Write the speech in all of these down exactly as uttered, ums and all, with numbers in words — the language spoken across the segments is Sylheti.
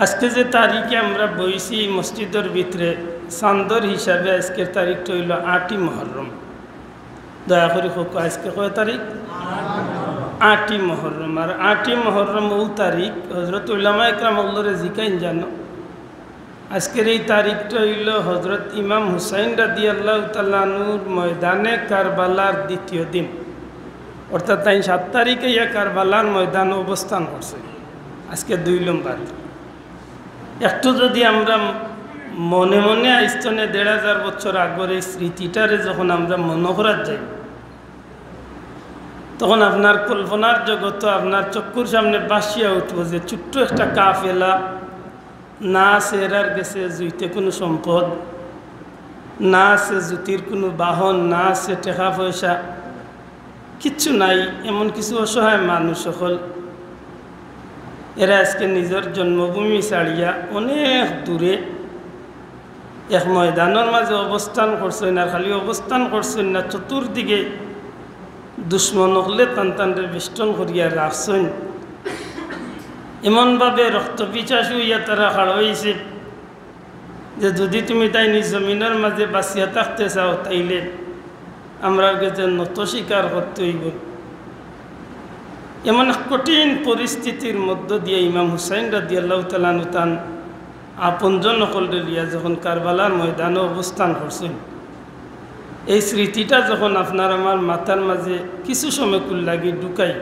আজকে যে তারিখে আমরা বইছি মসজিদর ভিতরে, চান্দর হিসাবে আজকের তারিখটা অইলো আটই মহররম। দয়া করি কউক্কা, আজকে কয় তারিখ? আটই মহররম। আর আটই মহররম অউ তারিখ হজরত উলামায়ে কেরাম অকলরে জিকাইন জানো, আজকের এই তারিখটা অইলো হজরত ইমাম হুসাইন রাদিয়াল্লাহু তাআলা আনহুর ময়দানে কারবালার দ্বিতীয় দিন, অর্থাৎ তাইন সাত তারিখে ইয়া কারবালার ময়দানে অবস্থান করছে। আজকে দুই নম্বর। একটু যদি আমরা মনে মনে আইজ তনে দেড় হাজার বছর আগর এই স্মৃতিটারে যখন আমরা মনো করাত যাই, তখন আপনার কল্পনার জগতো আপনার চক্ষুর সামনে ভাসিয়া উঠবো যে ছোট্ট একটা কাফেলা, না আছে এরার গেছে জুইতে কুনু সম্পদ, না আছে জুতির কুনু বাহন, না আছে টেকা পয়সা, কিচ্ছু নাই। এমন কিছু অসহায় মানুষ অকল, এরা আজকে নিজর জন্মভূমি ছাড়িয়া অনেক দূরে এক ময়দানর মাঝে অবস্থান করছইন। আর খালি অবস্থান করছইন না, চতুর্দিকে দুশমন অকলে তান তানরে বেষ্টন করিয়া রাখছইন। এমনভাবে রক্তপিপাসু অইয়া তারা খাড়া অইছে যে যদি তুমি তাইন ই জমিনর মাঝে বাঁচিয়া থাকতে চাও, তাইলে আমরার গেছে নত স্বীকার করতে অইবো। এমন এক কঠিন পরিস্থিতির মধ্য দিয়া ইমাম হুসাইন রাদিয়াল্লাহু তাআলা আনহু তান আপনজন অকলরে লইয়া যখন কারবালার ময়দানো অবস্থান করছইন, এই স্মৃতিটা যখন আপনার আমার মাথার মাঝে কিছু সময়কুর লাগি ঢুকাই,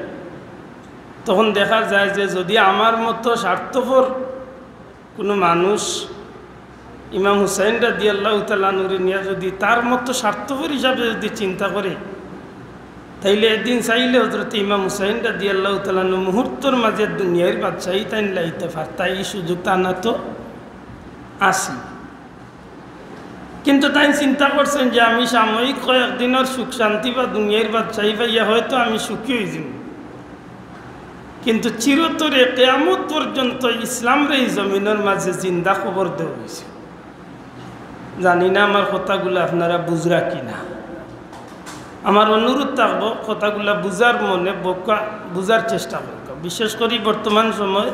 তখন দেখা যায় যে যদি আমার মতো স্বার্থপর কুনু মানুষ ইমাম হুসাইন রাদিয়াল্লাহু তাআলা আনহুরে নিয়া যদি তার মতো স্বার্থপর হিসাবে যদি চিন্তা করে, তাইলে একদিন চাইলে হজরত ইমাম হুসাইন রাদিয়াল্লাহু তাআলা আনহু মুহূর্তর মাঝে দুনিয়ার বাদশাহী তাইন লাইতা পারতা, ই সুযোগ তান আতো আছে। কিন্তু তাইন চিন্তা করছইন যে আমি সাময়িক কয়েকদিনর সুখ শান্তি বা দুনিয়ার বাদশাহী পাইয়া হয়তো আমি সুখী অইযিমু, কিন্তু চিরতরে কিয়ামত পর্যন্ত ইসলামরে ই জমিনর মাঝে জিন্দা কবর দেওয়া অইছে। জানি না আমার কথাগুলা আপনারা বুঝরা কি না। আমার অনুরোধ থাকবো, কথাগুলা বুঝার মনে বউক্কা, বুঝার চেষ্টা করউক্কা। বিশেষ করি বর্তমান সময়,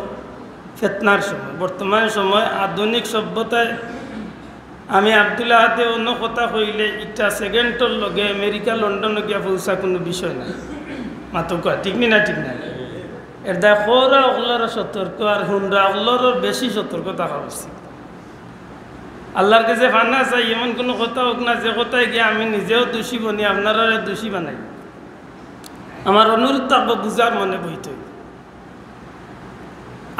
ফিতনার সময়, বর্তমান সময় আধুনিক সভ্যতায় আমি আব্দুল আহাদে অন্য কথা কইলে ইটা সেকেন্ডর লগে আমেরিকা লন্ডনো গিয়া পৌঁছা কুনু বিষয় না। মাতউক্কা, ঠিক নি না? ঠিক না? এর দায় কওরা অকলরও সতর্ক আর হুনরা অকলরও বেশি সতর্ক থাকা উচিত। আল্লাহর গেছে পানা চাই, এমন কুনু কথা অউক না যে কথায় গিয়া আমি নিজেও দোষী বনি, আপনারারে দোষী বানাই। আমার অনুরোধ থাকবো বুঝার মনে বইতে অইবো।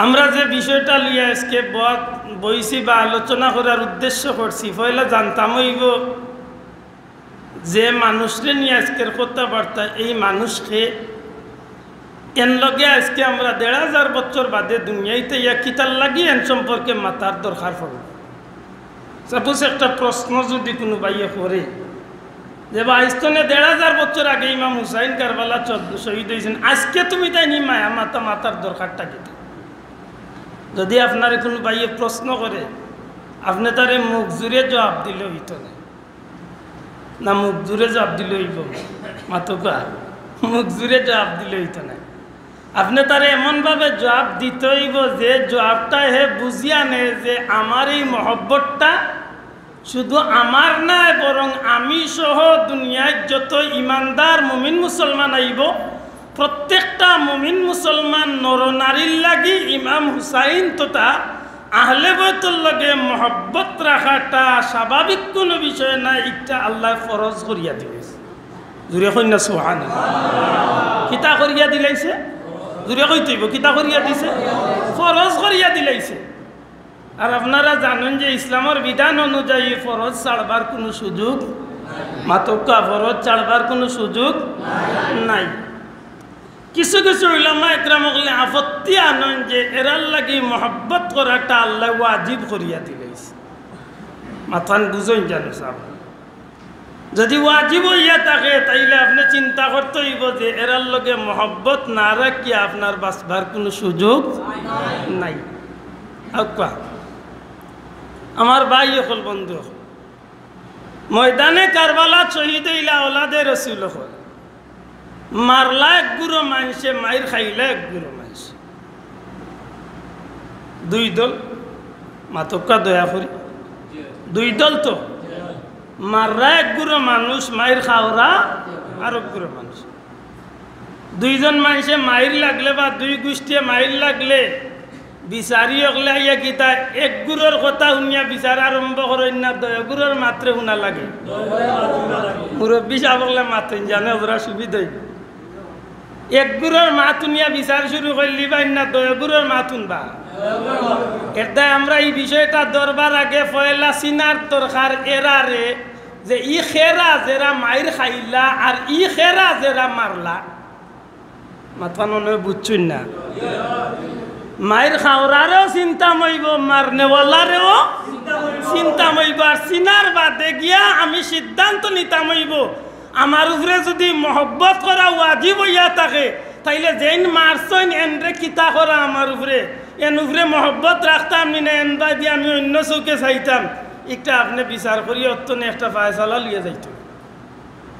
আমরা যে বিষয়টা লইয়া আজকে ব-, বইছি বা আলোচনা করার উদ্দেশ্য করছি, পয়লা জানতাম অইবো যে মানুষরে নিয়া আজকের কথাবার্তা, এই মানুষ কে, এন লগে আজকে আমরা দেড় হাজার বছর বাদে দুনিয়াইতে ইয়া কিতার লাগি এন সম্পর্কে মাতার দরকার পড়বো। Suppose একটা প্রশ্ন যদি কুনু ভাইয়ে করে যে, "বা, আইজ তনে দেড় হাজার বছর আগে ইমাম হুসাইন কারবালা চ-, শহীদ অইছইন, আজকে তুমি তাইন ই মায়া মাতা মাতার দরকারটা কিতা?" যদি আপনারে কুনু ভাইয়ে প্রশ্ন করে, আপনে তারে মুখ জুড়ে জবাব দিলে অইতো না। না, মুখ জুড়ে জবাব দিলে অইবো? মাতউক্কা, মুখ জুড়ে জবাব দিলে অইতো না। আপনে তারে এমনভাবে জবাব দিতে অইবো যে জবাবটা হে বুঝিয়া নে যে আমার এই মহব্বতটা শুধু আমার নায়, বরং আমি সহ দুনিয়ার যত ইমানদার মুমিন মুসলমান আইবো, প্রত্যেকটা মুমিন মুসলমান নর নারীর লাগি ইমাম হুসাইন তথা আহলে বয়তর লগে মহব্বত রাখাটা স্বাভাবিক কুনু বিষয় নায়, ইটা আল্লায় ফরজ করিয়া দিলাইছে। জুরে কইন না সুবহানাল্লাহ। কিতা করিয়া দিলাইছে? জুরে কইতে অইবো, কিতা করিয়া দিছে? ফরজ করিয়া দিলাইছে। আর আপনারা জানইন যে ইসলামর বিধান অনুযায়ী ফরজ ছাড়বার কুনু সুযোগ, মাতউক্কা, ফরজ ছাড়বার কুনু সুযোগ নাই। কিছু কিছু উলামা একরাম অকলে আপত্তি আনইন যে এরার লাগি মহব্বত করাটা আল্লায় ওয়াজিব করিয়া দিলাইছে। মাতখান বুঝইন জানো সাব। যদি ওয়াজিব অইয়া থাকে, তাইলে আপনে চিন্তা করতে অইবো যে এরার লগে মহব্বত না রাখিয়া আপনার বাঁচবার কুনু সুযোগ নাই। আউক্কা, আমার ভাই অকল, বন্ধু অকল, ময়দানে কারবালাত শহীদ অইলা আওলাদে রসুল অকল, মারলা এক গুরু মানষে, মাইর খাইলা এক গুরু মানষে। দুই দল, মাতউক্কা দয়া করি। দুই দল তো। মাররা এক গুরু মানুষ, মাইর খাওরা আরক গুরু মানুষ। দুইজন মানষে মাইর লাগলে বা দুই গুষ্টিয়ে মাইর লাগলে বিচারি অকলে আইয়া কিতা এক গুরুর কথা হুনিয়া বিচার আরম্ভ করইন না, দয়া গুরুর মাতরে হুনা লাগে? মুরব্বি সাব অকলে মাতইন জানে ওরা সুবিধা অইবো। এক গুরুর মাত হুনিয়া বিচার শুরু করলি বা ইন্না দয়া গুরুর মাত হুনবা। এরদায় আমরা ই বিষয়টা ধরবার আগে পয়লা চিনার দরকার এরারে, যে ই কেরা যেরা মাইর খাইলা আর ই কেরা যেরা মারলা। মাতখান মনে অয় বুঝছইন না। মাইর খাওরারেও চিনতাম অইবো, মারনেওয়ালারেও চিনতাম অইবো। আর চিনার বাদে গিয়া আমি সিদ্ধান্ত নিতাম অইবো, আমার উপরে যুদি মহব্বত করা ওয়াজিব অইয়া থাকে, তাইলে যেইন মারছইন এনরে কিতা করা আমার উপরে, এন উপরে মহব্বত রাখতাম নি না, এন বায়দি আমি অইন্য চউখে চাইতাম, ইটা আপনে বিচার করি অত্তনে একটা ফায়সালা লইয়া যাইতো।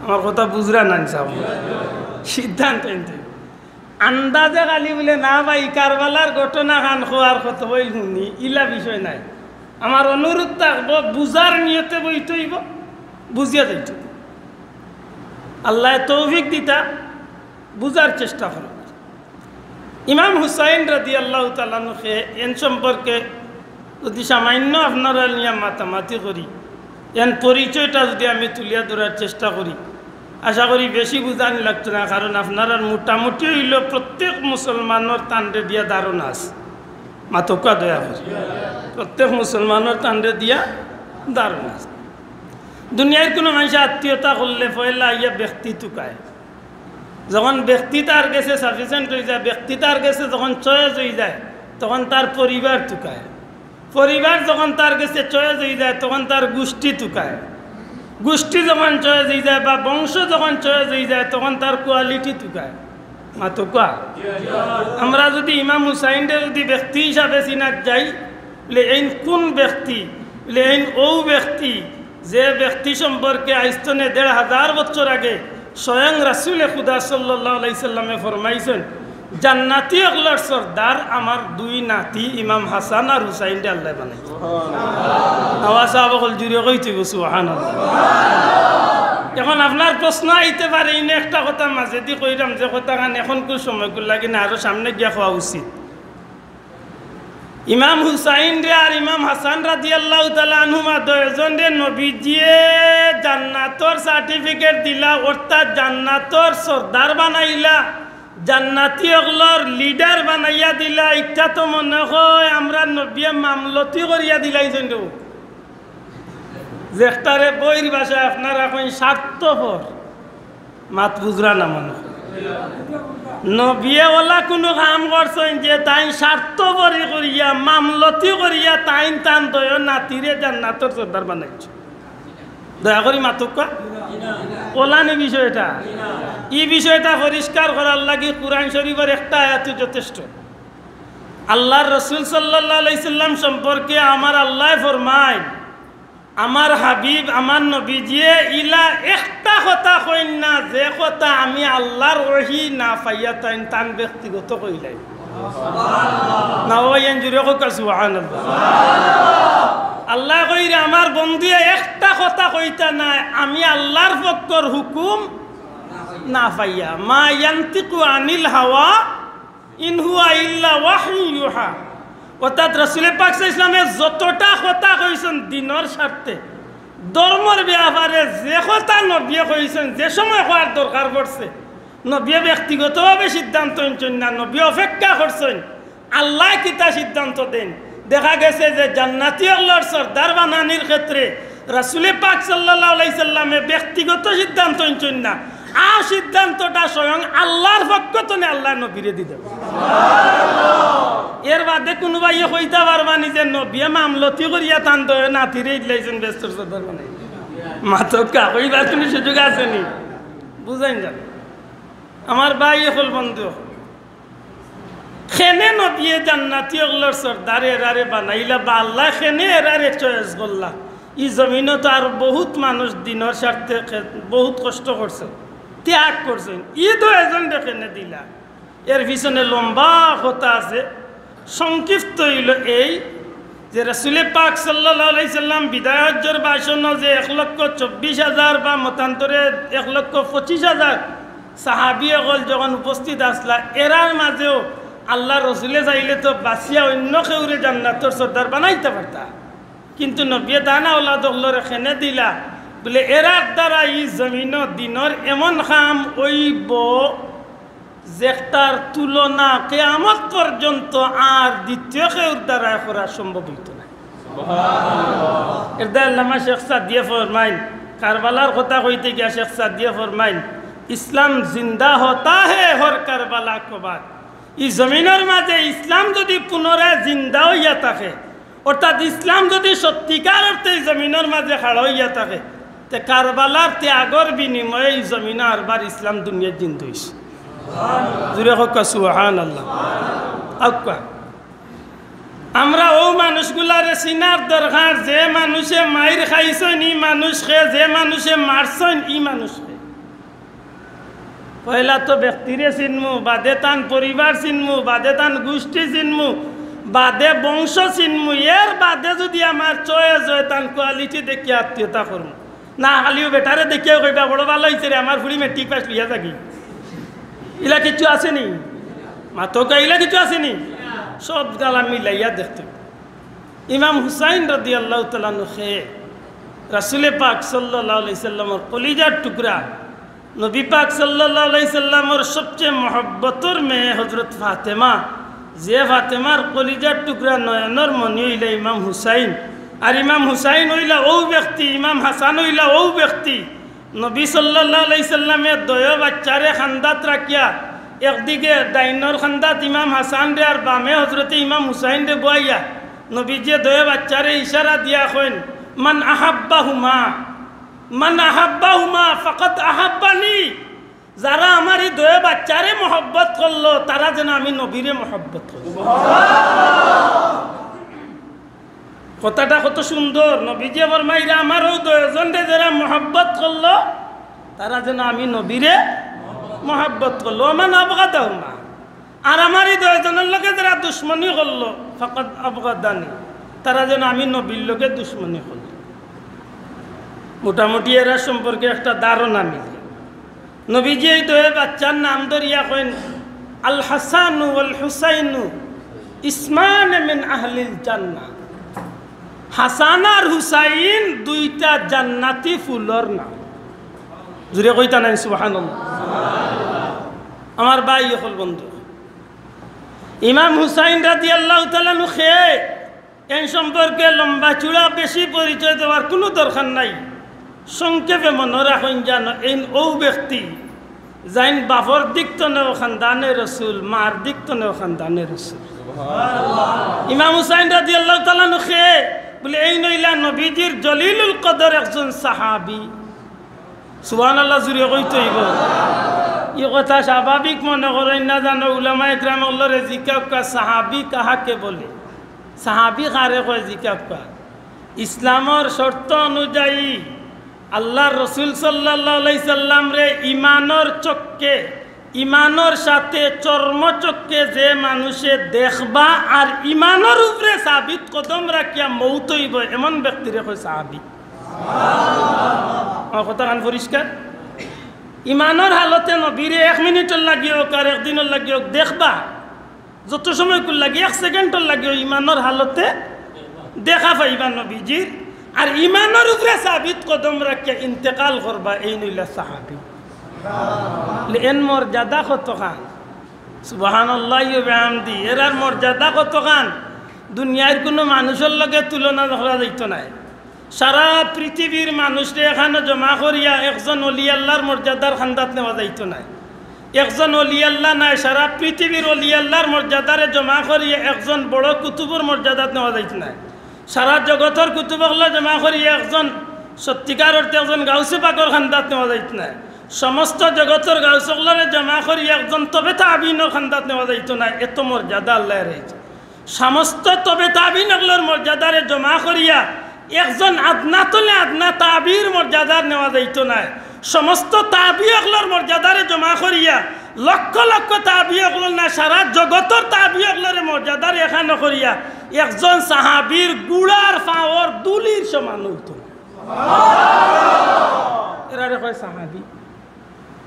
আমার কথা বুঝরা না ইনসাফ? সিদ্ধান্ত নিতে। আন্দাজে খালি বুলে, "না ভাই, কারবালার ঘটনা খান কওয়ার কত বইল হুনি, ইলা বিষয় নাই।" আমার অনুরোধ থাকবো, বুঝার নিয়তে বইতে অইবো, বুঝিয়া যাইতে। আল্লায় তৌফিক দিতা, বুঝার চেষ্টা করো। ইমাম হুসাইন রাদিয়াল্লাহু তাআলা আনহুকে এন সম্পর্কে যুদি সামান্য আপনারার নিয়া মাতামাতি করি, এন পরিচয়টা যুদি আমি তুলিয়া ধরার চেষ্টা করি, আশা করি বেশি বুঝানি লাগতো না, কারণ আপনারার মোটামুটি অইলো প্রত্যেক মুসলমানর তানরে দিয়া ধারণা আছে। মাতউক্কা দয়া করি। প্রত্যেক মুসলমানর তানরে দিয়া ধারণা আছে। দুনিয়ার কুনু মানষে আত্মীয়তা করলে পয়লা আইয়া ব্যক্তি তুকায়। যখন ব্যক্তি তার গেছে sufficient অইযায়, ব্যক্তি তার গেছে যখন choice অইযায়, তখন তার পরিবার তুকায়। পরিবার যখন তার গেছে choice অইযায়, তখন তার গুষ্টি তুকায়। গুষ্টি যখন choice অইযায় বা বংশ যখন choice অইযায়, তখন তার quality তুকায়। মাতউক্কা। আমরা যুদি ইমাম হুসাইনরে যুদি ব্যক্তি হিসাবে চিনাত যাই, বলে এইন কুন ব্যক্তি, বলে এইন অউ ব্যক্তি, যে ব্যক্তি সম্পর্কে আইজতনে দেড় হাজার বছর আগে স্বয়ং রাসুলে খুদা সাল্লাল্লাহু আলাইহি সাল্লামে ফরমাইছইন, "জান্নাতি অকলর সর্দার আমার দুই নাতি ইমাম হাসান আর হুসাইনরে আল্লায় বানাইছইন।" আওয়াজ সাব অকল জুরে কইতে অইবো, সুবহানাল্লাহ। এখন আপনার প্রশ্ন আইতে পারে, ইনো একটা কথা মাঝেদি কইরাম, যে কথাখান এখনকুর সময়কুর লাগি না, আরো সামনে গিয়া কওয়া উচিত। ইমাম হুসাইনরে আর ইমাম হাসান রাদিয়াল্লাহু তাআলা আনহুমা দুইজনরে নবীজিয়ে জান্নাতর certificate দিলা, অর্থাৎ জান্নাতর সর্দার বানাইলা, জান্নাতি অকলর leader বানাইয়া দিলা। ইটা তো মনে অয় আমরার নবীয়ে মামলতি করিয়া দিলাইছইন রে। যেটারে বইর ভাষায় আপনারা কইন স্বার্থপর। মাত বুঝরা না মনে অয়। নবীয়ে অলা কুনু কাম করছইন যে তাইন স্বার্থপরি করিয়া, মামলতি করিয়া তাইন তান দুইও নাতিরে জান্নাতর সর্দার বানাইছইন? দয়া করি মাতউক্কা। অলানি বিষয়টা। ই বিষয়টা পরিষ্কার করার লাগি কুরআন শরীফর একটা আয়াতই যথেষ্ট। আল্লার রসুল সাল্লাল্লাহু আলাইহি সাল্লাম সম্পর্কে আমার আল্লায় ফরমাইন, আমার হাবিব, আমার নবীজিয়ে ইলা একটা কথা কইন না, যে কথা আমি আল্লার ওহী না পাইয়া তাইন তান ব্যক্তিগত কইলাইন। না বাবা, ইয়ান জুরে কউক্কা, সুবহানাল্লাহ। আল্লায় কইরা, আমার বন্ধুয়ে একটা কথা কইতা নায়, আমি আল্লার পক্ষর হুকুম না পাইয়া। মা ইয়ান্তিকু আনিল হাওয়া, ইন হুয়া ইল্লা ওয়াহয়ুন ইউহা। অর্থাৎ রাসুলে পাক সাল্লাল্লাহু আলাইহি সাল্লামে যতটা কথা কইছইন দ্বীনর স্বার্থে, ধর্মর ব্যাপারে যে কথা নবীয়ে কইছইন, যে সময় কওয়ার দরকার পড়ছে, নবীয়ে ব্যক্তিগতভাবে সিদ্ধান্ত নিছইন না, নবীয়ে অপেক্ষা করছইন আল্লায় কিতা সিদ্ধান্ত দেইন। দেখা গেছে যে জান্নাতি অকলর সর্দার বানানির ক্ষেত্রে রাসুলে পাক সাল্লাল্লাহু আলাইহি সাল্লামে ব্যক্তিগত সিদ্ধান্ত নিছইন না, আ সিদ্ধান্তটা স্বয়ং আল্লার পক্ষ তনে আল্লায় নবীরে দিছইন। এর বাদে কুনু ভাইয়ে কইতা পারবা নি যে নবীয়ে মামলতি করিয়া তান দুইও নাতিরে ইলাইছইন বেহেস্তর সর্দার বানাইয়া? মাতউক্কা, কইবার কুনু সুযোগ আছে নি? বুঝাইন যান। আমার ভাই অকল, বন্ধু অকল, কেনে নবীয়ে জান্নাতি অকলর সর্দার এরারে বানাইলা বা আল্লায় কেনে এরারে choice করলা? ই জমিনো তো আর বহুত মানুষ দ্বীনর স্বার্থে খে-, বহুত কষ্ট করছে, ত্যাগ করছে। ই দুইজনরে কেনে দিলা? এর পিছনে লম্বা কথা আছে, সংক্ষিপ্ত অইলো এই, যে রসুলে পাক সাল্লাল্লাহু আলাইহি সাল্লাম বিদায় হজ্জর ভাষণো যে এক লক্ষ চব্বিশ হাজার বা মতান্তরে এক লক্ষ পঁচিশ হাজার সাহাবী অকল যখন উপস্থিত আছলা, এরার মাঝেও আল্লার রসুলে চাইলে তো বাছিয়া অইন্য কেউরে জান্নাতর সর্দার বানাইতা পারতা। কিন্তু নবিয়ে দানা ওলাদ অকলরে কেনে দিলা, বুলে, এরার দ্বারা ই জমিনো দিনর এমন কাম অইবো, যেটার তুলনা কিয়ামত পর্যন্ত আর দ্বিতীয় কেউর দ্বারা করা সম্ভব অইতো নায়। এরদায় আল্লামা শেখ সাদিয়ে ফরমাইন, কারবালার কথা কইতে গিয়া শেখ সাদিয়ে ফরমাইন, "ইসলাম জিন্দা হতা হে হর কারবালা কো বাদ।" ই জমিনর মাঝে ইসলাম যুদি পুনরায় জিন্দা অইয়া থাকে, অর্থাৎ ইসলাম যুদি সত্যিকার অর্থে ই জমিনর মাঝে খাড়া অইয়া থাকে, তে কারবালার ত্যাগর বিনিময়ে ই জমিনো আরবার ইসলাম দুনিয়াত জিন্দা অইছে। জুরে কউক্কা সুবহানাল্লাহ। আউক্কা। আমরা অউ মানুষগুলারে চিনার দরকার, যে মানুষে মাইর খাইছইন ই মানুষ কে, যে মানুষে মারছইন ই মানুষ কে। পয়লা তো ব্যক্তিরে চিনমু, বাদে তান পরিবার চিনমু, বাদে তান গুষ্টি চিনমু, বাদে বংশ চিনমু। এর বাদে যুদি আমার choice অয়, তান quality দেখিয়া আত্মীয়তা করমু। না, খালি অউ বেটারে দেখিয়াউ কইবা, "বড় ভালা অইছে রে, আমার ফুড়ি মেট্রিক পাস লইয়া যাগি।" ইলা কিচ্ছু আছে নি? মাতউক্কা, ইলা কিচ্ছু আছে নি? সব গালা মিলাইয়া দেখতে। ইমাম হুসাইন রাদিয়াল্লাহু তাআলা আনহু কে রাসুলে পাক সাল্লাল্লাহু আলাইহি সাল্লামর কলিজার টুকরা, নবী পাক সাল্লাল্লাহু আলাইহি সাল্লামর সবচেয়ে মহব্বতর মেয়ে হযরত ফাতেমা, যে ফাতেমার কলিজার টুকরা নয়নর মণি অইলা ইমাম হুসাইন, আর ইমাম হুসাইন অইলা অউ ব্যক্তি, ইমাম হাসান অইলা অউ ব্যক্তি, নবী সাল্লাল্লাহু আলাইহি সাল্লামে দয় বাচ্চারে কান্দাত রাখিয়া একদিকে ডাইনর কান্দাত ইমাম হাসানরে আর বামে হযরতে ইমাম হুসাইনরে বওয়াইয়া নবীজিয়ে দয় বাচ্চারে ইশারা দিয়া কইন, "মান আহাব্বাহুমা, মান আহাব্বাহুমা ফাকাদ আহাব্বানি।" যারা আমার ই দয় বাচ্চারে মহব্বত করলো, তারা যেন আমি নবীরে মহব্বত করলো। কথাটা কত সুন্দর। নবীজিয়ে ফরমাইরা, "আমার অউ দয়জনরে যেরা মহব্বত করলো, তারা যেন আমি নবীরে মহব্বত করলো।" "ওমান আবগাদাহুমা।" আর আমার ই দয়জনর লগে যেরা দুশমনি করলো, "ফাকাদ আবগাদানি।" তারা যেন আমি নবীর লগে দুশমনি করলো। মোটামুটি এরা সম্পর্কে একটা ধারণা মিলে। নবীজিয়ে ই দয় বাচ্চার নাম ধরিয়া কইন, "আল হাসানু ওয়াল হুসাইনু ইসমানে মিন আহলিল জান্নাহ।" হাসান আর হুসাইন দুইটা জান্নাতি ফুলর নাম। জুরে কইতা নায় সুবহানাল্লাহ। আমার ভাই অকল, বন্ধু, ইমাম হুসাইন রাদিয়াল্লাহু তাআলা আনহু কে এইন সম্পর্কে লম্বা চূড়া বেশি পরিচয় দেওয়ার কুনু দরকার নাই। সংক্ষেপে মনো রাখইন জানো, এইন অউ ব্যক্তি, যাইন বাপর দিক তনেও খান্দানে রসুল, মার দিক তনেও খান্দানে রসুল। ইমাম হুসাইন রাদিয়াল্লাহু তাআলা আনহু কে? বুলে, এইন অইলা নবীজির জলিলুল কদর একজন সাহাবী। সুবহানাল্লাহ জুরে কইতে অইবো। ই কথা স্বাভাবিক মনো করইন না জানো, উলামায়ে কেরাম অকলরে জিকাউক্কা, সাহাবী কাহাকে বলে? সাহাবী কারে কয় জিকাউক্কা? ইসলামর শর্ত অনুযায়ী আল্লার রসুল সাল্লাল্লাহু আলাইহি সাল্লামরে ইমানর চক্ষে, ইমানর সাথে চর্মচক্ষে যে মানুষে দেখবা আর ইমানর উপরে সাবিত কদম রাখিয়া মউত অইবো, এমন ব্যক্তিরে কয় সাহাবী। আমার কথাখান পরিষ্কার? ইমানর হালতে নবীরে এক মিনিটর লাগি অউক আর একদিনর লাগি অউক দেখবা, যত সময়কুর লাগি, এক সেকেন্ডর লাগিও ইমানর হালতে দেখা পাইবা নবীজির, আর ইমানর উপরে সাবিত কদম রাখিয়া ইন্তেকাল করবা, এইন অইলা সাহাবী। লে এন মর্যাদা কতখান? সুবহানাল্লাহি ওয়া বিহামদি। এরার মর্যাদা কতখান? দুনিয়ার কুনু মানুষর লগে তুলনা করা যাইতো নায়। সারা পৃথিবীর মানুষরে এখানো জমা করিয়া একজন অলি আল্লার মর্যাদার খান্দাত নেওয়া যাইতো নায়। একজন অলি আল্লা নায়, সারা পৃথিবীর অলি আল্লার মর্যাদারে জমা করিয়া একজন বড় কুতুবর মর্যাদাত নেওয়া যাইতো নায়। সারা জগতর কুতুব অকলরে জমা করিয়া একজন সত্যিকার অর্থে একজন গাউসে পাকর খান্দাত নেওয়া যাইতো নায়। সমস্ত জগতর গাউস অকলরে জমা করিয়া একজন তবে তাবিনর খান্দাত নেওয়া যাইতো নায়। এত মর্যাদা আল্লায় রাখছে। সমস্ত তবে তাবিন অকলর মর্যাদারে জমা করিয়া একজন আদনা তলে আদনা তাবির মর্যাদার নেওয়া যাইতো নায়। সমস্ত তাবি অকলর মর্যাদারে জমা করিয়া, লক্ষ লক্ষ তাবি অকলর না, সারা জগতর তাবি অকলরে মর্যাদারে একখানো করিয়া, একজন সাহাবির গুড়ার পাওর ধুলির সমান অইতো না। এরারে কয় সাহাবি।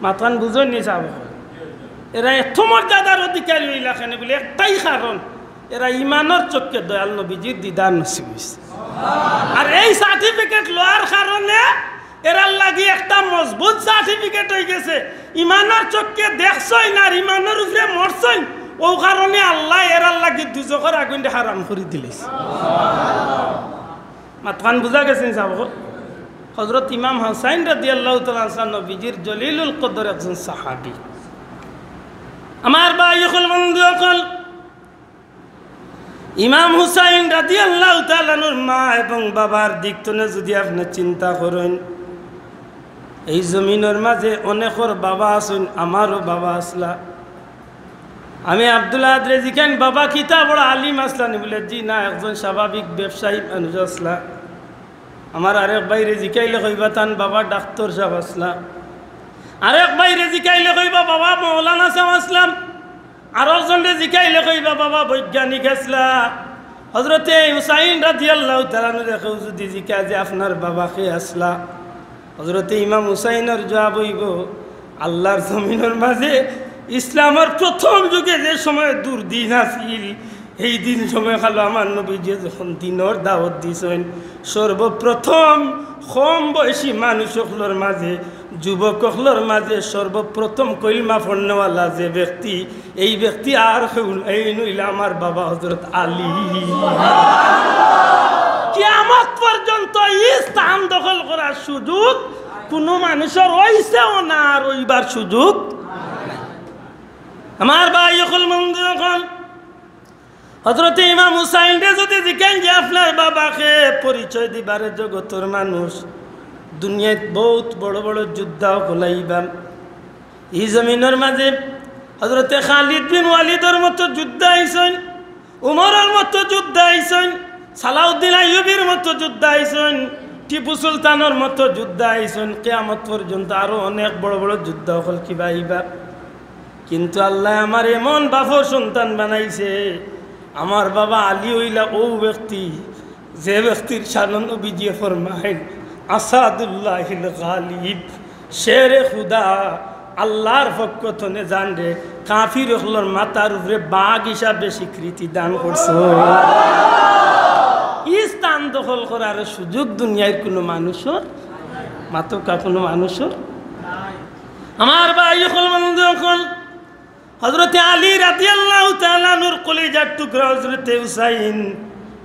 মাতখান বুঝইন নি সাব অকল? এরা এত মর্যাদার অধিকারী অইলা কেনে বুলে একটাই কারণ, এরা ইমানর চক্ষে দয়াল নবীজির দিদার নসিব অইছে। আর এই সার্টিফিকেট লওয়ার কারণে এরার লাগি একটা মজবুত সার্টিফিকেট অইগেছে। ইমানর চক্ষে দেখছইন আর ইমানর উপরে মরছইন, অউ কারণে আল্লায় এরার লাগি দুজখর আগুনরে হারাম করি দিলাইছে। মাতখান বুঝা গেছে নি সাব অকল? হজরত ইমাম হুসাইন রাদিয়াল্লাহু তাআলা আনহু নবীজির জলিলুল কদর একজন সাহাবি। আমার ভাই অকল, বন্ধু অকল, ইমাম হুসাইন রাদিয়াল্লাহু তাআলা আনহুর মা এবং বাবার দিক তনে যুদি আপনে চিন্তা করইন, এই জমিনর মাঝে অনেকর বাবা আছইন, আমারও বাবা আছলা। আমি আব্দুল আহাদরে জিকাইন, "বাবা, কিতা বড় আলিম আছলা নি?" বুলে, "জি না, একজন স্বাভাবিক ব্যবসায়ী মানুষ আছলা।" আমার আরেক ভাইরে জিকাইলে কইবা, "তান বাবা ডাক্তর সাব আছলা।" আরেক ভাইরে জিকাইলে কইবা, "বাবা মৌলানা সাব আছলা।" আরক জনরে জিকাইলে কইবা, "বাবা বৈজ্ঞানিক আছলা।" হজরতে হুসাইন রাদিয়াল্লাহু তাআলা আনহুরে কেউ যুদি জিকায় যে, "আপনার বাবা কে আছলা?" হজরতে ইমাম হুসাইনর জুয়াব অইবো, "আল্লার জমিনর মাঝে ইসলামর প্রথম যুগে যে সময় দুর্দিন আছিল, এই দিন সময় কালো আমার নবীজিয়ে যখন দিনর দাওয়াত দিছইন, সর্বপ্রথম কম বয়সী মানুষ অকলর মাঝে, যুবক অকলর মাঝে সর্বপ্রথম কলমা পড়নেওয়ালা যে ব্যক্তি, এই ব্যক্তি আর কেউ নাইন, অইলা আমার বাবা হজরত আলী।" কিয়ামত পর্যন্ত ই স্থান দখল করার সুযোগ কুনু মানুষর অইছেও না, আর অইবার সুযোগ নাই। আমার ভাই অকল, বন্ধু অকল, হজরতে ইমাম হুসাইনরে যুদি জিকাইন যে, "আপনার বাবা কে?" পরিচয় দিবারে জগতর মানুষ, দুনিয়াত বউত বড় বড় যোদ্ধা অকল আইবা। ই জমিনর মাঝে হজরতে খালিদ বিন ওয়ালিদর মতো যোদ্ধা আইছইন, উমরর মতো যোদ্ধা আইছইন, সালাউদ্দিন আইয়ুবীর মতো যোদ্ধা আইছইন, টিপু সুলতানর মতো যোদ্ধা আইছইন। কিয়ামত পর্যন্ত আরো অনেক বড় বড় যোদ্ধা অকল কিবা আইবা। কিন্তু আল্লায় আমার এমন বাপর সন্তান বানাইছে, আমার বাবা আলী অইলা অউ ব্যক্তি, যে ব্যক্তির শানো নবীজিয়ে ফরমাইন, "আসাদুল্লাহিল গালিব, শেরে খুদা, আল্লার পক্ষ তনে যানরে কাফির অকলর মাথার উপরে বাঘ হিসাবে স্বীকৃতি দান করছে।" ই স্থান দখল করার সুযোগ দুনিয়ার কুনু মানুষর, মাতকা কুনু মানুষর। আমার ভাই অকল, বন্ধু অকল, হজরতে আলী রাদিয়াল্লাহু তাআলা আনহুর কলিজার টুকরা হজরতে হুসাইন,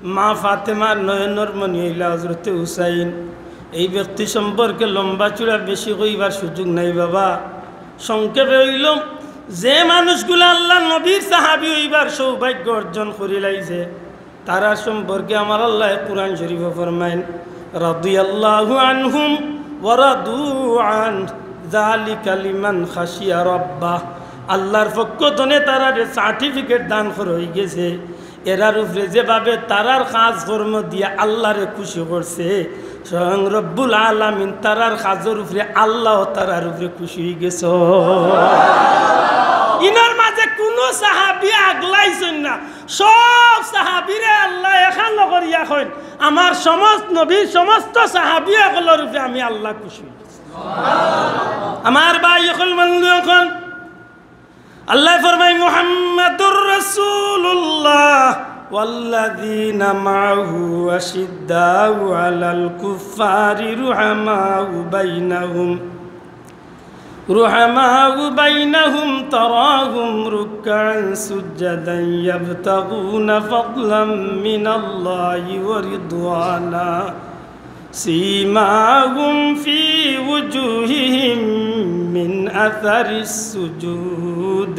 মা ফাতেমার নয়নর মণি অইলা হজরতে হুসাইন। এই ব্যক্তি সম্পর্কে লম্বা চূড়া বেশি কইবার সুযোগ নাই বাবা, সংক্ষেপে অইলো, যে মানুষগুলা আল্লার নবীর সাহাবী অইবার সৌভাগ্য অর্জন করিলাইছে, তারার সম্পর্কে আমার আল্লায় কুরআন শরীফো ফরমাইন, "রাদিয়াল্লাহু আনহুম ওয়া রাদু আন, যালিকা লিমান খাশিয়া রাব্বাহ।" আল্লার পক্ষ তনে তারারে সার্টিফিকেট দান করা অইগেছে। এরার উপরে যেভাবে তারার কাজ কর্ম দিয়া আল্লারে খুশি করছে, স্বয়ং রব্বুল আলামিন তারার কাজর উপরে আল্লাও তারার উপরে খুশি অইগেছে। ইনর মাঝে কুনু সাহাবী আগলাইছইন না, সব সাহাবীরে আল্লায় একখান করিয়া কইন, "আমার সমস্ত নবীর সমস্ত সাহাবী অকলর উপরে আমি আল্লা খুশি।" আমার ভাই অকল, বন্ধু অকল, আল্লায় ফরমাইন, "মুহাম্মাদুর রাসূলুল্লাহ ওয়াল্লাযীনা মাআহু আশিদ্দাউ আলাল কুফফারি রুহামাউ বাইনাহুম।" رحماء بينهم تراهم ركعا سجدا يبتغون فضلا من الله ورضوانا سيماهم في وجوههم من أثر السجود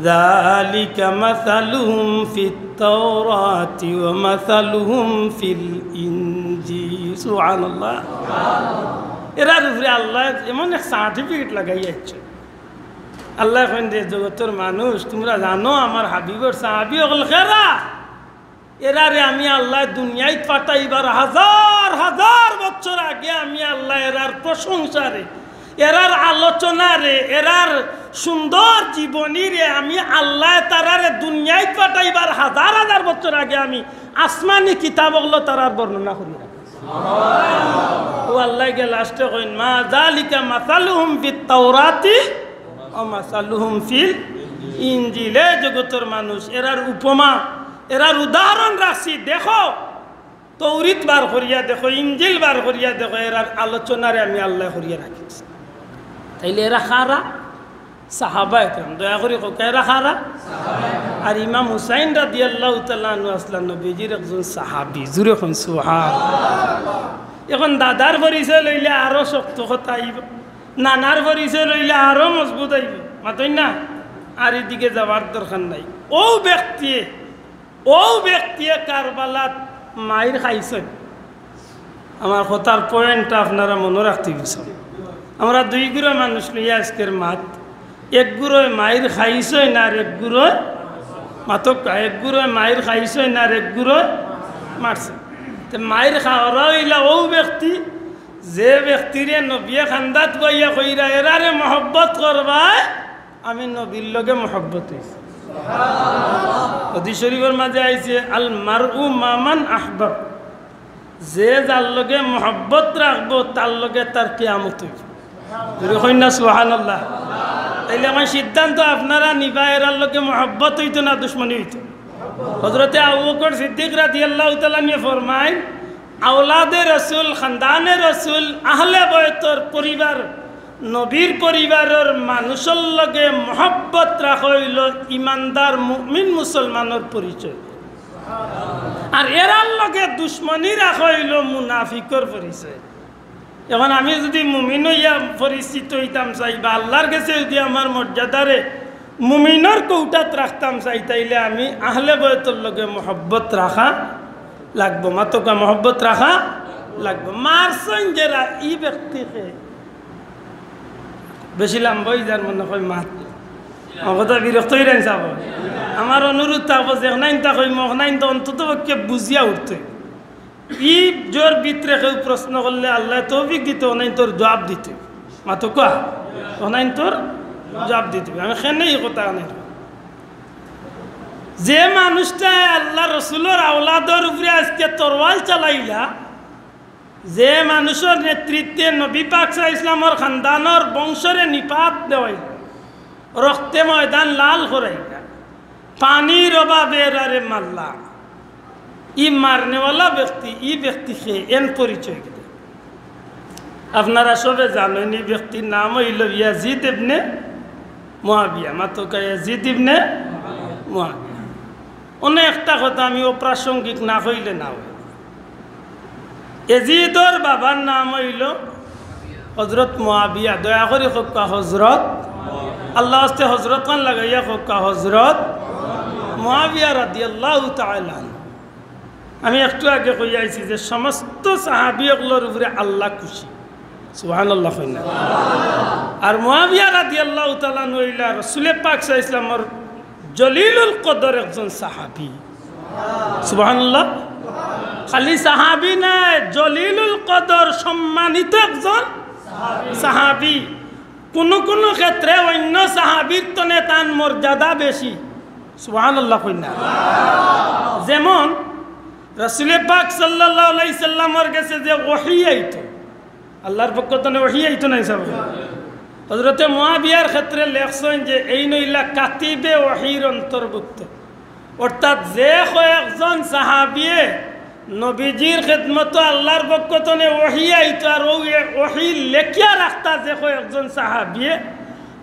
ذلك مثلهم في التوراة ومثلهم في الإنجيل। سبحان الله। এরার উপরে আল্লায় এমন এক সার্টিফিকেট লাগাইয়া দিছে। আল্লায় কইন যে, "জগতর মানুষ, তুমরা জানো আমার হাবিবর সাহাবী অকল কেরা?" এরারে আমি আল্লায় দুনিয়াত পাঠাইবার হাজার হাজার বছর আগে আমি আল্লায় এরার প্রশংসারে, এরার আলোচনারে, এরার সুন্দর জীবনীরে আমি আল্লায় তারারে দুনিয়াত পাঠাইবার হাজার হাজার বছর আগে আমি আসমানি কিতাব অকলো তারার বর্ণনা করি রাখছি। ও আল্লায় গিয়া লাস্টে কইন, "মা যালিকা মাসালুহুম ফিত তাওরাতি ওয়া মাসালুহুম ফিল ইনজিল।" এ জগতর মানুষ, এরার উপমা, এরার উদাহরণ রাখছি। দেখো, তৌরিত বার করিয়া দেখো, ইনজিল বার করিয়া দেখো, এরার আলোচনারে আমি আল্লায় করিয়া রাখছি। তাইলে এরা কারা? সাহাবা একরাম। দয়া করি কউক্কা, এরা কারা? আর ইমাম হুসাইন রাদিয়াল্লাহু তাআলা আনহু আছলা নবীজির একজন সাহাবী। জুরে কইন সুবহান। এখন দাদার পরিচয় লইলে আরো শক্ত কথা আইবো, নানার পরিচয় লইলে আরো মজবুত আইবো। মাতইন না? আর ইদিকে যাওয়ার দরকার নাই। অউ ব্যক্তিয়ে অউ ব্যক্তিয়ে কারবালাত মাইর খাইছইন। আমার কথার পয়েন্টটা আপনারা মনো রাখতে গেছেন। আমরা দুই গুরা মানুষ লইয়া আজকের মাত। এক গুরায় মাইর খাইছইন আর এক গুরায়, মাতউক্কা, এক গুরায় মাইর খাইছইন আর এক গুরায় মারছইন। তে মাইর খাওয়ারা অইলা অউ ব্যক্তি, যে ব্যক্তিরে নবিয়ে কান্দাত বইয়া কইরা, "এরারে মহব্বত করবায়, আমি নবীর লগে মহব্বত অইছি।" হাদিস শরীফর মাঝে আইছে, "আল মারউ মামান আহবাব।" যে যার লগে মহব্বত রাখবো, তার লগে তার কিয়ামত অইবো। জুরে কইন না সুবহানাল্লাহ। তাইলে আমার সিদ্ধান্ত আপনারা নিবা, এরার লগে মহব্বত অইতো না দুশমনি অইতো? হযরতে আবু বকর সিদ্দিক রাদিয়াল্লাহু তাআলা আনহু ফরমাইন, আওলাদে রসুল, খানদানে রসুল, আহলে বয়তর পরিবার, নবীর পরিবারর মানুষর লগে মহব্বত রাখা অইলো ইমানদার মুমিন মুসলমানর পরিচয়। আর এরার লগে দুশমনি রাখা অইলো মুনাফিকর পরিচয়। এখন আমি যুদি মুমিন অইয়া পরিচিত অইতাম চাই বা আল্লার গেছে যুদি আমার মর্যাদারে মুমিনর কৌটাত রাখতাম চাই, তাইলে আমি আহলে বয়তর লগে মহব্বত রাখা লাগবো। মাতউক্কা, মহব্বত রাখা লাগবো। মারছইন যেরা, ই ব্যক্তিকে বেশি লাম্বা অইযার মনে কয় মাত। আমার কথা বিরক্ত অইরাইন চাবো। আমার অনুরোধ থাকবো যে অখনাইন তা কইমু, অখনাইন তো অন্তত পক্ষে বুঝিয়া উঠতে। ই জোর ভিতরে কেউ প্রশ্ন করলে আল্লায় তৌফিক দিতো, অনাইন্তর জবাব দিতে। মাতউক্কা, অনাইন্তর জবাব দিতে। আমি কেনে ই কথা আনি। যে মানুষটায় আল্লার রসুলর আওলাদর উপরে আজকে তরোয়াল চালাইলা, যে মানুষর নেতৃত্বে নবী পাক সাল্লাল্লাহু আলাইহি ওয়াসাল্লামর খানদানর বংশরে নিপাত দেওয়াইলা, রক্তে ময়দান লাল করাইলা, পানির অভাবে এরারে মারলা। ই মারনেওয়ালা ব্যক্তি, ই ব্যক্তি কে, এন পরিচয় কিতা? আপনারা সবে জানইন, ই ব্যক্তির নাম অইলো ইয়াজিদ ইবনে মুয়াবিয়া। মাতউক্কা, ইয়াজিদ ইবনে মুয়াবিয়া। অনেকটা কথা আমি অপ্রাসঙ্গিক না কইলে না অয়। এজিদর বাবার নাম অইলো হজরত মুয়াবিয়া। দয়া করি কউক্কা হজরত, আল্লার ওয়াস্তে হজরত খান লাগাইয়া কউক্কা হজরত মুয়াবিয়া রাদিয়াল্লাহু তাআলা আনহু। আমি একটু আগে কইয়া আইছি যে সমস্ত সাহাবী অকলর উপরে আল্লা খুশি। সুবহানাল্লাহ কইন না। আর মুয়াবিয়া রাদিয়াল্লাহু তাআলা আনহু অইলা রসুলে পাক সাল্লাল্লাহু আলাইহি ওয়াসাল্লামর জলিলুল কদর একজন সাহাবী। সুবহানাল্লাহ। খালি সাহাবী নায়, জলিলুল কদর সম্মানিত একজন সাহাবী। কুনু কুনু ক্ষেত্রে অইন্য সাহাবীর তনে তান মর্যাদা বেশি। সুবহানাল্লাহ কইন না। যেমন রসুলে পাক সাল্লাল্লাহু আলাইহি সাল্লামর গেছে যে ওহী আইতো, আল্লার পক্ষ তনে ওহী আইতো না হিসাবে। হজরতে মুয়াবিয়ার ক্ষেত্রে লেখছইন যে এইন অইলা কাতিবে ওহীর অন্তর্ভুক্ত। অর্থাৎ যে কয়েকজন সাহাবিয়ে নবীজির খেদমতো আল্লার পক্ষ তনে ওহী আইতো আর অউ এ-, ওহী লেখিয়া রাখতা যে কয়েকজন সাহাবিয়ে,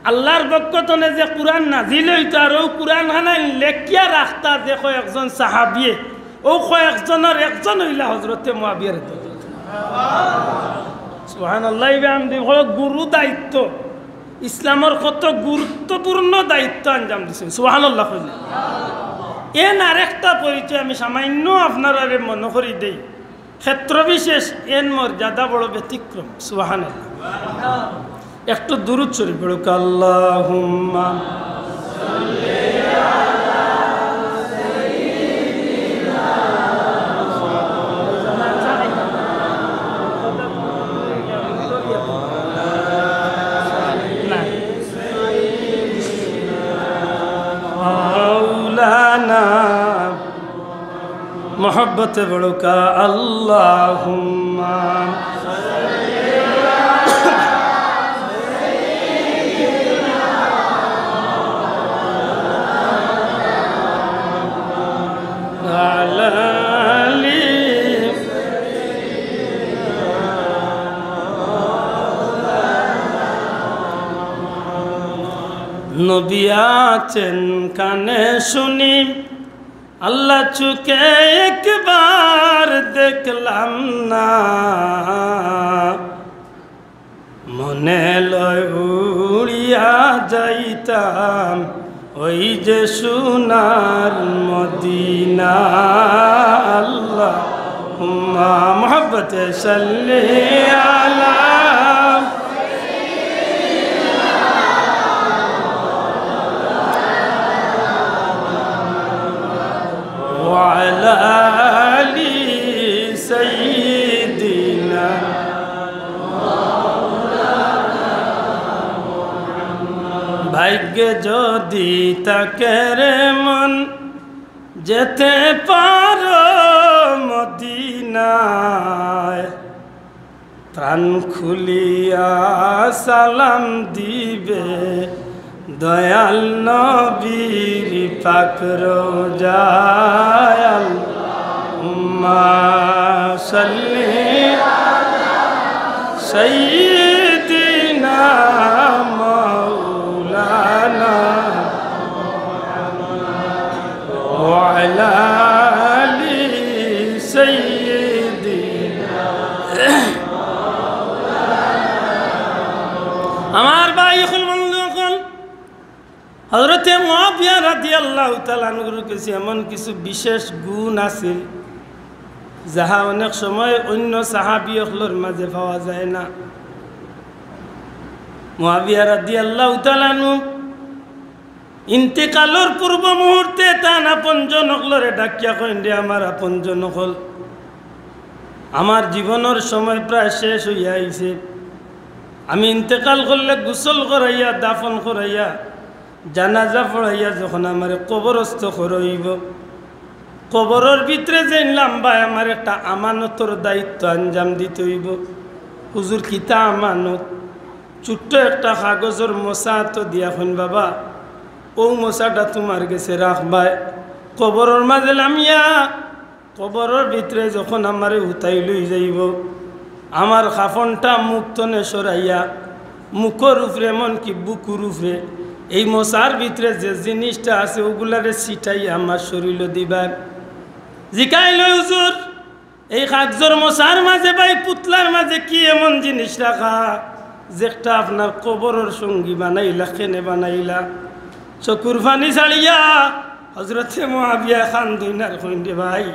আল্লার পক্ষ তনে যে কুরআন নাজিল অইতো আর অউ কুরআন খানাইন লেখিয়া রাখতা যে কয়েকজন সাহাবিয়ে, অউ কয়েকজনর একজন অইলা হজরতে মুয়াবিয়া রাদিয়াল্লাহু তাআলা। সুবহানাল্লাহ, ইবে আমি বড় গুরু দায়িত্ব, ইসলামর কত গুরুত্বপূর্ণ দায়িত্ব আঞ্জাম দিছইন। সুবহানাল্লাহ কইন না। এন আরেকটা পরিচয় আমি সামান্য আপনারারে মনো করি দেই। ক্ষেত্র বিশেষ এন মর্যাদা বড় ব্যতিক্রম। সুবহানাল্লাহ। একটু দুরূদ শরীফ পড়ুক, আল্লাহুম্মা মহব্বতে পড়ুক্কা, আল্লাহুম্মা আলা আলি। নবী আছেন কানে শুনি, আল্লাহ চোখে একবার দেখলাম না, মনে লয় উড়িয়া যাইতাম ওই যে সোনার মদিনা। আল্লাহুম্মা মহব্বতে সাল্লি আলা ওয়ালা আলি সাইয়্যিদিনা। ভাগ্যে যদি থাকে রে মন, যেতে পারো মদিনায়, প্রাণ খুলিয়া সালাম দিবে দয়াল নবীর পাক রোজায়। আল্লাহুম্মা সাল্লি আলা সাইয়্যিদিনা মাওলানা ওয়া আলা আলি সাইয়্যিদিনা। আমার ভাই অকল, বন্ধু অকল, হযরতে মুআবিয়া রাদিয়াল্লাহু তাআলা আনহুর কাছে এমন কিছু বিশেষ গুণ আছিল, যাহা অনেক সময় অন্য সাহাবী অকলর মাঝে পাওয়া যায় না। মুআবিয়া রাদিয়াল্লাহু তাআলা আনহু ইন্তেকালর পূর্ব মুহূর্তে তান আপনজন অকলরে ডাকিয়া কইন, "রে আমার আপনজন অকল, আমার জীবনর সময় প্রায় শেষ অইয়া আইছে। আমি ইন্তেকাল করলে গোসল করাইয়া, দাফন করাইয়া, জানাজা পড়াইয়া যখন আমারে কবরস্থ করা অইবো, কবরর ভিতরে যেইন লাম্বায় আমার একটা আমানতর দায়িত্ব আঞ্জাম দিতে অইবো।" "হুজুর, কিতা আমানত?" ছোট্ট একটা কাগজর মোছা আতো দিয়া কইন, "বাবা, অউ মোছাটা তুমার গেছে রাখবায়। কবরর মাঝে লামিয়া, কবরর ভিতরে যখন আমারে হুতাই লই যাইবো, আমার কাফনটা মুখ তনে সরাইয়া, মুখর উপরে এমনকি বুকুর উপরে এই মোছার ভিতরে যে জিনিসটা আছে, অগুলারে ছিটাইয়া আমার শরীলো দিবায়।" জিকাইল, "হুজুর, এই কাগজর মোছার মাঝে বা ই পুতলার মাঝে কি এমন জিনিস রাখা, যেটা আপনার কবরর সঙ্গী বানাইলা, কেনে বানাইলা?" চকুর পানি ছাড়িয়া হযরতে মুআবিয়া কান্দইন আর কইন, "রে ভাই,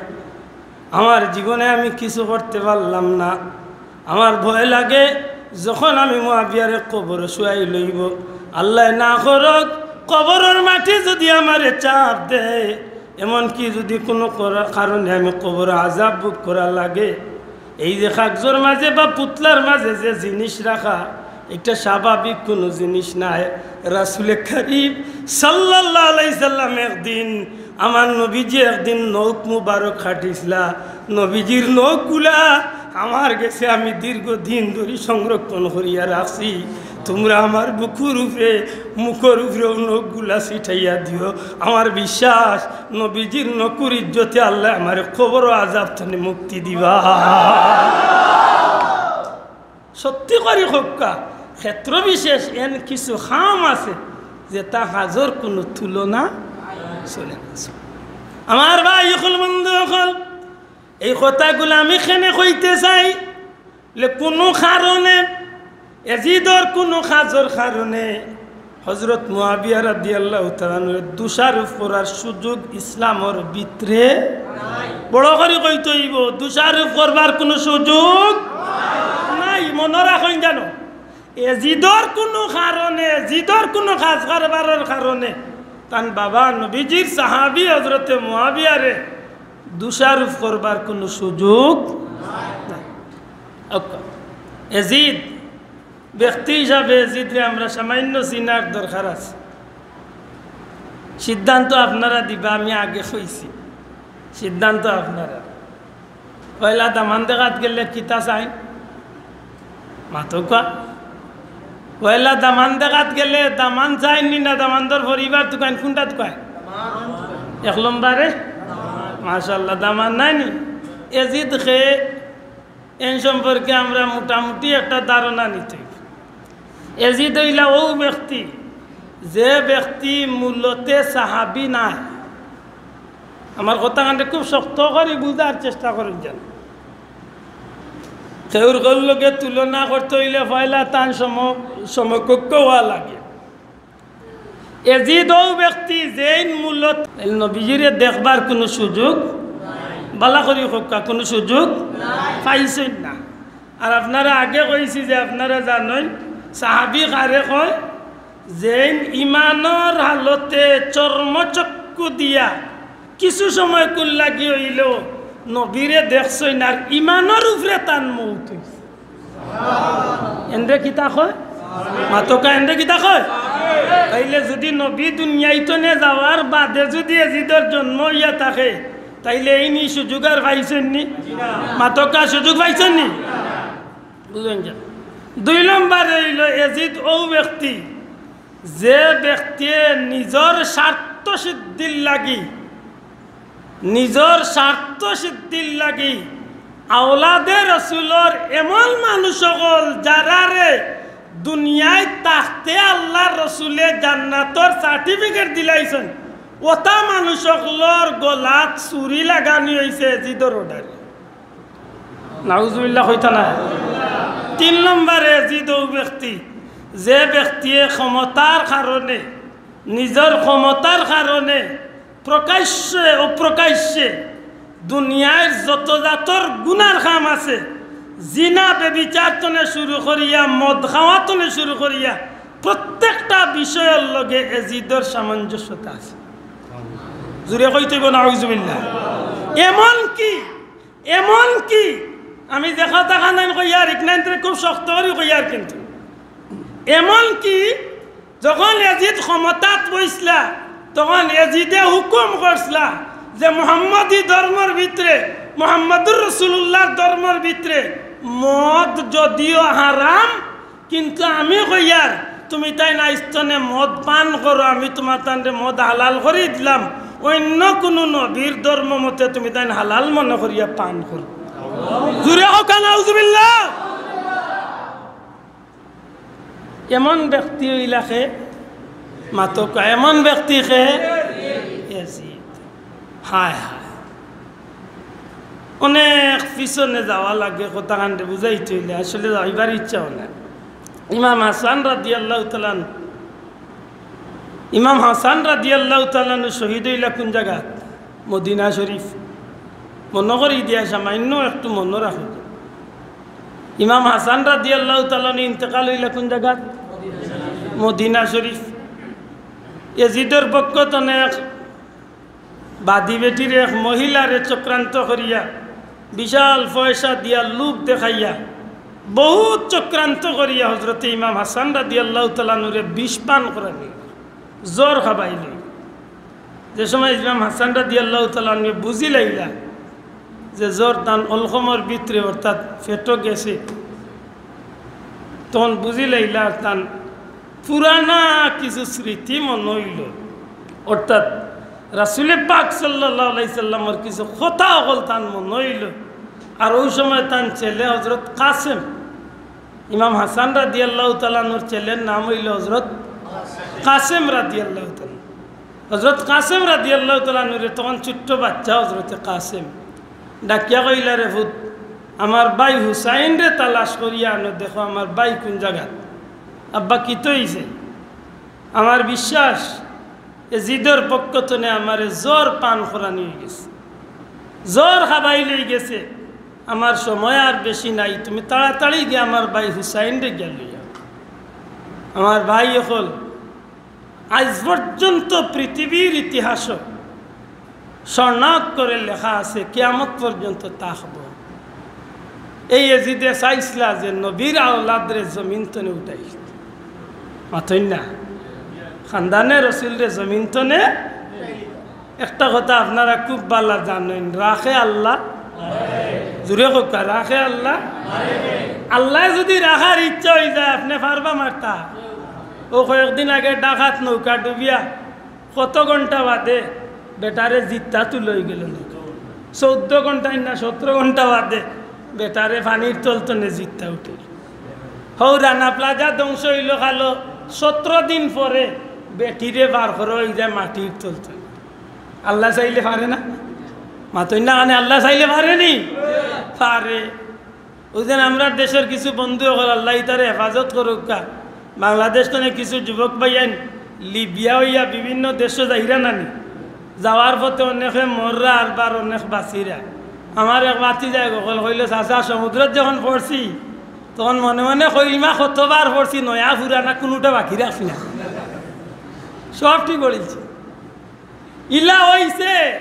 আমার জীবনে আমি কিছু করতে পারলাম না। আমার ভয় লাগে, যখন আমি মুআবিয়ারে কবরো শুয়াই লইবো, আল্লায় না করউক, কবরর মাটি যদি আমারে চাপ দেয়, এমনকি যদি কুনু করা-, কারণে আমি কবরো আযাব ভোগ করা লাগে, এই যে কাগজর মাঝে বা পুতলার মাঝে যে জিনিস রাখা, এটা স্বাভাবিক কুনু জিনিস নায়।" রাসূলে করিম সাল্লাল্লাহু আলাইহি সাল্লাম একদিন, আমার নবীজি একদিন নখ মুবারক কাটিছলা, নবীজির নখগুলা আমার গেছে আমি দীর্ঘদিন ধরি সংরক্ষণ করিয়া রাখছি। তুমরা আমার বুকুর উপরে, মুখর উপরে অউ নখগুলা ছিটাইয়া দিও। আমার বিশ্বাস, নবীজির নখর ইজ্জতে আল্লায় আমারে কবরো আযাব তনে মুক্তি দিবা। সত্যি করি কউক্কা, ক্ষেত্র বিশেষ এন কিছু কাম আছে, যেটা কাজর কুনু তুলনা চলে না। আমার ভাই অকল, বন্ধু অকল, এই কথাগুলা আমি কেনে কইতে চাই, লে কুনু কারণে, এজিদর কুনু কাজর কারণে হযরত মুআবিয়া রাদিয়াল্লাহু তাআলা আনহুরে দোষারোপ করার সুযোগ ইসলামর ভিতরে, বড় করি কইতে অইবো, দোষারোপ করবার কুনু সুযোগ নাই। মনো রাখইন জানো, এজিদর কুনু কারণে, এজিদর কুনু কাজ কারবারর কারণে তান বাবা নবীজির সাহাবী হযরতে মুআবিয়ারে দোষারোপ করবার কুনু সুযোগ নাই। OK। এজিদ, ব্যক্তি হিসাবে এজিদরে আমরা সামান্য চিনার দরকার আছে। সিদ্ধান্ত আপনারা দিবা, আমি আগে কইছি, সিদ্ধান্ত আপনারা। পয়লা দামান দেখাত গেলে কিতা চাইন? মাতউক্কা। পয়লা দামান দেখাত গেলে দামান চাইন নি না দামান্দর পরিবার তুকাইন, কুনটা তুকাইন? এক নম্বরে? মাশাআল্লাহ, দামান নায় নি? এজিদ কে, এন সম্পর্কে আমরা মোটামুটি একটা ধারণা নিতে অইবো। এজিদ অইলা অউ ব্যক্তি, যে ব্যক্তি মূলতে সাহাবি নায়। আমার কথাখানরে খুব শক্ত করি বুঝার চেষ্টা করইন যেন। কেউর লগে তুলনা করতে অইলে পয়লা তান সম-, সমকক্ষ অওয়া লাগে। এজিদ অউ ব্যক্তি যেইন মূলত নবীজিরে দেখবার কুনু সুযোগ, বালা করি কউক্কা, কুনু সুযোগ পাইছইন না। আর আপনারা আগে কইছি যে আপনারা জানইন, সাহাবি কারে কয়, যেইন ইমানর হালতে চর্মচক্ষু দিয়া কিছু সময় কুন লাগি অইলেও নবীরে দেখছইন আর ইমানর উপরে তান মউত অইছে। এনরে কিতা কয়? মাতউক্কা, এনরে কিতা কয়? তাইলে যুদি নবী দুনিয়াইতনে যাওয়ার বাদে যুদি এজিদর জন্ম অইয়া থাকে, তাইলে এইন ই সুযোগ আর পাইছইন নি? মাতউক্কা, সুযোগ পাইছইন নি? বুঝইন যে। দুই নম্বরে অইলো এজিদ অউ ব্যক্তি, যে ব্যক্তিয়ে নিজর স্বার্থ সিদ্ধির লাগি, নিজর স্বার্থ সিদ্ধির লাগি আওলাদে রসুলর এমন মানুষ অকল যারারে দুনিয়াত থাকতে আল্লার রসুলে জান্নাতর certificate দিলাইছইন, অতা মানুষ অকলর গলাত ছুরি লাগানি অইছে এজিদর order এ। নাউজুবিল্লাহ কইতা না? তিন নম্বরে এজিদ অউ ব্যক্তি, যে ব্যক্তিয়ে ক্ষমতার কারণে, নিজর ক্ষমতার কারণে প্রকাশ্যে অপ্রকাশ্যে দুনিয়ার যত জাতর গুনার কাম আছে, জিনা ব্যভিচার তনে শুরু করিয়া, মদ খাওয়া তনে শুরু করিয়া, প্রত্যেকটা বিষয়র লগে এজিদর সামঞ্জস্যতা আছে। জুরে কইতে অইবো নাউজুবিল্লাহ। এমন কি, এমন কি, আমি যে কথাখান কইয়ার, ইখানরে খুব শক্ত করি কইয়ার, কিন্তু এমন কি, যখন এজিদ ক্ষমতাত বইছলা, তখন এজিদে হুকুম করছলা যে মোহাম্মদী ধর্মর ভিতরে, মোহাম্মদুর রসুলুল্লাহর ধর্মর ভিতরে মদ যদিও হারাম, কিন্তু আমি কইয়ার, তুমি তাইন আইজ তনে মদ পান করো, আমি তুমার তানরে মদ হালাল করি দিলাম, অইন্য কুনু নবীর ধর্ম মতে তুমি তাইন হালাল মনে করিয়া পান করো। জুরে কউক্কা নাউজুবিল্লাহ। এমন ব্যক্তি অইলা কে? মাতউক্কা, এমন ব্যক্তি কে? এজিদ। হায় হায়। অনেক পিছনে যাওয়া লাগে, কথাখানরে বুঝাইতে অইলে আসলে যাইবার ইচ্ছাও নাই। ইমাম হাসান রাদিয়াল্লাহু তাআলা আনহু, ইমাম হাসান রাদিয়াল্লাহু তাআলা আনহু শহীদ অইলা কুন জাগাত? মদিনা শরীফ। মনো করি দিয়া সামান্য একটু মনো রাখো। ইমাম হাসান রাদিয়াল্লাহু তাআলা আনহু ইন্তেকাল অইলা কুন জাগাত? মদিনা শরীফ। এজিদর পক্ষ তনে এক বাদী বেটির এক মহিলারে চক্রান্ত করিয়া, বিশাল পয়সা দিয়া লোভ দেখাইয়া, বহুত চক্রান্ত করিয়া হজরতে ইমাম হাসান রাদিয়াল্লাহু তাআলা আনহুরে বিষ পান করানি, জহর খাবাইল। যে সময় ইমাম হাসান রাদিয়াল্লাহু তাআলা আনহু বুঝিলাইলা যে জহর তান অলকমর ভিতরে অর্থাৎ পেটো গেছে, তখন বুঝিলাইলা আর তান পুরানা কিছু স্মৃতি মনো অইলো, অর্থাৎ রাসুলে পাক সাল্লাল্লাহু আলাইহি সাল্লামর কিছু কথা অকল তান মনো অইলো। আর অউ সময় তান ছেলে হজরত কাসেম, ইমাম হাসান রাদিয়াল্লাহু তাআলা আনহুর ছেলের নাম অইলো হজরত কাসেম রাদিয়াল্লাহু তাআলা। হজরত কাসেম রাদিয়াল্লাহু তাআলা আনহুরে তখন ছোট্ট বাচ্চা হজরতে কাসেম ডাকিয়া কইলা, "রে পুত, আমার ভাই হুসাইনরে তালাশ করিয়া আনো, দেখো আমার ভাই কুন জাগাত।" "আব্বা, কিতা অইছে?" "আমার বিশ্বাস, এজিদর পক্ষ তনে আমারে জহর পান করানি অইগেছে, জহর খাবাইল অইগেছে, আমার সময় আর বেশি নাই, তুমি তাড়াতাড়ি গিয়া আমার ভাই হুসাইনরে গিয়া লইয়া আও।" আমার ভাই অকল, আইজ পর্যন্ত পৃথিবীর ইতিহাসও স্বর্ণাক্ষরে লেখা আছে, কিয়ামত পর্যন্ত থাকবো। এই এজিদে চাইছলা যে নবীর আওলাদরে জমিন তনে উঠাইল, মাতইন না, খানদানে রসুলরে জমিন তনে। একটা কথা আপনারা খুব ভালা জানইন, রাখে আল্লাহ, জুরে কউক্কা, রাখে আল্লাহ? আল্লায় যুদি রাখার ইচ্ছা অইযায়, আপনে পারবা মারতা? অউ কয়েকদিন আগে ডাকাত নৌকা ডুবিয়া কত ঘন্টা বাদে বেটারে জিত্তা তুলা অইগেলো নৌকা। চৌদ্দ ঘন্টা না সতরো ঘন্টা বাদে বেটারে পানির তল তনে জিত্তা উঠে। হউ রানা প্লাজা ধ্বংস অইলো কালো, সতরো দিন পরে বেটিরে বার করা অইযায় মাটির তল তনে। আল্লায় চাইলে পারে না? মাতইন না কেনে, আল্লায় চাইলে পারে নি? পারে। অউ যেন আমরার দেশর কিছু বন্ধু অকল, আল্লায় ইতারে হেফাজত করউক্কা। বাংলাদেশ তনে কিছু যুবক ভাইয়াইন লিবিয়া অইয়া বিভিন্ন দেশো যাইরা নানি, যাওয়ার পথে অনেকে মররা আর বার অনেক বাচিরা। আমার এক ভাতিজায় অকল কইলো, "চাচা, সমুদ্রত যখন পড়ছি, তখন মনে মনে কইলমা কতবার পড়ছি, নয়া পুরানা কুনুটা বাকি রাখছি না, সব ঠিক করিলছি।" ইলা অইছে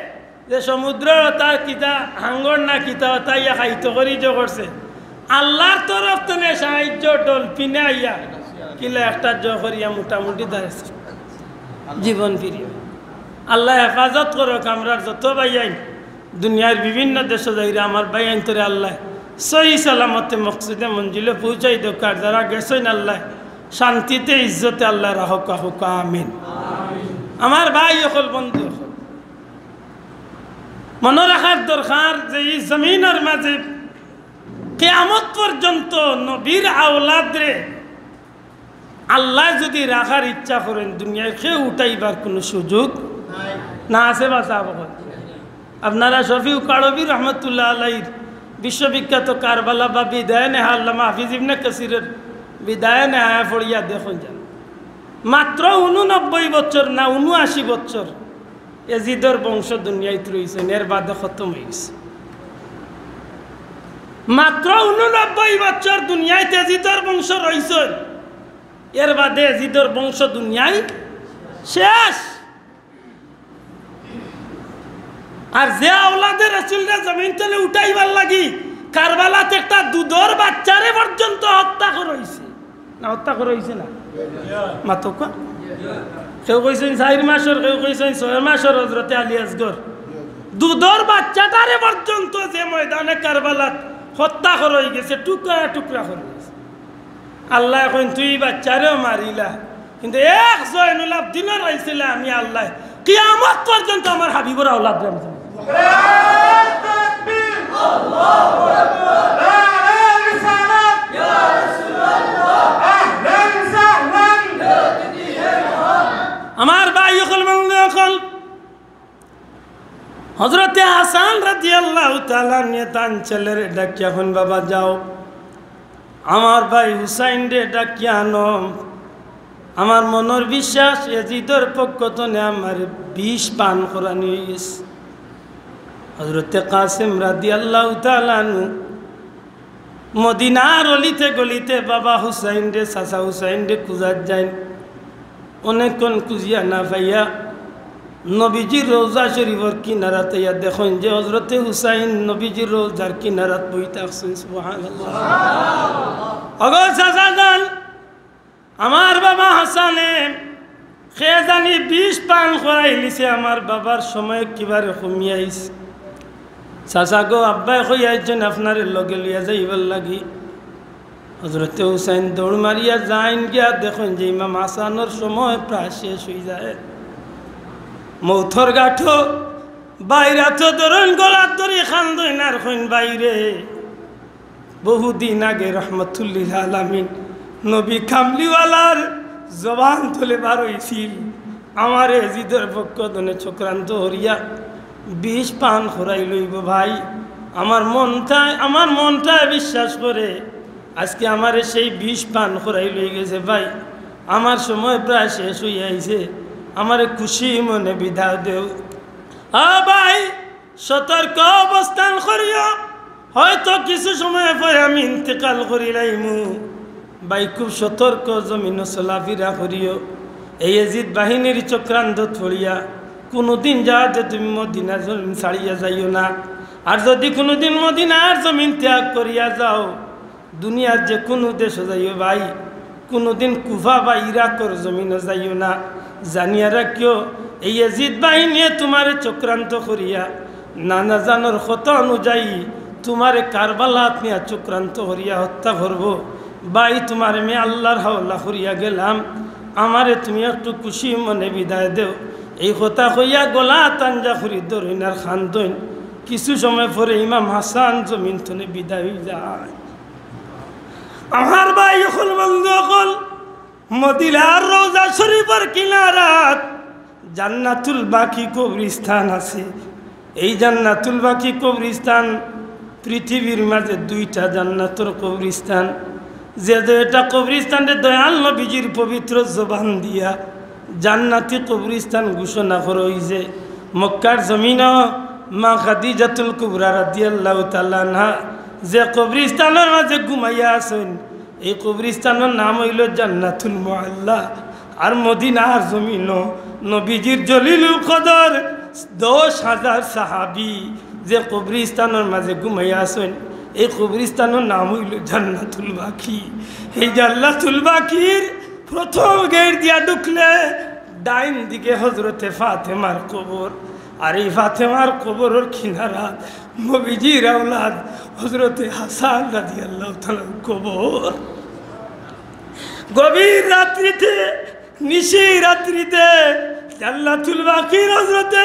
যে সমুদ্রর অতা কিতা হাঙ্গর না কিতা অতা ইয়া খাইতো করি জো করছে। আল্লার তরফ তনে সাহায্য ডলফিনে আইয়া কিলা একটা জো করিয়া মোটামুটি দাঁড়াইছে জীবন ফিরিয়া। আল্লায় হেফাজত করউক আমরার যত ভাইয়াইন দুনিয়ার বিভিন্ন দেশো যাইরা আমার ভাইয়াইনতরে আল্লায় সহি সালামতে মকসুদে মঞ্জিলো পৌঁছাই দেউক্কা। আর যারা গেছইন আল্লায় শান্তিতে ইজ্জতে আল্লায় রাখউক্কা, কউক্কা আমিন। আমার ভাই অকল, বন্ধু অকল, মনো রাখার দরকার যে ই জমিনর মাঝে কিয়ামত পর্যন্ত নবীর আওলাদরে আল্লায় যুদি রাখার ইচ্ছা করইন, দুনিয়ার কেউ উঠাইবার কুনু সুযোগ না আছে বা সাব অকল। আপনারা শফিউ কারবী রহমতুল্লাহ আলাইহির বিশ্ববিখ্যাত কারবালা বা বিদায়ে নেহা, আল্লামা হাফিজ ইবনে কাসিরর বিদায়ে নেহায়া পড়িয়া দেখইন যান, মাত্র ঊননব্বই বছর না ঊনআশি বছর এজিদর বংশ দুনিয়াইত রইছইন, এর বাদে খতম অইগেছে। মাত্র ঊননব্বই বছর দুনিয়াইত এজিদর বংশ রইছইন, এর বাদে এজিদর বংশ দুনিয়াইত শেষ। আর যে আওলাদে রসুলরে জমিন তনে উঠাইবার লাগি কারবালাত একটা দুধর বাচ্চারে পর্যন্ত হত্যা করা অইছে, না হত্যা করা অইছে না? মাতউক্কা। কেউ কইছইন চাইর মাসর, কেউ কইছইন ছয় মাসর হজরতে আলী আসগর। দুধর বাচ্চাটারে পর্যন্ত যে ময়দানে কারবালাত হত্যা করা অইগেছে, টুকরা টুকরা করা অইছে। আল্লায় কইন, "তুই বাচ্চারেও মারিলা, কিন্তু এক জয়নুল আবদিনর আইছিলা আমি আল্লায় কিয়ামত পর্যন্ত আমার হাবিবর আওলাদরে আমি জানি।" আমার ভাই অকল, বন্ধু অকল, হজরতে হাসান রাদিয়াল্লাহু তাআলা আনহু তান ছেলেরে ডাকিয়া কইন, "বাবা যাও, আমার ভাই হুসাইনরে ডাকিয়া আনো। আমার মনর বিশ্বাস এজিদর পক্ষ তনে আমারে বিষ পান করানি অইগেছে।" হজরতে কাসেম রাদিয়াল্লাহু তাআলা আনহু মদিনার অলিতে গলিতে বাবা হুসাইনরে, চাচা হুসাইনরে খুজাত যাইন। অনেকক্ষণ খুজিয়া না পাইয়া নবীজির রওজা শরীফর কিনারাত আইয়া দেখইন যে হজরতে হুসাইন নবীজির রওজার কিনারাত বই থাকছইন। সুবহানাল্লাহ। ওগো চাচা যান, আমার বাবা হাসানে কে জানি বিষ পান করাইলিছে, আমার বাবার সময় একেবারে কমি আইছে। চাচা গো, আব্বায় কই আইছইন আপনারে লগে লইয়া যাইবার লাগি। হজরতে হুসাইন দৌড় মারিয়া যাইন, গিয়া দেখইন যে ইমাম হাসানর সময় প্রায় শেষ অইযায়। মউতর ঘাটো বাইরাতো ধরইন, গলাত ধরি কান্দইন আর কইন, "ভাইরে, বহুদিন আগে রহমতুল্লিল আলামিন নবী কামলিওয়ালার জবান তনে বার অইছিল, আমারে এজিদর পক্ষ তনে চক্রান্ত করিয়া বিষ পান করাইলো গো ভাই। আমার মনটায়, আমার মনটায় বিশ্বাস করে আজকে আমারে সেই বিষ পান করাইলো গেছে ভাই। আমার সময় প্রায় শেষ অইয়া আইছে, আমারে খুশি মনে বিদায় দেও।" আ ভাই, সতর্ক অবস্থান করিও, হয়তো কিছু সময় পরে আমি ইন্তেকাল করিলাইমু। ভাই, খুব সতর্ক জমিনো চলাফিরা করিও। এই এজিদ বাহিনীর চক্রান্তত পড়িয়া কুনুদিন যাতে তুমি মদিনা জমিন ছাড়িয়া যাইও না। আর যদি কুনুদিন মদিনার জমিন ত্যাগ করিয়া যাও, দুনিয়ার যে কুনু দেশো যাইও ভাই, কুনুদিন কুফা বা ইরাকর জমিনো যাইও না। জানিয়া রাখিও, এই এজিদ বাহিনীয়ে তুমারে চক্রান্ত করিয়া নানা জানর কথা অনুযায়ী তুমারে কারবালাত নিয়া চক্রান্ত করিয়া হত্যা করবো। ভাই, তুমারে আমি আল্লার হাওলা করিয়া গেলাম, আমারে তুমি একটু খুশি মনে বিদায় দেও।" এই কথা কইয়া গলা তাঞ্জা করি ধরইন আর কান্দইন। কিছু সময় পরে ইমাম হাসান জমিন তনে বিদায় অই যায়। আমার ভাই অকল, বন্ধু অকল, মদিনার রওজা শরীফর কিনারাত জান্নাতুল বাকি কবরস্থান আছে। এই জান্নাতুল বাকি কবরস্থান পৃথিবীর মাঝে দুইটা জান্নাতর কবরস্থান। যে দুইটা কবরস্থানরে দয়াল নবীজির পবিত্র জবান দিয়া জান্নাতি কবরস্থান ঘোষণা করা অইছে। মক্কার জমিনো মা খাদিজাতুল কুবরা রাদিয়াল্লাহু তাআলা আনহা যে কবরস্থানর মাঝে ঘুমাইয়া আছইন, এই কবরস্থানর নাম অইলো জান্নাতুল মুআল্লা। আর মদিনার জমিনো নবীজির জলিলুল কদর দশ হাজার সাহাবী যে কবরস্থানর মাঝে ঘুমাইয়া আছইন, এই কবরস্থানর নাম অইলো জান্নাতুল বাকি। এই জান্নাতুল বাকির প্রথম গেট দিয়া ঢুকলে ডাইন দিকে হযরতে ফাতেমার কবর, আর এই ফাতেমার কবরর কিনারাত নবীজির আওলাদ হযরতে হাসান রাদিয়াল্লাহু তাআলার কবর। গভীর রাত্রিতে, নিশি রাত্রিতে জান্নাতুল বাকির হযরতে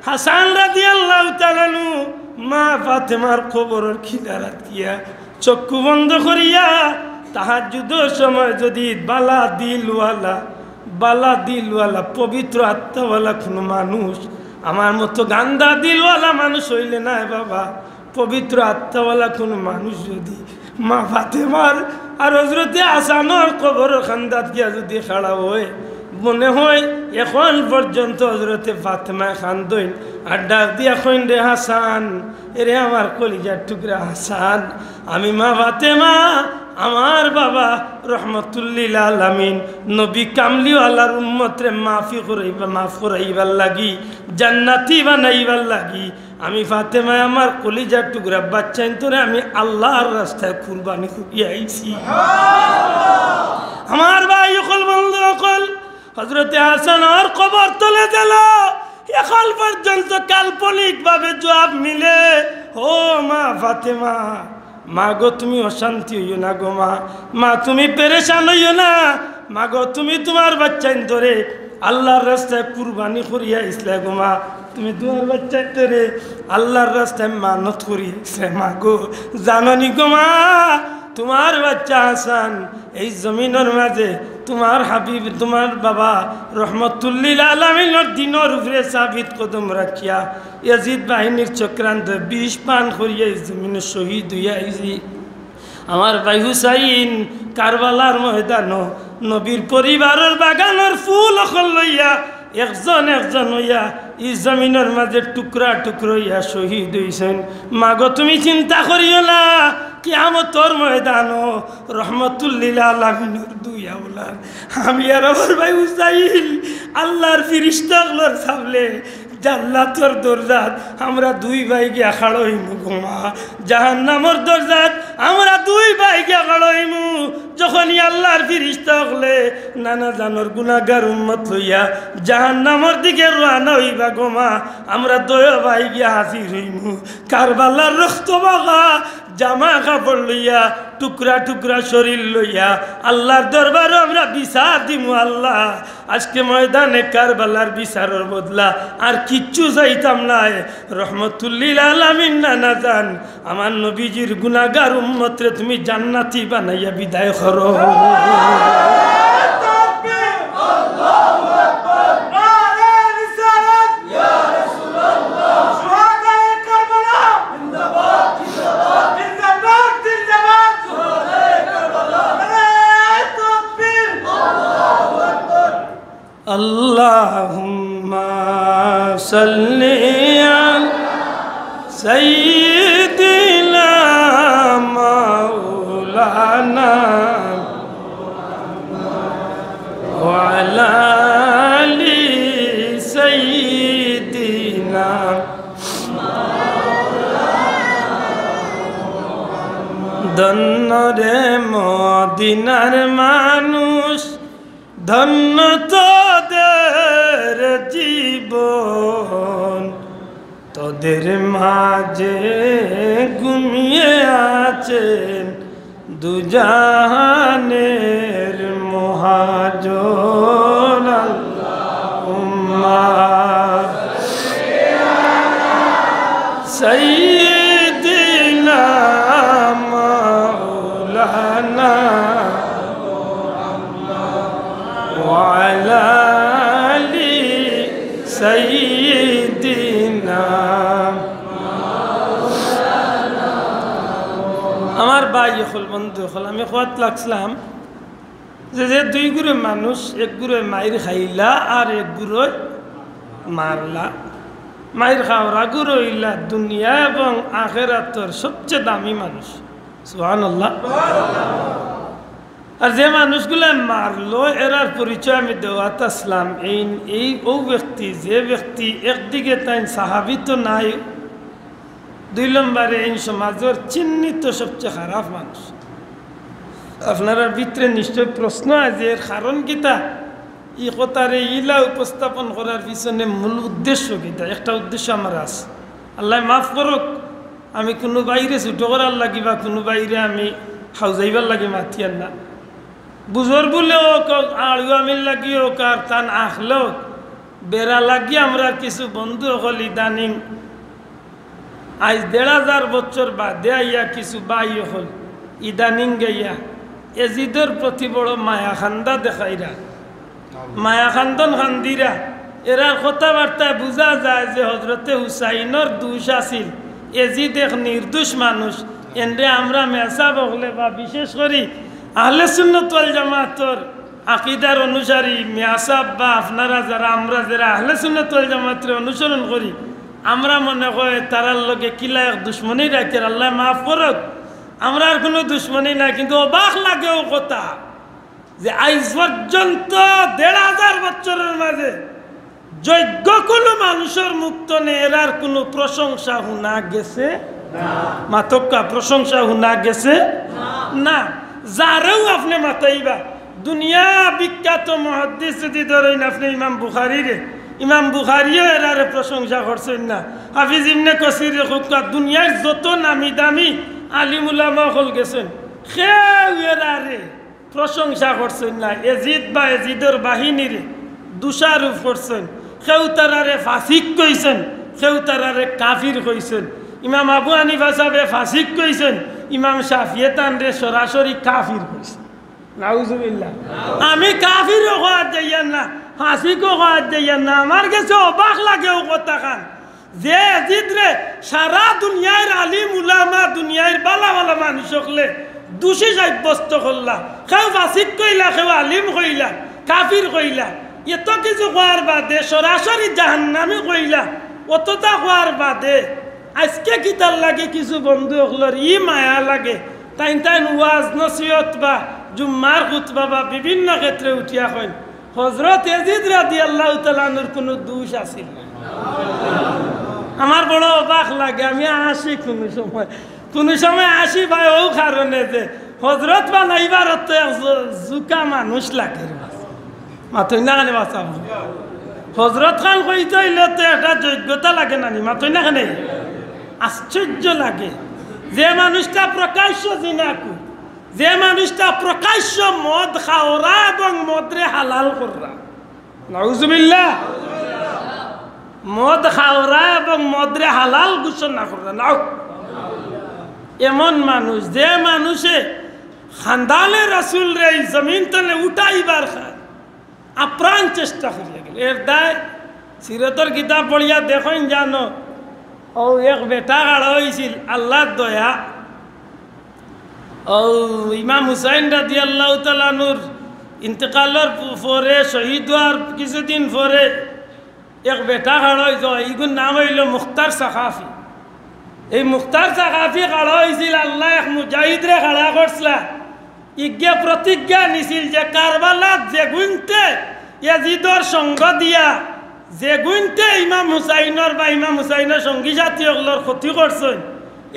হাসান রাদিয়াল্লাহু তাআলা আনহু মা ফাতেমার কবরর কিনারাত গিয়া চক্ষু বন্ধ করিয়া তাহাজ্জুদর সময় যদি বালা দিলওয়ালা, বালা দিলওয়ালা, পবিত্র আত্মাওয়ালা কুনু মানুষ, আমার মতো গান্দা দিলওয়ালা মানুষ অইলে নায় বাবা, পবিত্র আত্মাওয়ালা কুনু মানুষ যদি মা ফাতেমার আর হযরতে হাসানর কবরর কান্দাত গিয়া যদি খাড়া অয়, মনে হয় এখন পর্যন্ত হযরতে ফাতেমায় কান্দইন আর ডাক দিয়া কইন, "রে হাসান, এরে আমার কলিজার টুকরা হাসান, আমি মা ফাতেমা, আমার বাবা রহমতুল্লিল আলামিন, নবী কামলিওয়ালার উম্মতরে মাফি করাইবা, মাফ করাইবার লাগি, জান্নাতি বানাইবার লাগি আমি ফাতেমায় আমার কলিজার টুকরা বাচ্চাইন্তরে আমি আল্লার রাস্তায় কুরবানি করিয়া আইছি।" আমার ভাই অকল, বন্ধু অকল, হযরতে হাসানর কবর তলে গেল, এখন পর্যন্ত কাল্পনিকভাবে জবাব মিলে, "ও মা ফাতেমা, মা গো, তুমি অশান্তি অইও না গো মা, মা তুমি পেরেশান অইও না, মা গো, তুমি তুমার বাচ্চাইন্তরে আল্লার রাস্তায় কুরবানি করিয়া আইছলায় গো মা, তুমি তুমার বাচ্চাইন্তরে আল্লার রাস্তায় মানত করিয়া আইছলায় মা গো, জানো নি গো মা, তুমার বাচ্চা হাসান এই জমিনর মাঝে তুমার হাবিব, তুমার বাবা রহমতুল্লিল আলামিনর দ্বীনর উপরে সাবিত কদম রাখিয়া ইয়াজিদ বাহিনীর চক্রান্তে বিষ পান করিয়া এই জমিনো শহীদ অইয়া আইছে।" আমার ভাই হুসাইন কারবালার ময়দানো নবীর পরিবারর বাগানর ফুল অকল লইয়া একজন একজন অইয়া ই জমিনর মাঝে টুকরা টুকরা অইয়া শহীদ অইছইন। মা গো, তুমি চিন্তা করিও না, কিয়ামতর ময়দানো রহমতুল্লিল আলামিনর দুই আওলাদ, আমি আর আমার ভাই হুসাইন আল্লার ফিরিস্তা অকলর সামনে জান্নাতর দরজাত আমরা দুই ভাই গিয়া খাড়া অইমু গো মা, জাহান্নামর দরজাত আমরা দুই ভাই গিয়া খাড়া অইমু। যখনই আল্লার ফিরিস্তা অকলে নানা জানর গুনাগার উম্মত লইয়া জাহান্নামর দিকে রওয়ানা অইবা গো মা, আমরা দুইও ভাই গিয়া হাজির অইমু। কারবালার রক্ত মাখা জামা কাপড় লইয়া, টুকরা টুকরা শরীর লইয়া আল্লার দরবারো আমরা বিচার দিমু। আল্লা, আজকে ময়দানে কারবালার বিচারর বদলা আর কিচ্ছু চাইতাম নায়। রহমতুল্লিল আলামিন নানা জান, আমার নবীজির গুনাগার উম্মতরে তুমি জান্নাতি বানাইয়া বিদায় করো। اللهم صل على سيدنا مولانا وعلى آل سيدنا। ধন্য রে মদিনার মানুষ, ধন্য তোদের জীবন। দের মাঝে ঘুমিয়ে আছেন দুজাহানের মহাজন। আল্লাহুম্মা সাইয়্যিদিনা মাওলানা ওয়া আলা আলি সাইয়্যিদিনা। আমার ভাই অকল, বন্ধু অকল, আমি কওয়াত লাগছিলাম যে, যে দুই গুরু মানুষ, এক গুরু মাইর খাইলা আর এক গুরু মারলা। মাইর খাওরা গুরু অইলা দুনিয়া এবং আখেরাতর সবচেয়ে দামি মানুষ। সুবহানাল্লাহ। আর যে মানুষগুলা মারলো, এরার পরিচয় আমি দেওয়াত আসলাম। এই, এই ও ব্যক্তি, যে ব্যক্তি একদিকে তাইন সাহাবি তো নায়, দুই নম্বরে এই সমাজর চিহ্নিত সবচেয়ে খারাপ মানুষ। আপনারার ভিতরে নিশ্চয় প্রশ্ন আছে, এর কারণ কিতা? ই কথারে ইলা উপস্থাপন করার পিছনে মূল উদ্দেশ্য কিতা? একটা উদ্দেশ্য আমার আছে। আল্লায় মাফ করুক, আমি কুনু ভাইরে ছুটো করার লাগি বা কুনু ভাইরে আমি হাউজাইবার লাগি মাতিয়ার না। বুঝর বুলে অউক, আড়ুয়ামির লাগি অউক, আর তান আখলে অউক, বেড়া লাগি আমরার কিছু বন্ধু অকল ইদানিং আইজ দেড় হাজার বছর বাদে আইয়া কিছু ভাই অকল ইদানিং গাইয়া এজিদর প্রতি বড় মায়া খান্দা দেখাইরা, মায়া খান্দন খান্দিরা। এরার কথাবার্তায় বুঝা যায় যে হজরতে হুসাইনর দুষ আছিল, এজিদ এক নির্দোষ মানুষ। এনরে আমরা মেসাব অকলে বা বিশেষ করি আহলে সুন্নত ওয়াল জামাতর আকিদার অনুসারী মেসাব বা আপনারা যারা, আমরা যারা আহলে সুন্নত ওয়াল জামাতরে অনুসরণ করি, আমরা মনে হয় তারার লগে কিলা এক দুশমনি রাখি, আল্লায় মাফ করুক, আমরার কুনু দুশমনি নাই। কিন্তু অবাক লাগে অউ কথা যে আইজ পর্যন্ত দেড় হাজার বছরর মাঝে যোগ্য কুনু মানুষর মুখ তনে এরার কুনু প্রশংসা হুনা গেছে? মাতক্কা, প্রশংসা হুনা গেছে? না। যারেও আপনে মাতাইবা, দুনিয়া বিখ্যাত মুহাদ্দিস যদি ধরইন আপনে ইমাম বুখারীরে, ইমাম বুখারীও এরারে প্রশংসা করছইন না। হাফিজ ইবনে কাসিরে কউক্কা, দুনিয়ার যত নামি দামি আলিম উলামা অকল গেছইন, কেউ এরারে প্রশংসা করছইন না। এজিদ বা এজিদর বাহিনীরে দোষারোপ করছইন, কেউ তারারে ফাসিক কইছইন, কেউ তারারে কাফির কইছইন। ইমাম আবু হানিফা সাবে ফাসিক কইছইন, ইমাম শাফিয়ে তানরে সরাসরি কাফির কইছইন। নাউজুবিল্লাহ। আমি কাফিরও কওয়াত যাইয়ার না, ফাসিকও কওয়াত যাইয়ার না। আমার গেছে অবাক লাগে অউ কথাখান। যে এজিদরে সারা দুনিয়ার আলিম উলামা, দুনিয়ার বালা বালা মানুষ অকলে দোষী সাব্যস্ত করলা, কেউ ফাসিক কইলা, কেউ আলিম কইলা, কাফির কইলা, এত কিছু কওয়ার বাদে সরাসরি জাহান্নামী কইলা, অততা কওয়ার বাদে আইজকে কিতার লাগি কিছু বন্ধু অকলর ই মায়া লাগে, তাইন তাইন ওয়াজ নসিহত বা জুম্মার খুতবা বা বিভিন্ন ক্ষেত্রে উঠিয়া কইন, হজরত এজিদ রাদিয়াল্লাহু তাআলা আনহুর কুনু দুষ আছিল না। আমার বড় অবাক লাগে, আমি হাসি কুনু সময়, কুনু সময় হাসি ভাই অউ কারণে যে হজরত বানাইবার অর্থ এক জু-, জুকা মানুষ লাগে রে বাস। মাতইন না কেনে বাস? হজরত খান কইতে অইলে তো একটা যোগ্যতা লাগে না নি? মাতইন না কেনে? আশ্চর্য লাগে যে মানুষটা প্রকাশ্য জিনাকুর, যে মানুষটা প্রকাশ্য মদ খাওরা এবং মদরে হালাল কররা। নাউজুবিল্লাহ। মদ খাওরা এবং মদরে হালাল ঘোষণা কররা। নাও। এমন মানুষ, যে মানুষে খান্দানে রাসুলরে ই জমিন তনে উঠাইবার খা-, আপ্রাণ চেষ্টা করিয়া গেল। এর দায় সিরতর কিতাব পড়িয়া দেখইন জানো, অউ এক বেটা খাড়া অইছিল, আল্লার দয়া। অউ ইমাম হুসাইন রাদিয়াল্লাহু তাআলা আনহুর ইন্তেকালর প-, পরে, শহীদ অওয়ার কিছুদিন পরে এক বেটা খাড়া অইছিল, ইগুর নাম অইলো মুখতার সাকাফি। এই মুখতার সাকাফি খাড়া অইছিল, আল্লায় এক মুজাহিদরে খাড়া করছিলা। ইগে প্রতিজ্ঞা নিছিল যে কারবালাত যেগুইন্তে এজিদর সঙ্গ দিয়া, যেগুইন্তে ইমাম হুসাইনর বা ইমাম হুসাইনর সঙ্গী সাথী অকলর ক্ষতি করছইন,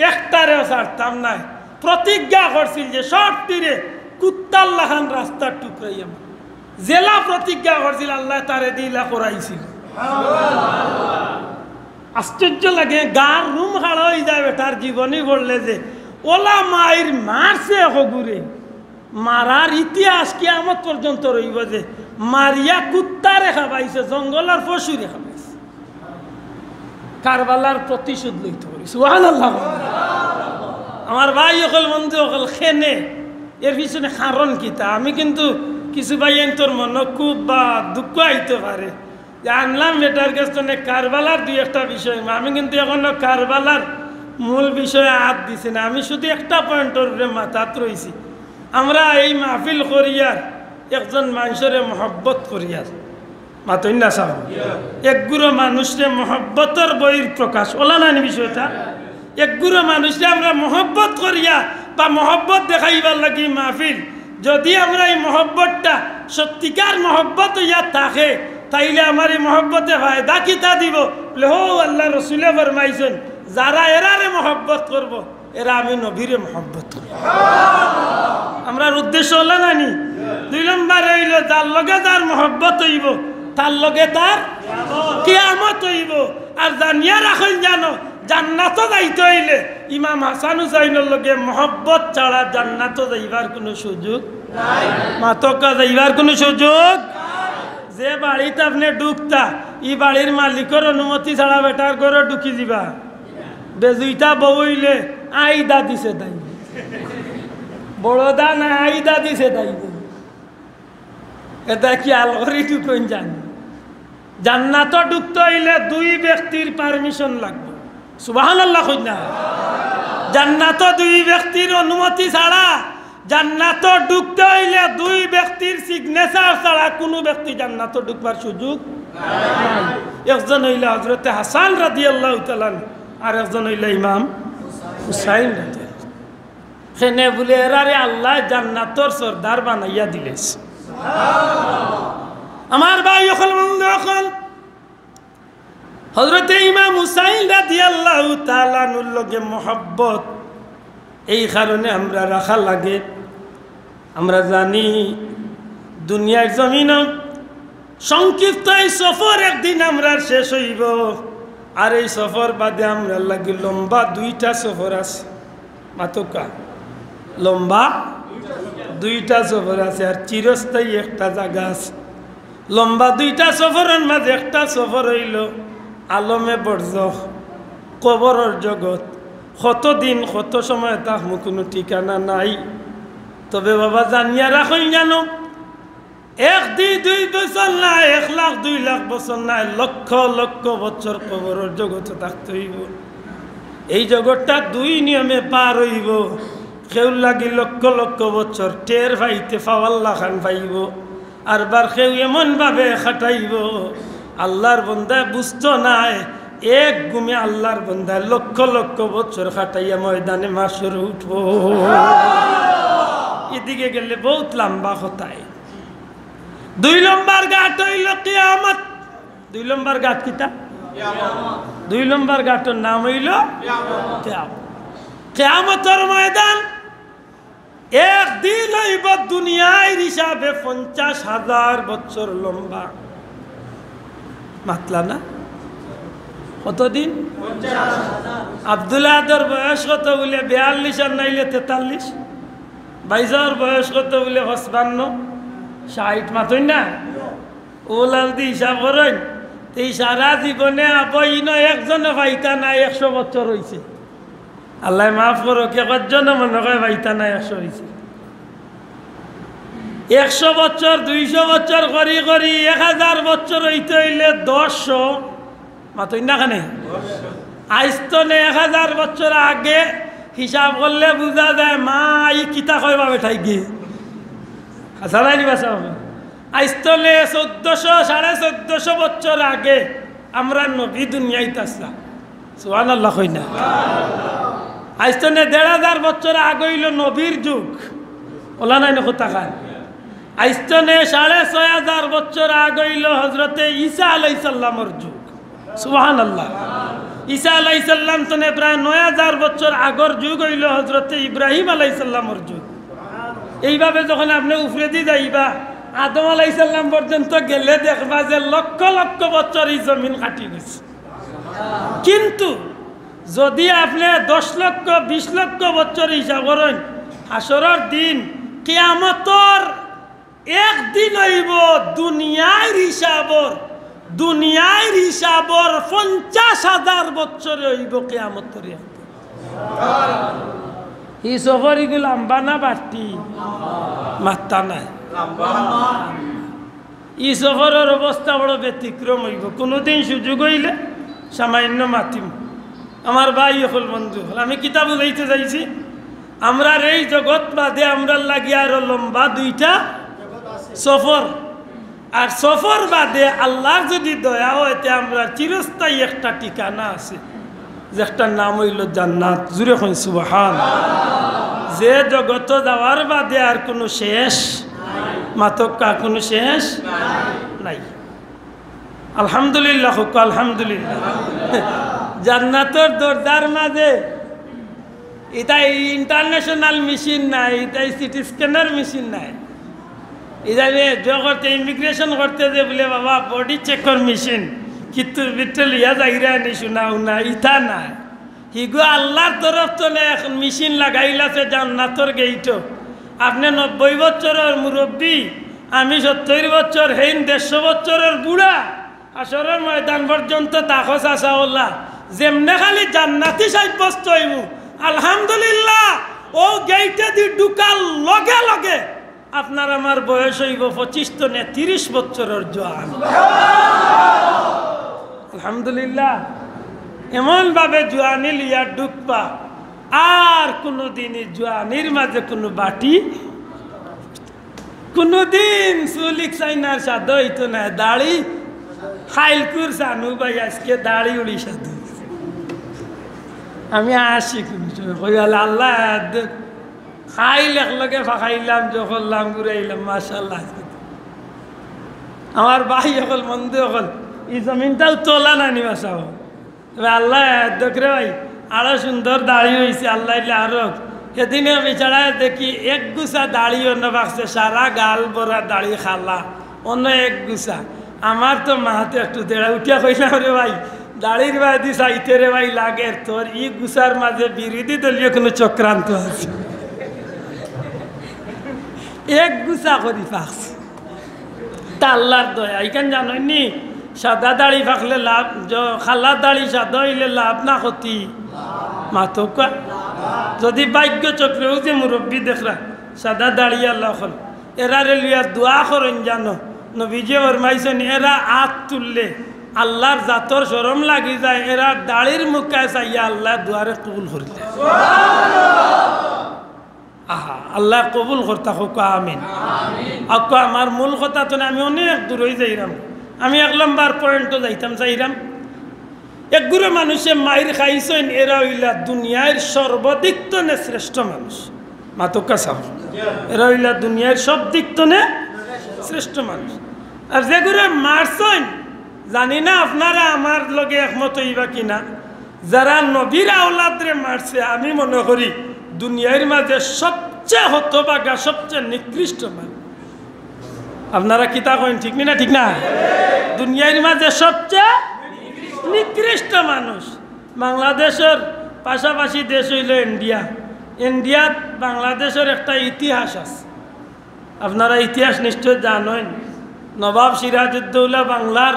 একটারেও ছাড়তাম নায়। প্রতিজ্ঞা করছিল যে সবটিরে কুত্তার লাখান রাস্তাত ঠুকরাইয়াম। যেলা প্রতিজ্ঞা করছিল, আল্লায় তারে দি ইলা করাইছিল। আশ্চর্য লাগে, গার রুম খাড়া অই যায় বেটার জীবনী পড়লে যে, ওলা মাইর মারছে হগুরে, মারার ইতিহাস কিয়ামত পর্যন্ত রইব যে, মারিয়া কুত্তারে খাবাইছে, জঙ্গলর পশুরে খাবাইছে। কারবালার প্রতিশোধ লইতো করি। সুবহানাল্লাহ। আমার ভাই অকল, বন্ধু অকল, খেনে, এর পিছনে কারণ কিতা? আমি কিন্তু কিছু ভাইয়াইন্তর মনো খুব বা দুঃখ আইতো পারে যে আনলাম বেটার গেছ থনে কারবালার দুই একটা বিষয়। আমি কিন্তু এখনো কারবালার মূল বিষয়ে আত দিছি না, আমি শুধু একটা পয়েন্টর উপরে মাতাত রইছি। আমরা এই মাহফিল করিয়ার একজন মানষরে মহব্বত করিয়ার, মাতইন না সাব, একগুরো মানুষরে মহব্বতর বহিঃপ্রকাশ, ওলা নানি বিষয়টা? একগুরো মানুষরে আমরা মহব্বত করিয়া বা মহব্বত দেখাইবার লাগি মাহফিল, যদি আমরা এই মহব্বতটা সত্যিকার মহব্বত অইয়া থাকে, তাইলে আমার এই মহব্বতে ফায়দা কিতা দিব? বলে, হো আল্লাহ রসুলে ফরমাইছইন, যারা এরারে মহব্বত করব, এরা আমি নবীরে মহব্বত করি। আমরার উদ্দেশ্য ওলা নানি? দুই নম্বর অইল, যার লগে যার মহব্বত অইব, তার লগে তার কিয়ামত অইব। আর জানিয়া রাখইন জানো, জান্নাতো যাইতে অইলে ইমাম হাসান হুসাইনর লগে মহব্বত ছাড়া জান্নাতো যাইবার কুনু সুযোগ নাই। মাতকা যাইবার কুনু সুযোগ? যে বাড়িত আপনে ঢুকতা, ই বাড়ির মালিকর অনুমতি ছাড়া বেটার ঘরো ঢুকি যিবা? বেজুইতা বউ অইলে আইদা দিছে তাই। বড়দা না আইদা দিছে তাই। এটা কি আলগরি ঢুকইন জানি? জান্নাতো ঢুকতে অইলে দুই ব্যক্তির পারমিশন লাগবো। সুবহানাল্লাহ কইন না? জান্নাতো দুই ব্যক্তির অনুমতি ছাড়া, জান্নাতো ঢুকতে অইলে দুই ব্যক্তির সিগনেচার ছাড়া কুনু ব্যক্তি জান্নাতো ঢুকবার সুযোগ নাই। একজন অইলা হজরতে হাসান রাদিয়াল্লাহু তাআলা আনহু, আর একজন অইলা ইমাম হুসাইন রাদিয়াল্লাহু। কেনে বুলে, এরারে আল্লায় জান্নাতর সর্দার বানাইয়া দিলাইছে। আমার ভাই অকল, বন্ধু অকল, হজরতে ইমাম হুসাইন রাদিয়াল্লাহু তাআলা আনহুর লগে মহব্বত, এই কারণে আমরা রাখা লাগে। আমরা জানি দুনিয়ার জমিনো সংক্ষিপ্ত এই সফর একদিন আমরার শেষ অইব, আর এই সফর বাদে আমরার লাগি লম্বা দুইটা সফর আছে। মাতকা, লম্বা দুইটা সফর আছে, আর চিরস্থায়ী একটা জাগা আছে। লম্বা দুইটা সফরর মাঝে একটা সফর অইল আলমে বরজখ, কবরর জগত। কতদিন, কত সময় থাকমু, কুনু ঠিকানা নাই। তবে বাবা, জানিয়া রাখইন জানো, এক দুই দুই বছর না, এক লাখ দুই লাখ বছর না, লক্ষ লক্ষ বছর কবরর জগতো থাকতে অইব। এই জগতটা দুই নিয়মে পার অইব। কেউর লাগি লক্ষ লক্ষ বছর টের পাইতে পাওয়ার লাখান পাইব, আর বার কেউ এমন ভাবে খাটাইব, আল্লাহর বন্দায় বুঝতো নায়, এক ঘুমে আল্লাহর বন্দায় লক্ষ লক্ষ বছর খাটাইয়া ময়দানে মাশর উঠব। এদিকে গেলে বহুত লম্বা কথায়। দুই নম্বর ঘাট অইল কিয়ামত। দুই নম্বর ঘাট কিতা? দুই নম্বর ঘাটর নাম অইল কিয়ামত। কিয়ামতর ময়দান। একদিন অইব দুনিয়ার হিসাবে পঞ্চাশ হাজার বছর লম্বা। মাতলা না? কতদিন? আব্দুল আহাদর বয়স কত বুলে? বিয়াল্লিশ আর নাইলে তেতাল্লিশ। বাইজার বয়স কত বুলে? পঁচপান্ন, ষাইট, মাতইন না? ওলা যদি হিসাব করইন, তে ই সারা জীবনে আবো ইনো একজনে পাইতা না, একশো বছর অইছে। আল্লায় মাফ করো, কে কয়জনে মনো কয় পাইতা না, একশো অইছে। একশো বছর, দুইশো বছর করি করি এক হাজার বছর অইতে অইলে দশশো, মাতইন না কেনে? আইজ তনে এক হাজার বছর আগে হিসাব করলে বুঝা যায়, মা, ই কিতা কয় বা বেটাইন গি। হাছা নায়নি বা চাও? আইজ তনে চৌদ্দশো, সাড়ে চৌদ্দশো বছর আগে আমরার নবী দুনিয়াইত আছলা। সুবহানাল্লাহ কইন না। আইজ তনে দেড় হাজার বছর আগ অইল নবীর যুগ। ওলা নায়নি কথাখান? আইজ তনে সাড়ে ছয় হাজার বছর আগ অইল হজরতে ঈসা আলাইহিস সালামর যুগ। সুবহানাল্লাহ। ঈসা আলাইহিস সালাম তনে প্রায় নয় হাজার বছর আগর যুগ অইল হজরতে ইব্রাহিম আলাইহিস সালামর যুগ। এইভাবে যখন আপনে উপরেদি যাইবা, আদম আলাইহিস সালাম পর্যন্ত গেলে দেখবা যে লক্ষ লক্ষ বছর ই জমিন কাটি গেছে। কিন্তু যুদি আপনে দশ লক্ষ, বিশ লক্ষ বছর হিসাব করইন, হাশরর দিন, কিয়ামতর একদিন অইবো দুনিয়ার হিসাবর, দুনিয়ার হিসাবর পঞ্চাশ হাজার বছরে অইবো কিয়ামতর একদিন। ই সফর ইগু লাম্বা না বাট্টি? মাত্তা নাই। ই সফরর অবস্থা বড় ব্যতিক্রম অইবো। কুনুদিন সুযোগ অইলে সামান্য মাতিমু। আমার ভাই অকল, বন্ধু অকল, আমি কিতা বুঝাইতে চাইছি, আমরার এই জগৎ বাদে আমরার লাগি আরো লম্বা দুইটা সফর। আর সফর বাদে আল্লার যুদি দয়া অয়, তে আমরার চিরস্থায়ী একটা ঠিকানা আছে, যেটার নাম অইলো জান্নাত। জুরে কইন সুবহান। যে জগতো যাওয়ার বাদে আর কুনু শেষ, মাতউক্কা, কুনু শেষ নাই। আলহামদুলিল্লাহ কউক্কা, আলহামদুলিল্লাহ। জান্নাতর দরজার মাঝে ইতা international মেশিন নায়, ইতা সিটি স্ক্যানার মেশিন নায়। ইতা যে করতে, ইমিগ্রেশন করতে যে বুলে, "বাবা, বডি চেকর মেশিন, কিত্তুর ভিতরে লইয়া যাইরা নি, শুনা উনা", ইতা নায়। হিগু আল্লার তরফ তনে এক মেশিন লাগাইল আছে জান্নাতর গেইটো। আপনে নব্বই বছরর মুরব্বি, আমি সত্তইর বছর, হেইন দেড়শো বছরর বুড়া। হাশরর ময়দান পর্যন্ত তাকো চাচা অলা, যেমনে খালি জান্নাতি সাব্যস্ত অইমু, আলহামদুলিল্লাহ, অউ গেইটেদি ঢুকার লগে লগে আপনার আমার বয়স অইবো পঁচিশ তনে তিরিশ বছরর জোয়ান। আলহামদুলিল্লাহ, এমন ভাবে জোয়ানি লইয়া ঢুকবা, আর কুনুদিনই জোয়ানির মাঝে কুনু বাটি কুনুদিন চুল ইকসাইনার সাদা অইতো নায়, দাড়ি খাইলকুর সানু ভাই, আইজকে দাড়ি উড়ি সাদু। আমি আসি কুনু সময়, কই, "আল্লাহ, আল্লাহ, খাইল একলগে ফাঁকাইলাম, জখরলাম, ঘুরাইলাম, মাশাআল্লাহ।" আমার ভাই অকল, বন্ধু অকল, ই জমিনটাও তোলা নানি বাসাও। তবে আল্লাহ দেখরে ভাই, আরো সুন্দর দাড়ি অইছে, আল্লাহ ইলে আরো। সেদিনে বিচারায় দেখি এক গুছা দাড়ি অনো বাকছে, সারা গাল ভরা দাড়ি কালা, অনো এক গুছা। আমার তো মাথাত একটু দেড়া উঠিয়া কইলাম, "রে ভাই, দাড়ির বায়দি চাইতে রে ভাই লাগের, তোর ই গুছার মাঝে বিরোধী দলীয় কুনু চক্রান্ত আছে।" এক গুছা করি ফাঁকছে। তা আল্লার দয়া। ইখান জানইননি, সাদা দাড়ি ফাঁকলে লাভ, জ-, কালা দাড়ি সাদা অইলে লাভ না ক্ষতি? মাতউক্কা। যুদি ভাগ্য চক্রেও যে মুরব্বি দেখরা, সাদা দাড়ি আল্লাহ অকল, এরারে লইয়া দোয়া করইন জানো। নবীজিয়ে ফরমাইছইন, এরা আত তুললে আল্লার জাতর শরম লাগি যায়, এরার দাড়ির মুখায় চাইয়া আল্লায় দোয়ারে কবুল করিলে। আহা, আল্লায় কবুল করতা কউক্কা, আমিন। আউক্কা, আমার মূল কথা তনে আমি অনেক দূরই যাইরাম। আমি এক লম্বর পয়েন্টো যাইতাম চাইরাম। একগুরে মানুষে মাইর খাইছইন, এরা অইলা দুনিয়ার সর্বদিক তনে শ্রেষ্ঠ মানুষ। মাতউক্কা চাও। এরা অইলা দুনিয়ার সব দিক তনে শ্রেষ্ঠ মানুষ। আর যেগুরে মারছইন, জানি না আপনারা আমার লগে একমত অইবা কিনা, যারা নবীর আওলাদরে মারছে, আমি মনে করি দুনিয়ার মাঝে সবচেয়ে হতভাগা, সবচেয়ে নিকৃষ্ট মানুষ। আপনারা কিতা কইন, ঠিক নি না? ঠিক না? দুনিয়ার মাঝে সবচেয়ে নিকৃষ্ট মানুষ। বাংলাদেশর পাশাপাশি দেশ অইলো ইন্ডিয়া। ইন্ডিয়াত বাংলাদেশর একটা ইতিহাস আছে। আপনারা ইতিহাস নিশ্চয় জানইন, নবাব সিরাজউদ্দৌলা বাংলার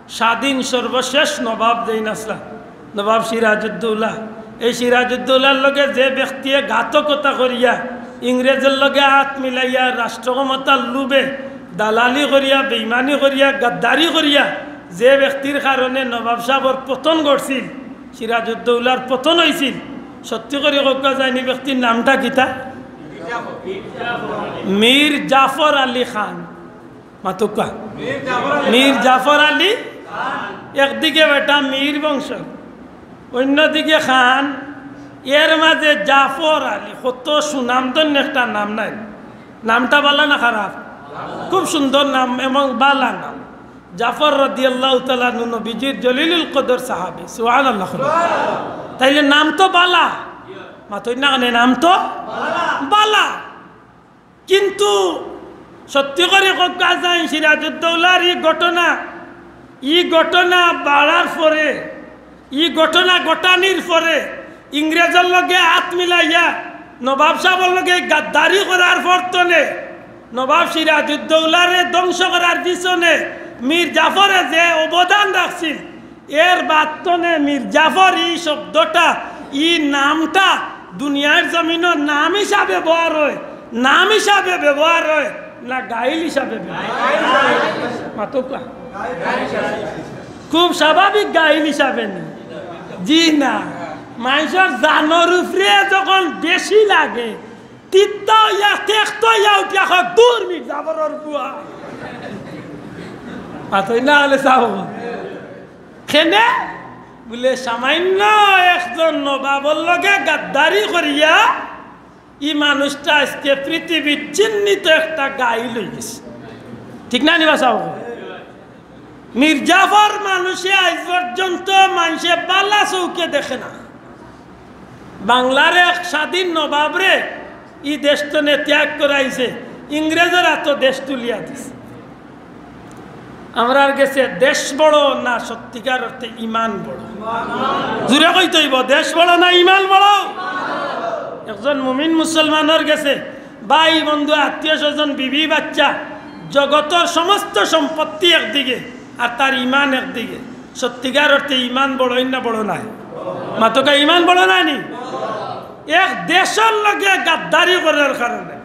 স্বাধীন সর্বশেষ নবাব যেইন আছলা, নবাব সিরাজউদ্দৌলা। এই সিরাজউদ্দৌলার লগে যে ব্যক্তিয়ে ঘাতকতা করিয়া, ইংরেজর লগে আত মিলাইয়া, রাষ্ট্র ক্ষমতার লোভে দালালি করিয়া, বেইমানি করিয়া, গাদ্দারি করিয়া, যে ব্যক্তির কারণে নবাব সাবর পতন ঘটছিল, সিরাজউদ্দৌলার পতন অইছিল, সত্যি করি কউক্কা চাইন, ই ব্যক্তির নামটা কিতা? মীর জাফর আলী খান। মাতউক্কা। মীর জাফর আলী, একদিকে বেটা মীর বংশ, অইন্যদিকে খান। এর মাঝে জাফর আলী, কত সুনামধন্য একটা নাম নায়? নামটা ভালা না খারাপ? খুব সুন্দর নাম এবং ভালা নাম। জাফর রাদিয়াল্লাহু তাআলা আনহু নবীজির জলিলুল কদর সাহাবী। সুবহানাল্লাহ। তাইলে নাম তো ভালা, মাতইন না কেনে? নাম তো ভালা। কিন্তু সত্যি করি কউক্কা চাইন, সিরাজউদ্দৌলার ই ঘটনা, ই ঘটনা বাড়ার পরে ই ঘটনা ঘটানির পরে ইংরেজর লগে আত মিলাইয়া নবাব সাবর লগে গাদ্দারি করার পর তনে নবাব সিরাজউদ্দৌলারে ধ্বংস করার পিছনে মীর জাফরে যে অবদান রাখছিল, এর বাদ তনে মীর জাফর ই শব্দটা, ই নামটা দুনিয়ার জমিনর নাম হিসাবে ব্যবহার হয়, নাম হিসাবে ব্যবহার হয় না গাইল হিসাবে ব্যবহার হয়? মাতউক্কা। খুব স্বাভাবিক গাইল হিসাবে নি? জি না। মানষর জানর উপরে যখন বেশি লাগে, তিত্তা অইয়া, তেক্ত অইয়া উঠিয়া কয়, "দূর মীর জাফরর পুয়া।" মাতইন না অইলে চাও। কেনে? বুলে, সামান্য একজন নবাবর লগে গাদ্দারি করিয়া ই মানুষটা আইজকে পৃথিবীর চিহ্নিত একটা গাইল অইগেছে। ঠিক না নি বা চাও? মীর জাফর মানুষে আইজ পর্যন্ত মানষে বালা চউখে দেখে না। বাংলার এক স্বাধীন নবাবরে ই দেশ তনে ত্যাগ করাইছে, ইংরেজর আতো দেশ তুলিয়া দিছে। আমরার গেছে দেশ বড় না সত্যিকার অর্থে ইমান বড়? জুরে কইতে অইবো, দেশ বড় না ইমান বড়? একজন মুমিন মুসলমানর গেছে ভাই, বন্ধু, আত্মীয় স্বজন, বিবি, বাচ্চা, জগতর সমস্ত সম্পত্তি একদিকে আর তার ইমান একদিকে, সত্যিকার অর্থে ইমান বড় না বড় নায়? মাতউক্কা, ইমান বড় নায় নি? এক দেশর লগে গাদ্দারি করার কারণে,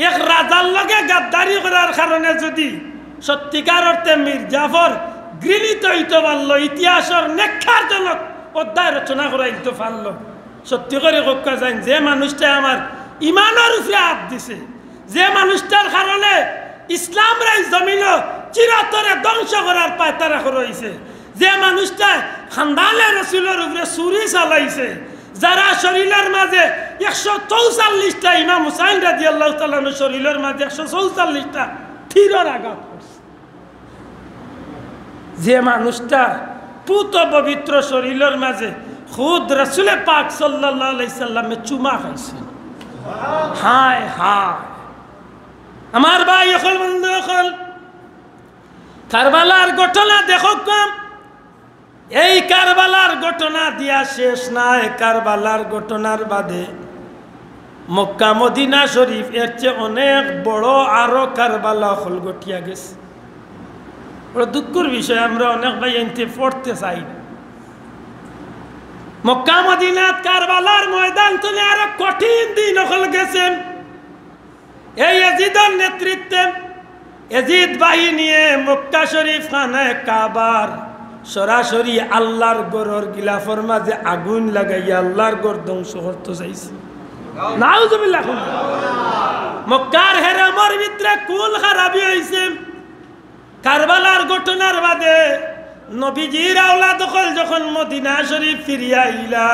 এক রাজার লগে গাদ্দারি করার কারণে যদি সত্যিকার অর্থে মীর জাফর ঘৃণিত অইতো পারলো, ইতিহাসর নেককারজনক অধ্যায় রচনা করাইতো পারলো, সত্যি করি কউক্কা চাইন, যে মানুষটায় আমার ইমানর উপরে আত দিছে, যে মানুষটার কারণে ইসলামরে ই জমিনো চিরতরে ধ্বংস করার পায়তারা করা অইছে, যে মানুষটায় খান্দানে রসুলর উপরে ছুরি চালাইছে, যারা শরীলর মাঝে একশো চৌচল্লিশটা, ইমাম হুসাইন রাদিয়াল্লাহু তাআলা আনহুর শরীলর মাঝে একশো চৌচল্লিশটা তীরর আঘাত করছে, যে মানুষটার পুত পবিত্র শরীলর মাঝে খুদ রসুলে পাক সাল্লাল্লাহু আলাইহি সাল্লামে চুমা খাইছে। হায় হায়। আমার ভাই অকল, বন্ধু অকল, কারবালার ঘটনা দেখউক্কা। এই কারবালার ঘটনা দিয়া শেষ নায়, কারবালার ঘটনার বাদে মক্কা মদিনা শরীফ এর চেয়ে অনেক বড় আরো কারবালা অকল ঘটিয়া গেছে। বড় দুঃখর বিষয়, আমরা অনেক ভাইয়াইন্তে পড়তে চাই না। মক্কা মদিনাত কারবালার ময়দান তনে আরো কঠিন দিন অকল গেছে। এই এজিদর নেতৃত্বে এজিদ বাহিনীয়ে মক্কা শরীফ খানায়ে কাবার সরাসরি আল্লাহর ঘরর গিলাফর মাঝে আগুন লাগাইয়া আল্লাহর ঘর ধ্বংস করতে চাইছে। নাউজুবিল্লাহ। মক্কার হেরেমর ভিতরে খুন খারাবি অইছে। কারবালার ঘটনার বাদে নবীজির আওলাদ অকল যখন মদিনা শরীফ ফিরিয়া আইলা,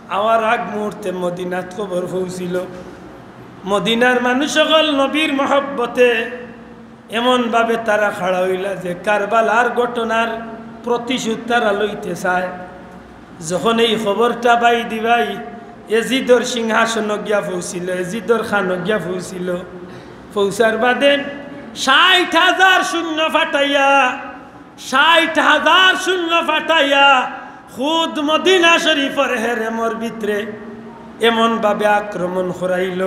আওয়ার আগ মুহূর্তে মদিনাত খবর পৌঁছিল। মদিনার মানুষ অকল নবীর মহব্বতে এমনভাবে তারা খাড়া অইলা যে কারবালার ঘটনার প্রতিশোধ তারা লইতে চায়। যখন এই খবরটা বায়দি ভাই এজিদর সিংহাসনো গিয়া পৌঁছিল, এজিদর খানো গিয়া পৌঁছিল, পৌঁছার বাদে ষাইট হাজার সৈন্য পাঠাইয়া, ষাইট হাজার সৈন্য পাঠাইয়া খুদ মদিনা শরীফর হেরেমর ভিতরে এমনভাবে আক্রমণ করাইল,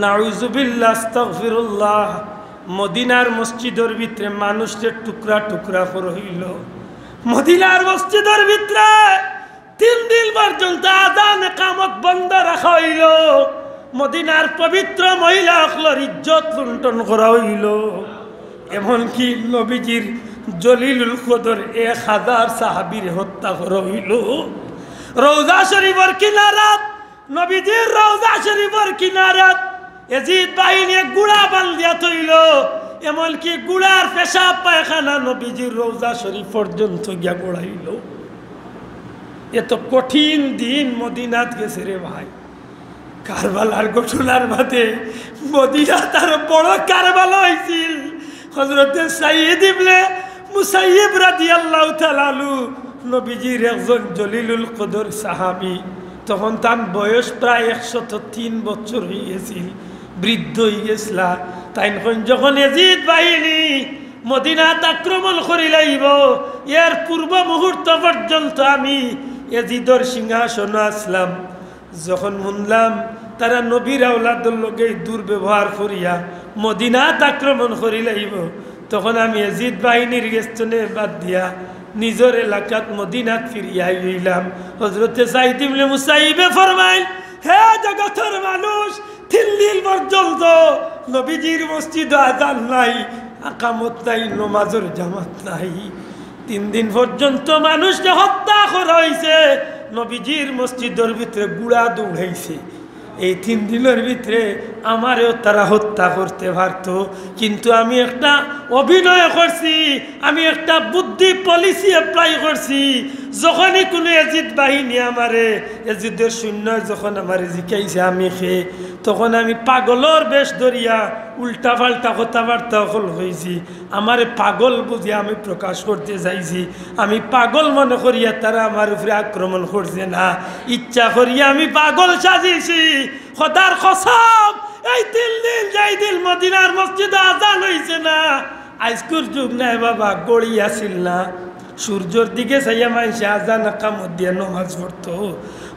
নাউজুবিল্লাহ, আস্তাগফিরুল্লাহ। মদিনার মসজিদর ভিতরে মানুষরে টুকরা টুকরা করা অইল। মদিনার মসজিদর ভিতরে তিন দিন পর্যন্ত আজান একামত বন্ধ রাখা অইল। মদিনার পবিত্র মহিলা অকলর ইজ্জত লুণ্ঠন করা অইল। এমনকি নবীজির জলিলুল কদর এক হাজার সাহাবীরে হত্যা করা অইল। রওজা শরীফর কিনারাত নবীজির রওজা শরীফর কিনারাত এজিদ বাহিনীয়ে গুড়া বান্ধিয়া থইল, এমনকি গুড়ার পেশাব পায়খানা নবীজির রওজা শরীফ পর্যন্ত গিয়া গড়াইল। এত কঠিন দিন মদিনাত গেছে রে ভাই। কারবালার ঘটনার বাদে মদিনাত আরো বড় কারবালা অইছিল। হযরতে সাইয়্যিদ ইবনে মুসাইয়্যিব রাদিয়াল্লাহু তাআলা আনহু, নবীজির একজন জলিলুল কদর সাহাবী, তখন তান বয়স প্রায় একশত তিন বছর অইগেছিল, বৃদ্ধ অইগেছিলা। তাইন কইন যখন এজিদ বাহিনী মদিনাত আক্রমণ করিলাইবো। এর পূর্ব মুহূর্ত পর্যন্ত আমি এজিদর সিংহাসনো আছলাম। যখন হুনলাম তারা নবীর আওলাদর লগে দুর্ব্যবহার করিয়া মদিনাত আক্রমণ করিলাইবো, তখন আমি এজিদ বাহিনীর গেছ থনে বাদ দিয়া নিজর এলাকাত মদিনাত ফিরিয়া আইলাম। হযরতে সাইদ ইবনে মুসাইয়িবে ফরমাইল, হে জগতর মানুষ, তিন দিন পর্যন্ত নবীজির মসজিদো আজান নাই, আকামত নাই, নমাজর জামাত নাই। তিন দিন পর্যন্ত মানুষরে হত্যা করা অইছে, নবীজির মসজিদর ভিতরে ঘুড়া দৌড়াইছে। এই তিন দিনর ভিতরে আমারেও তারা হত্যা করতে পারতো, কিন্তু আমি একটা অভিনয় করছি, আমি একটা বুদ্ধি পলিসি অ্যাপ্লাই করছি। যখনই কুনু এজিদ বাহিনী আমারে, এজিদর সৈন্যয় যখন আমারে জিকাইছে আমি কে, তখন আমি পাগলর বেশ ধরিয়া উল্টা-পাল্টা কথাবার্তা অকল কইছি। আমারে পাগল বুঝিয়া আমি প্রকাশ করতে চাইছি। আমি পাগল মনে করিয়া তারা আমার উপরে আক্রমণ করছে না, ইচ্ছা করিয়া আমি পাগল সাজিছি। খোদার কসম, এই তিন দিন যেই দিন মদিনার মসজিদো আজান অইছে না, আইজকুর যুগ নায় বাবা, ঘড়ি আছিল না। সূর্যর দিকে চাইয়া মানষে আজান আকামত দিয়া নমাজ পড়তো।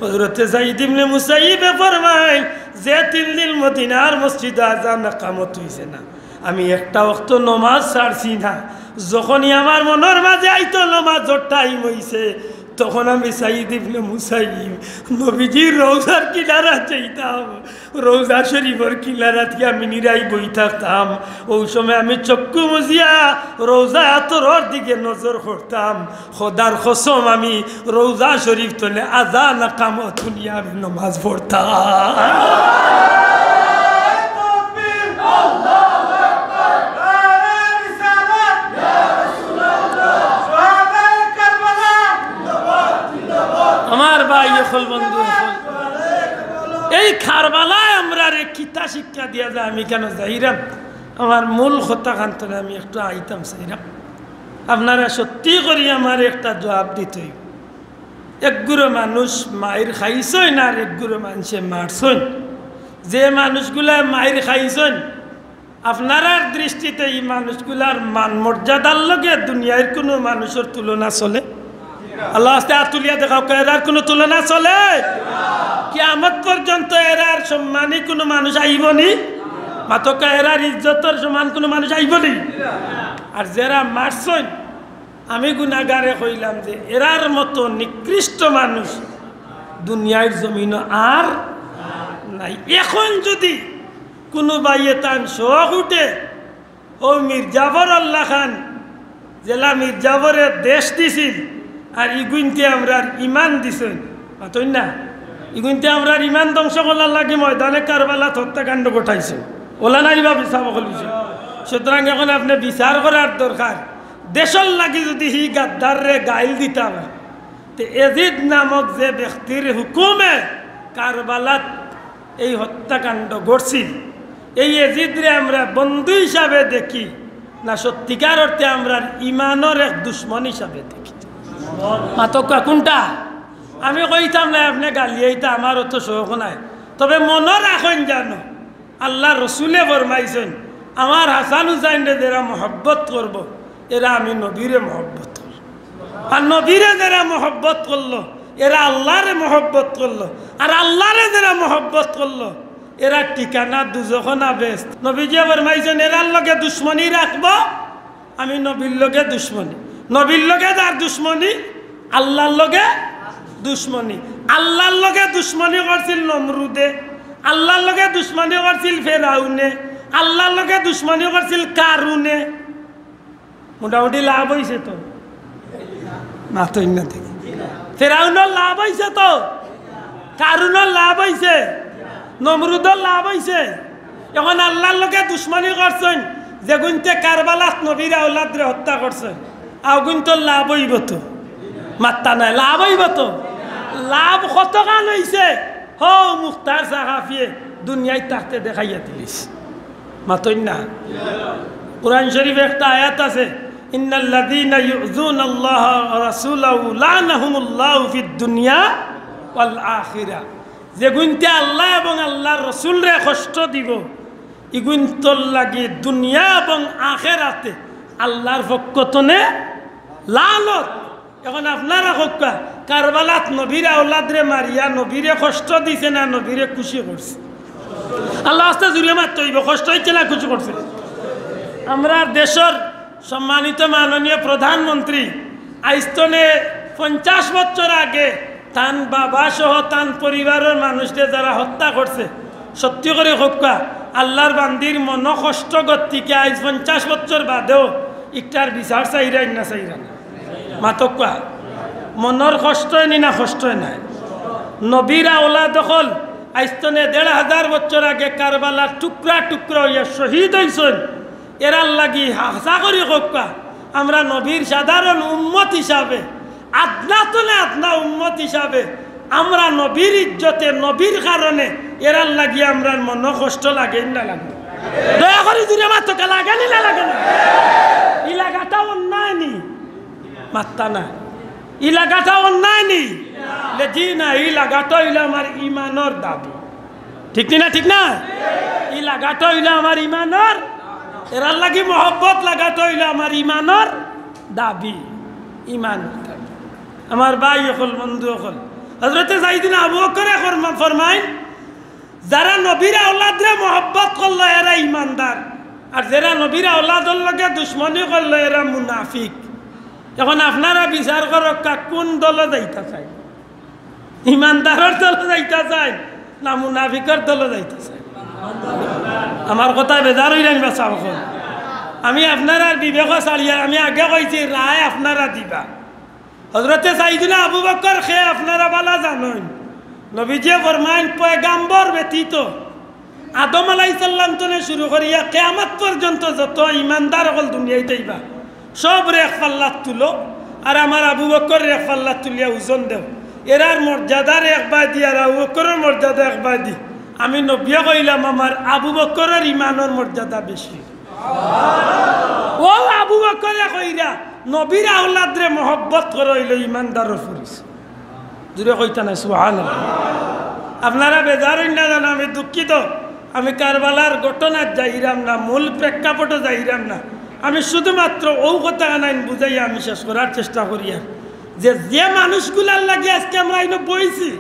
হযরতে সাইদ ইবনে মুসাইয়িবে ফরমাইল, যে তিন দিন মদিনার মসজিদো আজান আকামত অইছে না, আমি একটা ওয়াক্ত নমাজ ছাড়ছি না। যখনই আমার মনর মাঝে আইতো নমাজর টাইম অইছে, তখন আমি সাইদ ইবনে মুসাইয়িব নবীজির রওজার কিনারাত যাইতাম, রওজা শরীফর কিনারাত গিয়া আমি নিরাই বই থাকতাম। অউ সময় আমি চক্ষু মুজিয়া রওজা আতরর দিকে নজর করতাম। খোদার কসম, আমি রওজা শরীফ থনে আজান আকামত হুনিয়া আমি নমাজ পড়তাম। আমার ভাই অকল, বন্ধু অকল, এই কারবালায় আমরারে কিতা শিক্ষা দিয়া যায় আমি কেনে যাইরাম? আমার মূল কথা খান থনে আমি একটু আইতাম চাইরাম। আপনারা সত্যি করি আমারে একটা জবাব দিতে অইবো। একগুরু মানুষ মাইর খাইছইন আর একগুরু মানষে মারছইন। যে মানুষগুলায় মাইর খাইছইন, আপনারার দৃষ্টিতে ই মানুষগুলার মান মর্যাদার লগে দুনিয়ার কুনু মানুষর তুলনা চলে? আল্লার ওয়াস্তে আত তুলিয়া দেখাউক্কা, এরার কুনু তুলনা চলে? কিয়ামত পর্যন্ত এরার সম্মানী কুনু মানুষ আইবো নি? মাতউক্কা, এরার ইজ্জতর সমান কুনু মানুষ আইবো নি? আর যেরা মারছইন, আমি গুনাগারে কইলাম যে এরার মতো নিকৃষ্ট মানুষ দুনিয়ার জমিনো আর নাই। এখন যুদি কুনু ভাইয়ে তান শখ উঠে, অউ মীর জাফরর লাখান, যেলা মীর জাফরে দেশ দিছিল, আর ইগুইন্তে আমরার ইমান দিছইন, মাতইন না? ইগুইন্তে আমরার ইমান ধ্বংস করার লাগি ময়দানে কারবালাত হত্যাকাণ্ড ঘটাইছে। অলা নায় বা বিচার অকল অইছে। সুতরাং এখন আপনে বিচার করার দরকার। দেশর লাগি যুদি হি গাদ্দাররে গাইল দিতা পারে, তে এজিদ নামক যে ব্যক্তির হুকুমে কারবালাত এই হত্যাকাণ্ড ঘটছিল, এই এজিদরে আমরা বন্ধু হিসাবে দেখি না সত্যিকার অর্থে আমরার ইমানর এক দুশমন হিসাবে দেখি? মাতউক্কা কুনটা? আমি কইতাম নায়, আপনে গালিয়াইতা, আমার অত শখ নাই। তবে মনো রাখইন জানো, আল্লার রসুলে ফরমাইছইন, আমার হাসান হুসাইনরে যেরা মহব্বত করবো, এরা আমি নবীরে মহব্বত করবো। আর নবীরে যেরা মহব্বত করলো, এরা আল্লারে মহব্বত করলো। আর আল্লারে যেরা মহব্বত করলো, এরার ঠিকানা দুজখো না বেহেস্ত। নবীজিয়ে ফরমাইছইন, এরার লগে দুশমনি রাখবো, আমি নবীর লগে দুশমনি। নবীর লগে যার দুশমনি, আল্লার লগে দুশমনি। আল্লার লগে দুশমনি করছিল নমরুদে, আল্লার লগে দুশমনি করছিল ফেরাউনে, আল্লার লগে দুশমনি করছিল কারুনে। মোটামুটি লাভ অইছে তো? মাতইন না দেখি। ফেরাউনর লাভ অইছে তো? কারুনর লাভ অইছে? নমরুদর লাভ অইছে? এখন আল্লার লগে দুশমনি করছইন, যেগুইন্তে কারবালাত নবীর আওলাদরে হত্যা করছইন, অগুইন্তর লাভ অইবো তো? মাত্তা নাই, লাভ অইবো তো? লাভ কতখান অইছে? হউ মুখতার সাকাফিয়ে দুনিয়াত থাকতে দেখাইয়া দিলিছ। মাতইন না। কোরআন শরীফে একটা আয়াত আছে, "ইন্নাল্লাযীনা ইউযুনাল্লাহা ওয়া রাসূলাহু লাআনাহুমুল্লাহু ফিদ দুনিয়া ওয়াল আখিরা।" যেগুইন্তে আল্লাহ এবং আল্লার রসুলরে কষ্ট দিবো, ইগুইন্তর লাগি দুনিয়া এবং আখেরাতে আল্লাহর পক্ষ তনে লানত। এখন আপনারা কউক্কা, কারবালাত নবীর আওলাদরে মারিয়া নবীরে কষ্ট দিছে না নবীরে খুশি করছে? আল্লাহ আস্তে জুরে মাততে অইবো, কষ্ট অইছে না খুশি করছে? আমরার দেশর সম্মানিত মাননীয় প্রধানমন্ত্রী আইজ তনে পঞ্চাশ বছর আগে তান বাবা সহ তান পরিবারর মানুষরে যারা হত্যা করছে, সত্যি করি কউক্কা, আল্লাহর বান্দির মনো কষ্ট গতিকে আইজ পঞ্চাশ বছর বাদেও ইকটার বিচার চাইরাইন না চাইরা না? মাতউক্কা, মনর কষ্ট নি না কষ্ট নাই? নবীর আওলাদ অকল আইজ তনে দেড় হাজার বছর আগে কারবালার টুকরা টুকরা অইয়া শহীদ অইছইন। এরার লাগি হাছা করি কউক্কা, আমরা নবীর সাধারণ উম্মত হিসাবে, আদনা তনে আদনা উম্মত হিসাবে, আমরা নবীর ইজ্জতে, নবীর কারণে এরার লাগি আমরার মনো কষ্ট লাগে না লাগে? দয়া করি জুরে মাতউক্কা, লাগে নি না লাগে না? ই লাগাটা অন্যায় নি? মাত্তা না। ই লাগাটা অন্যায় নি? লে জি না, ই লাগাটা অইলো আমার ইমানর দাবি। ঠিক নি না, ঠিক না? ই লাগাটা অইলো আমার ইমানর, এরার লাগি মহব্বত লাগাটা অইলো আমার ইমানর দাবি, ইমানর দাবি। আমার ভাই অকল, বন্ধু অকল, হযরতে সাইয়্যিদিনা আবু বকরে ফরমা-, ফরমাইন, যারা নবীর আওলাদরে মহব্বত করলো এরা ইমানদার, আর যারা নবীর আওলাদর লগে দুশমনি করলো এরা মুনাফিক। এখন আপনারা বিচার করউক্কা, কুন দলো যাইতা চাইন? ইমানদারর দলো যাইতা চাইন না মুনাফিকর দলো যাইতা চাইন? আমার কথায় বেজার অইরা নি বা সাব অকল? আমি আপনারার বিবেক ছাড়িয়ার, আমি আগে কইছি, রায় আপনারা দিবা। হযরতে সাইয়্যিদিনা আবু বকর কে আপনারা ভালা জানইন। নবীজিয়ে ফরমাইন, পয়গাম্বর ব্যতীত আদম আলাইহিস সালাম তনে শুরু করিয়া কিয়ামত পর্যন্ত যত ইমানদার অকল দুনিয়াইত আইবা, সবরে এক পাল্লাত তুলো, আর আমার আবু বকররে এক পাল্লাত তুলিয়া ওজন দেও। এরার মর্যাদার এক বায়দি আর আবু বকরর মর্যাদা এক বায়দি। আমি নবিয়ে কইলাম, আমার আবু বকরর ইমানর মর্যাদা বেশি। অউ আবু বকরে কইরা, নবীর আওলাদরে মহব্বত করা অইলো ইমানদারর পরিচয়। জুরে কইতা না, সুবহানাল্লাহ। আপনারা বেজার অইন না জানো, আমি দুঃখিত। আমি কারবালার ঘটনাত যাইরাম না, মূল প্রেক্ষাপটো যাইরাম না। আমি শুধুমাত্র অউ কথাখানাইন বুঝাইয়া আমি শেষ করার চেষ্টা করিয়ার যে, যে মানুষগুলার লাগি আইজকে আমরা ইনো বইছি,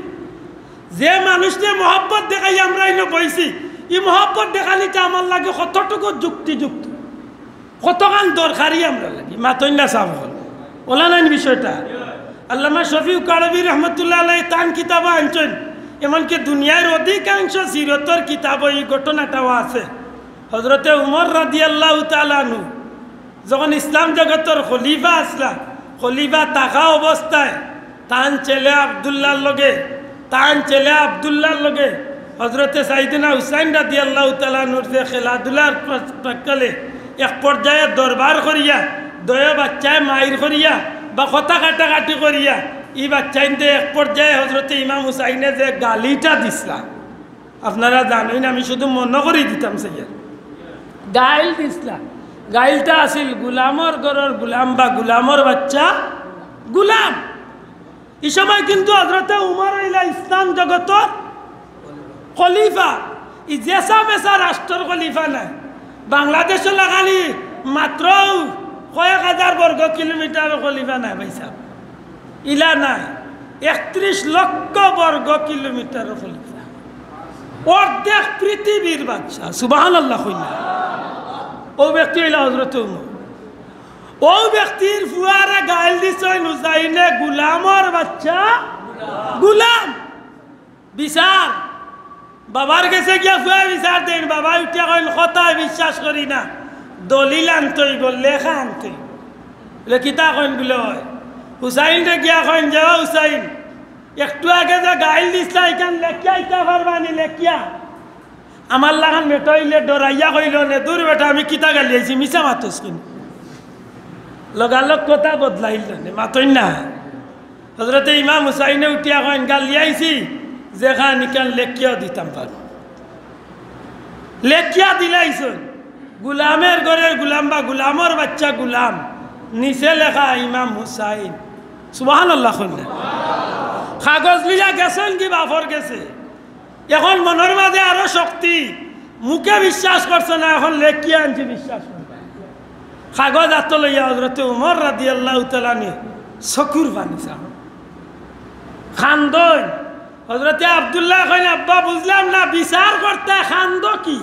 যে মানুষরে মহব্বত দেখাই আমরা ইনো বইছি, ই মহব্বত দেখানিটা আমার লাগি কতটুকু যুক্তিযুক্ত, কতখান দরকারি আমরার লাগি, মাতইন না সাব অকল? অলা নাইন বিষয়টা? আল্লামা শফিউ কারবী রহমতুল্লাহ আলাইহি তান কিতাবো আনছইন, এমনকি দুনিয়ার অধিকাংশ সিরতর কিতাবো ই ঘটনাটাও আছে। হযরতে উমর রাদিয়াল্লাহু তাআলা আনহু যখন ইসলাম জগতর খলিফা আছলা, খলিফা থাকা অবস্থায় তান ছেলে আব্দুল্লাহর লগে, তান ছেলে আব্দুল্লাহর লগে হযরতে সাইয়্যিদিনা হুসাইন রাদিয়াল্লাহু তাআলা আনহুর যে খেলাধুলার প্র-, প্রাক্কালে এক পর্যায়ে দরবার করিয়া, দুইও বাচ্চায় মাইর করিয়া বা কথা কাটাকাটি করিয়া, ই বাচ্চাইন্তে এক পর্যায়ে হযরতে ইমাম হুসাইনে যে গালিটা দিছলা, আপনারা জানইন, আমি শুধু মনো করি দিতাম চাইয়ার। গাইল দিছলা। গাইলটা আছিল, "গুলামর ঘরর গুলাম বা গুলামর বাচ্চা গুলাম।" ই সময় কিন্তু হযরতে উমর অইলা ইসলাম জগতর খলিফা। ই যেসা মেসা রাষ্ট্রর খলিফা নায়। বাংলাদেশো লাখানি মাত্র কয়েক হাজার বর্গ কিলোমিটার খলিফা নায় ভাইসাব। ইলা নায়, একত্রিশ লক্ষ বর্গ কিলোমিটার খলিফা, অর্ধেক পৃথিবীর বাদশা। সুবহানাল্লাহ কইন না। অউ ব্যক্তি অইলা হযরতে উমর। অউ ব্যক্তির ফুয়ারে গাইল দিছইন হুসাইনে, "গুলামর বাচ্চা গুলাম।" বিচার। বাবার গেছে গিয়া ফুয়ায় বিচার দেইন, বাবায় উঠিয়া কইন, "কথায় বিশ্বাস করি না, দলিল আনতে অইবো, লেখা আনতে অইবো।" বুলে, "কিতা কইন?" বুলে, "অয়।" হুসাইনরে গিয়া কইন যে, "ও হুসাইন, একটু আগে যে গাইল দিছলা, ইখান লেখিয়া আইতা পারবা নি, লেখিয়া?" আমার লাখান বেটা অইলে ডরাইয়া কইলো নে, "দূর বেটা, আমি কিতা গালি আইছি, মিছা মাতস কিনি?" লগালগ কথা বদলাইল না নে, মাতইন না। হযরতে ইমাম হুসাইনে উঠিয়া কইন, "গালি আইছি, যেখান ইখান লেখিয়াও দিতাম পারমু।" লেখিয়া দিলাইছইন, "গুলামের ঘরের গুলাম বা গুলামর বাচ্চা গুলাম।" নিচে লেখা ইমাম হুসাইন। সুবহানাল্লাহ কইন না। কাগজ লইয়া গেছইন গি বাফর গেছে। এখন মনর মাঝে আরো শক্তি, মুখে বিশ্বাস করছে না, এখন লেখিয়া আনছি বিশ্বাস করবা। কাগজ আতো লইয়া হজরতে উমর রাদিয়াল্লাহু তাআলা আনহু চকুর পানি চান, কান্দইন। হজরতে আব্দুল্লাহ কইন, "আব্বা, বুঝলাম না, বিচার করতে কান্দো কি?"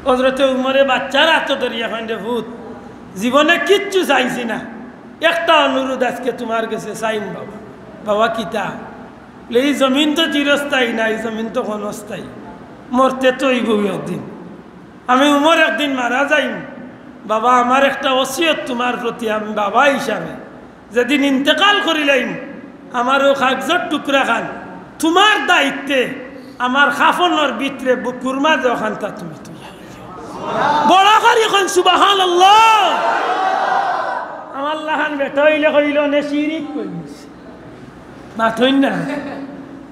হজরতে উমরে বাচ্চার আতো ধরিয়া কইন, "রে পুত, জীবনে কিচ্ছু চাইছি না, একটা অনুরোধ আজকে তুমার গেছে চাইমু বাবা।" "বাবা, কিতা?" বলে, "এই জমিন তো চিরস্থায়ী না, এই জমিন তো ক্ষণস্থায়ী, মরতে তো অইবউ একদিন। আমি উমর একদিন মারা যাইমু। বাবা, আমার একটা ওসিয়ত তুমার প্রতি, আমি বাবা হিসাবে যেদিন ইন্তেকাল করিলাইমু, আমার অউ কাগজর টুকরা খান তুমার দায়িত্বে আমার কাফনর ভিতরে বুকুর মাঝে অখানতা তুমি থুইয়া।" বড় করি কইন সুবহানাল্লাহ। আমার লাখান বেটা অইলে কইলো নে শিরিক কইলিছে। মাতইন না।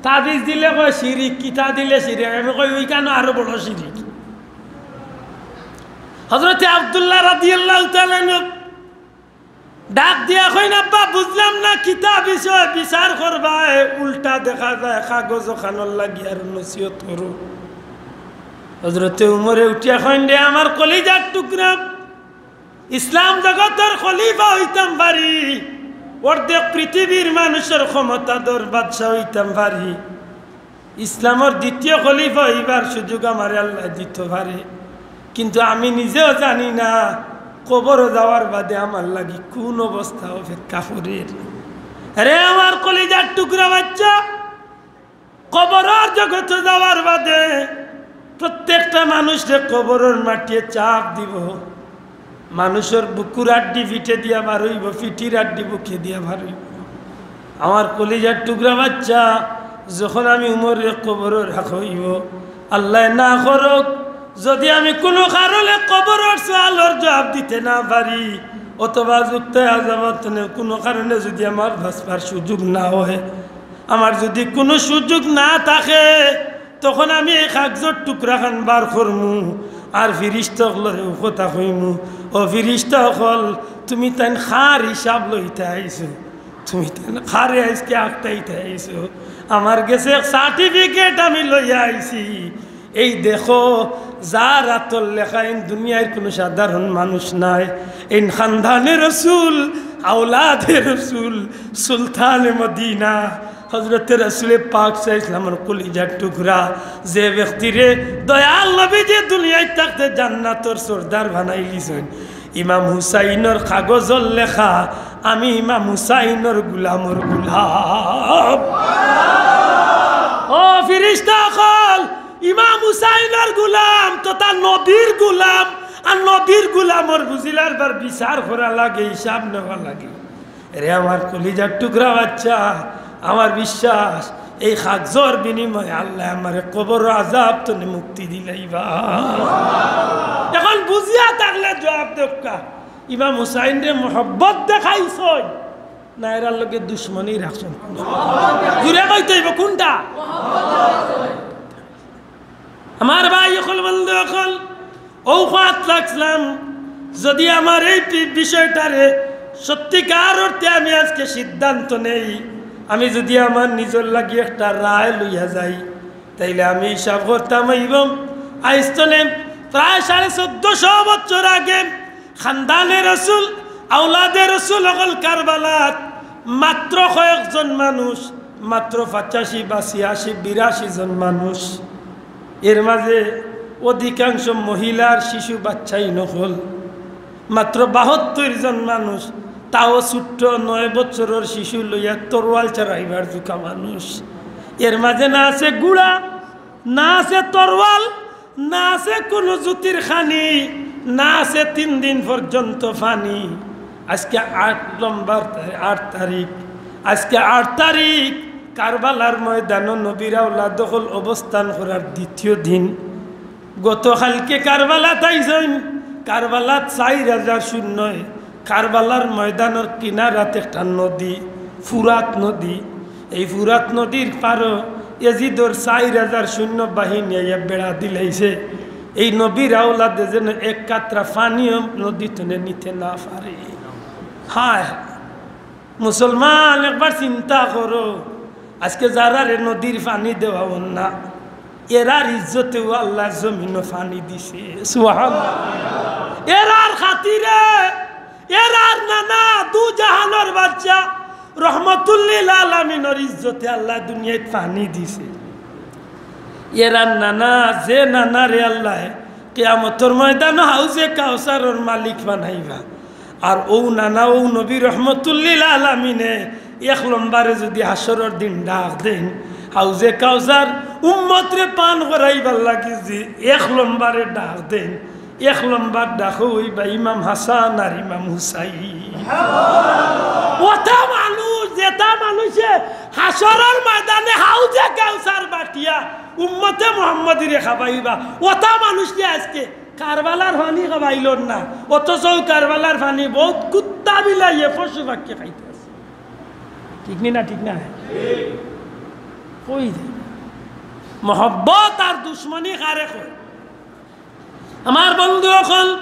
তাবিজ দিলে কয় শিরিক, কিতা দিলে শিরিক। আমি কই, "অইখানো আরো বড় শিরিক।" হজরতে আব্দুল্লাহ রাদিয়াল্লাহু তাআলা আনহু ডাক দিয়া কইন, "আব্বা, বুঝলাম না কিতা বিষয় বিচার করবায়, উল্টা দেখা যায় কাগজ অখানর লাগি আরো নসিহত করো।" হজরতে উমরে উঠিয়া কইন, "রে আমার কলিজার টুকরা, ইসলাম জগতর খলিফা অইতাম পারি, অর্ধেক পৃথিবীর মানুষর ক্ষমতাধর বাদশা অইতাম পারি, ইসলামর দ্বিতীয় খলিফা অইবার সুযোগ আমারে আল্লায় দিতো পারে, কিন্তু আমি নিজেও জানি না কবরো যাওয়ার বাদে আমার লাগি কুন অবস্থা অপেক্ষা করের।" রে আমার কলিজার টুকরা বাচ্চা, কবরর জগতো যাওয়ার বাদে প্রত্যেকটা মানুষরে কবরর মাটিয়ে চাপ দিবো। মানুষর বুকুর আড্ডি পিঠে দিয়া বার অইবো, পিঠির আড্ডি বুকে দিয়া বার অইবো। আমার কলিজার টুকরা বাচ্চা, যখন আমি উমররে কবরো রাখা অইবো, আল্লায় না করউক, যুদি আমি কুনু কারণে কবরর সওয়ালর জুয়াব দিতে না পারি, অথবা যুক্ত আজাবত কুনু কারণে যুদি আমার বাঁচবার সুযোগ না অয়, আমার যুদি কুনু সুযোগ না থাকে, তখন আমি এই কাগজর টুকরা খান বার করমু, আর ফিরিস্তা অকলরে অউ কথা কইমু, "ও ফিরিস্তা অকল, তুমি তাইন কার হিসাব লইতা আইছো? তুমি তাইন কারে আইজকে আটকাইতা আইছো? আমার গেছে এক certificate আমি লইয়া আইছি।" এই দেখো, যার আতর লেখা, ইন দুনিয়ার কুনু সাধারণ মানুষ নায়, ইন খানদানে রসুল, আওলাদে রসুল, সুলতানে মদিনা, হজরতে রসুলে পাক সাল্লাল্লাহু আলাইহি ওয়াসাল্লামর কলিজার টুকরা, যে ব্যক্তিরে দয়াল নবীজি দুনিয়াত থাকতে জান্নাতর সর্দার বানাইলিছইন। ইমাম হুসাইনর কাগজর লেখা, আমি ইমাম হুসাইনর গুলামর গুলাম। ও ফিরিস্তা অকল, ইমাম হুসাইনর গুলাম তথা নবীর গুলাম, আর নবীর গুলামর বুঝিলার বার বিচার করা লাগে, হিসাব নেওয়া লাগে। রে আমার কলিজার টুকরা বাচ্চা, আমার বিশ্বাস, এই কাগজর বিনিময়ে আল্লায় আমারে কবরর আজাব তনে মুক্তি দিলাইবা। এখন বুঝিয়া থাকলে জুয়াব দেউক্কা, ইমাম হুসাইনরে মহব্বত দেখাইছইন না এরার লগে দুশমনি রাখছইন? জুরে কইতে অইবো কুনটা? আমার ভাই অকল, বন্ধু অকল, অউ কাত লাগছিলাম, যুদি আমার এই বি-, বিষয়টারে সত্যিকার অর্থে আমি আজকে সিদ্ধান্ত নেই, আমি যুদি আমার নিজর লাগি একটা রায় লইয়া যাই, তাইলে আমি হিসাব করতাম অইবো, আইজ তনে প্রায় সাড়ে চৌদ্দশো বছর আগে খানদানে রসুল, আওলাদে রসুল অকল কারবালাত মাত্র কয়েকজন মানুষ, মাত্র পঁচাশি বা ছিয়াশি, বিরাশি জন মানুষ, এর মাঝে অধিকাংশ মহিলার শিশু বাচ্চাইন অকল, মাত্র বাহাত্তর জন মানুষ, তাও ছোট্ট নয় বছরর শিশু লইয়া তরোয়াল চড়াইবার জুকা মানুষ। এর মাঝে না আছে ঘুড়া, না আছে তরোয়াল, না আছে কুনু জুতির খানি, না আছে তিন দিন পর্যন্ত পানি। আজকে আট নম্বর তারি-, আট তারিখ, আজকে আট তারিখ, কারবালার ময়দানো নবীর আওলাদ অকল অবস্থান করার দ্বিতীয় দিন। গতকালকে কারবালাত আইছইন, কারবালাত চাইর হাজার সৈন্যয়, কারবালার ময়দানর কিনারাত একটা নদী, ফুরাত নদী। এই ফুরাত নদীর পারো এজিদর চাইর হাজার সৈন্য বাহিনী আইয়া বেড়া দিলাইছে। এই নবীর আওলাদে যেন এক কাতরা পানিও নদী তনে নিতে না পারে। হায়, মুসলমান, একবার চিন্তা করো, আজকে যারারে নদীর পানি দেওয়া অর না, এরার ইজ্জতেও আল্লায় জমিনো পানি দিছে। সুবহানাল্লাহ। এরার খাতিরে, এরার নানা দু জাহানর বাদশা রহমতুল্লিল আলামিনর ইজ্জতে আল্লায় দুনিয়াত পানি দিছে। এরার নানা, যে নানারে আল্লায় কিয়ামতর ময়দানো হাউজে কাউসারর মালিক বানাইবা। আর অউ নানা, অউ নবী রহমতুল্লিল আলামিনে এক লম্বরে যুদি হাশরর দিন ডাক দেইন, হাউজে কাউসার উম্মতরে পান করাইবার লাগি যে এক লম্বরে ডাক দেইন, এক লম্বর ডাকো অইবা ইমাম হাসান আর ইমাম হুসাইন। অতা মানুষ, যেতা মানুষে হাশরর ময়দানে হাউজে কাউসার বাটিয়া উম্মতে মুহাম্মদীরে খাবাইবা, অতা মানুষরে আইজকে কারবালার পানি খাবাইলর না, অথচ অউ কারবালার পানি বউত কুত্তা বিলাইয়ে পশু পাখিয়ে খাইতো আছে। ঠিক নি না? ঠিক না? কই দে? মহব্বত আর দুশমনি কারে কয়? আমার বন্ধু অকল,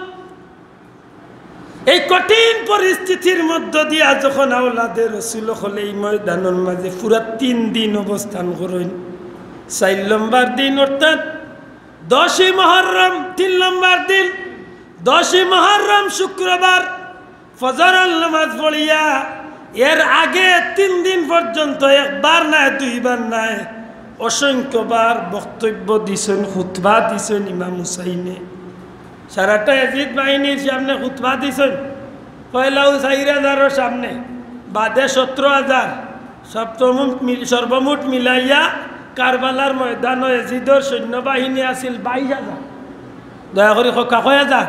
এই কঠিন পরিস্থিতির মধ্য দিয়া যখন আওলাদে রসুল অকল এই ময়দানর মাঝে পুরা তিন দিন অবস্থান করইন, চাইর লম্বর দিন অর্থাৎ দশই মহররম, তিন লম্বর দিন, দশই মহররম শুক্রবার, ফজরর নামাজ পড়িয়া এর আগে তিন দিন পর্যন্ত একবার নায়, দুইবার নায়, অসংখ্যবার বক্তব্য দিছইন, খুতবা দিছইন ইমাম হুসাইনে। সারাটা এজিদ বাহিনীর সামনে খুতবা দিছইন। পয়লাউ চাইর হাজারর সামনে, বাদে সতরো হাজার, সর্বমোট মিল-, সর্বমোট মিলাইয়া কারবালার ময়দানো এজিদর সৈন্যবাহিনী আছিল বাইশ হাজার। দয়া করি কউক্কা, কয় হাজার?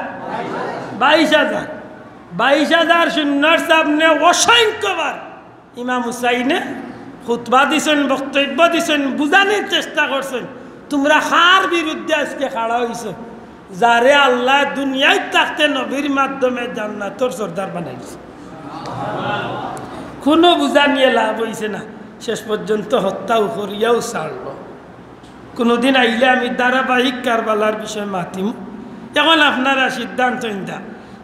বাইশ হাজার। বাইশ হাজার সৈন্যর সামনে অসংখ্যবার ইমাম হুসাইনে খুতবা দিছইন, বক্তব্য দিছইন, বুঝানির চেষ্টা করছইন, তুমরা কার বিরুদ্ধে আইজকে খাড়া অইছো, যারে আল্লায় দুনিয়াত থাকতে নবীর মাধ্যমে জান্নাতর সর্দার বানাইছে। কুনু বুঝানিয়ে লাভ অইছে না, শেষ পর্যন্ত হত্যাও করিয়াও ছাড়লো। কুনুদিন আইলে আমি ধারাবাহিক কারবালার বিষয়ে মাতিমু। অখন আপনারা সিদ্ধান্ত নিতা,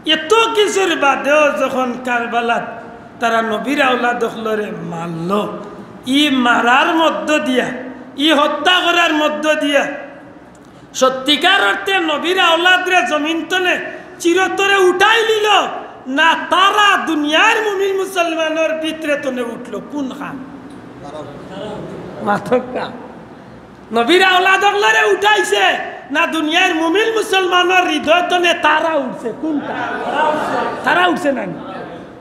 এত কিছুর বাদেও যখন কারবালাত তারা নবীর আওলাদ অকলরে মারলো, ই মারার মধ্য দিয়া, ই হত্যা করার মধ্য দিয়া সত্যিকার অর্থে নবীর আওলাদরে জমিন তনে চিরতরে উঠাইলিলো, না তারা দুনিয়ার মুমিন মুসলমানর ভিতরে তনে উঠলো? কুনখান? মাতউক্কা। নবীর আওলাদ অকলরে উঠাইছে, না দুনিয়ার মুমিন মুসলমানর হৃদয় তনে তারা উঠছে? কুনটা? তারা উঠছে না নি?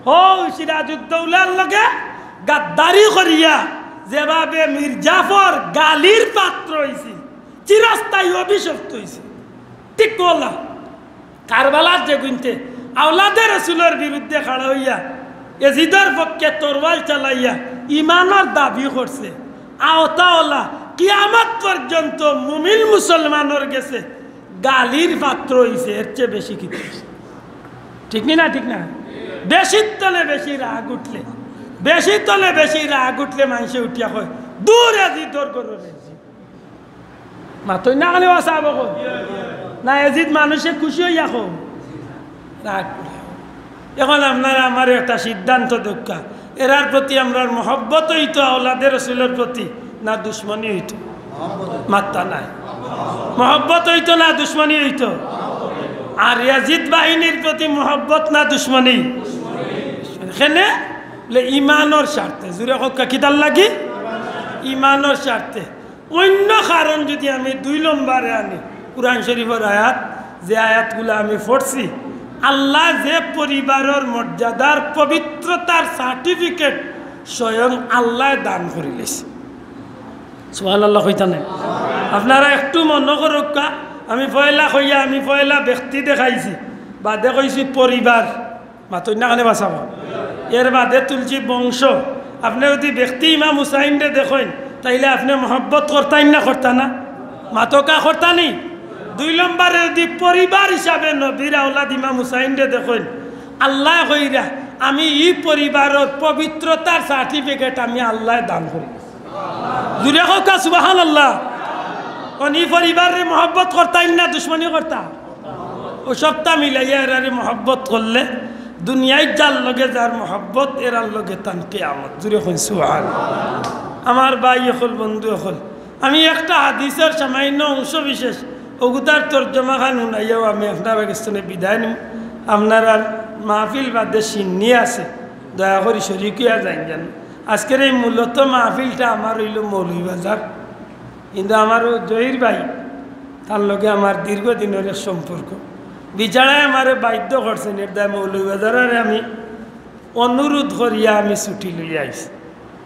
অউ সিরাজউদ্দৌলার লগে গাদ্দারি করিয়া যেভাবে মীর জাফর গালির পাত্র অইছিল, চিরস্থায়ী অভিশপ্ত অইছিল, ঠিক অলা কারবালাত যেগুইন্তে আওলাদে রসুলর বিরুদ্ধে খাড়া অইয়া এজিদর পক্ষে তরোয়াল চালাইয়া ইমানর দাবি করছে, অতা অলা কিয়ামত পর্যন্ত মুমিন মুসলমানর গেছে গালির পাত্র অইছে, এর চেয়ে বেশি কিতা অইছে? ঠিক নি না? ঠিক না? বেশির তলে বেশি রাগ উঠলে, বেশির তলে বেশি রাগ উঠলে মানষে উঠিয়া কয়, "দূর এজিদর ঘরর এজিদ।" মাতইন না কেনে বা সাব অকল? না, এজিদ মানষে খুশি অইয়া কয়, রাগ করে। অখন আপনারা আমারে একটা সিদ্ধান্ত দেউক্কা, এরার প্রতি আমরার মহব্বত অইতো আওলাদে রসুলর প্রতি, না দুশমনি অইতো? মাত্তা নাই। মহব্বত অইতো না দুশমনি অইতো? আর এজিদ বাহিনীর প্রতি মহব্বত না দুশমনি? কেনে? বলে ইমানর স্বার্থে। জুরে কউক্কা, কিতার লাগি? ইমানর স্বার্থে। অইন্য কারণ যুদি আমি দুই লম্বরে আনি, কুরআন শরীফর আয়াত, যে আয়াতগুলা আমি পড়ছি, আল্লায় যে পরিবারর মর্যাদার পবিত্রতার certificate স্বয়ং আল্লায় দান করিলিছে। সুবহানাল্লাহ কইতা নায়? আপনারা একটু মনো করউক্কা, আমি পয়লা কইয়া, আমি পয়লা ব্যক্তি দেখাইছি, বাদে কইছি পরিবার। মাতইন না কেনে বা সাব? এর বাদে তুলছি বংশ। আপনে যুদি ব্যক্তি ইমাম হুসাইনরে দেখইন, তাইলে আপনে মহব্বত করতাইন না করতা না? মাতউক্কা, করতা নি? দুই লম্বরে যুদি পরিবার হিসাবে নবীর আওলাদ ইমাম হুসাইনরে দেখইন, আল্লায় কইরা, "আমি ই পরিবারর পবিত্রতার certificate আমি আল্লায় দান করি।" জুরে কউক্কা সুবহানাল্লাহ। অখন ই পরিবাররে মহব্বত করতাইন না দুশমনি করতা? অউ সবটা মিলাইয়া এরারে মহব্বত করলে, দুনিয়াত যার লগে যার মহব্বত, এরার লগে তান কিয়ামত। জুরে কইন সুবহানাল্লাহ। আমার ভাই অকল, বন্ধু অকল, আমি একটা হাদিসর সামান্য অংশ বিশেষ অগুতার তর্জমা খান হুনাইয়াউ আমি আপনারার গেছ থনে বিদায় নিমু। আপনারার মাহফিল বাদে শিন্নি আছে, দয়া করি শরিক অইয়া যাইন যান। আজকের এই মূলত মাহফিলটা আমার অইলো মৌলভীবাজার, কিন্তু আমার অউ জহির ভাই, তার লগে আমার দীর্ঘদিনর এক সম্পর্ক। বিচারায় আমারে বাধ্য করছইন, এর দায় মৌলভীবাজাররে আমি অনুরোধ করিয়া আমি ছুটি লইয়া আইছি।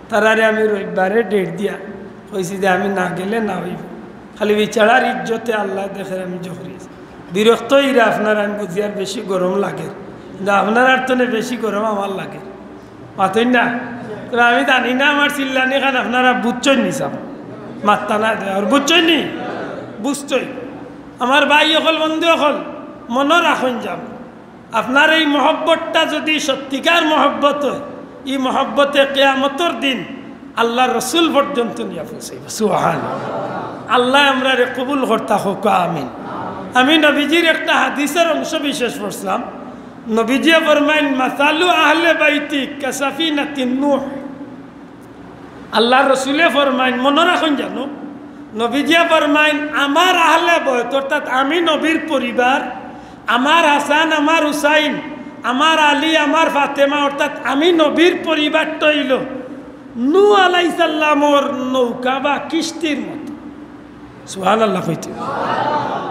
তারারে আমি রবিবারে date দিয়া কইছি যে আমি না গেলে না অইবো। খালি বিচারার ইজ্জতে আল্লায় দেখের আমি জহরি আছি। বিরক্ত অইরা আপনারার আমি বুঝিয়ার বেশি গরম লাগের, কিন্তু আপনারার থনে বেশি গরম আমার লাগের। মাতইন না? তবে আমি জানি না আমার চিল্লানি খান আপনারা বুঝছইন নি সাব? মাত্তা না দে, আর বুঝছইন নি? বুঝছইন। আমার ভাই অকল, বন্ধু অকল, মনো রাখইন যান। আপনার এই মহব্বতটা যদি সত্যিকার মহব্বত অয়, ই মহব্বতে কিয়ামতর দিন আল্লার রসুল পর্যন্ত নিয়া পৌঁছাইবো। সুবহানাল্লাহ। আল্লায় আমরারে কবুল করতা কউক্কা, আমিন। আমি নবীজির একটা হাদিসর অংশ বিশেষ পড়ছিলাম। নবীজিয়ে ফরমাইন, "মাসালু আহলে বাইতি কাসাফিনাতিন নূহ।" আল্লার রসুলে ফরমাইন, মনো রাখইন যান, নবীজিয়ে ফরমাইন, "আমার আহলে বয়ত, অর্থাৎ আমি নবীর পরিবার, আমার হাসান, আমার হুসাইন, আমার আলী, আমার ফাতেমা, অর্থাৎ আমি নবীর পরিবারটা অইলো নূহ আলাইহিস সালামর নৌকা বা কিস্তির মতো।" সুবহানাল্লাহ কইতে।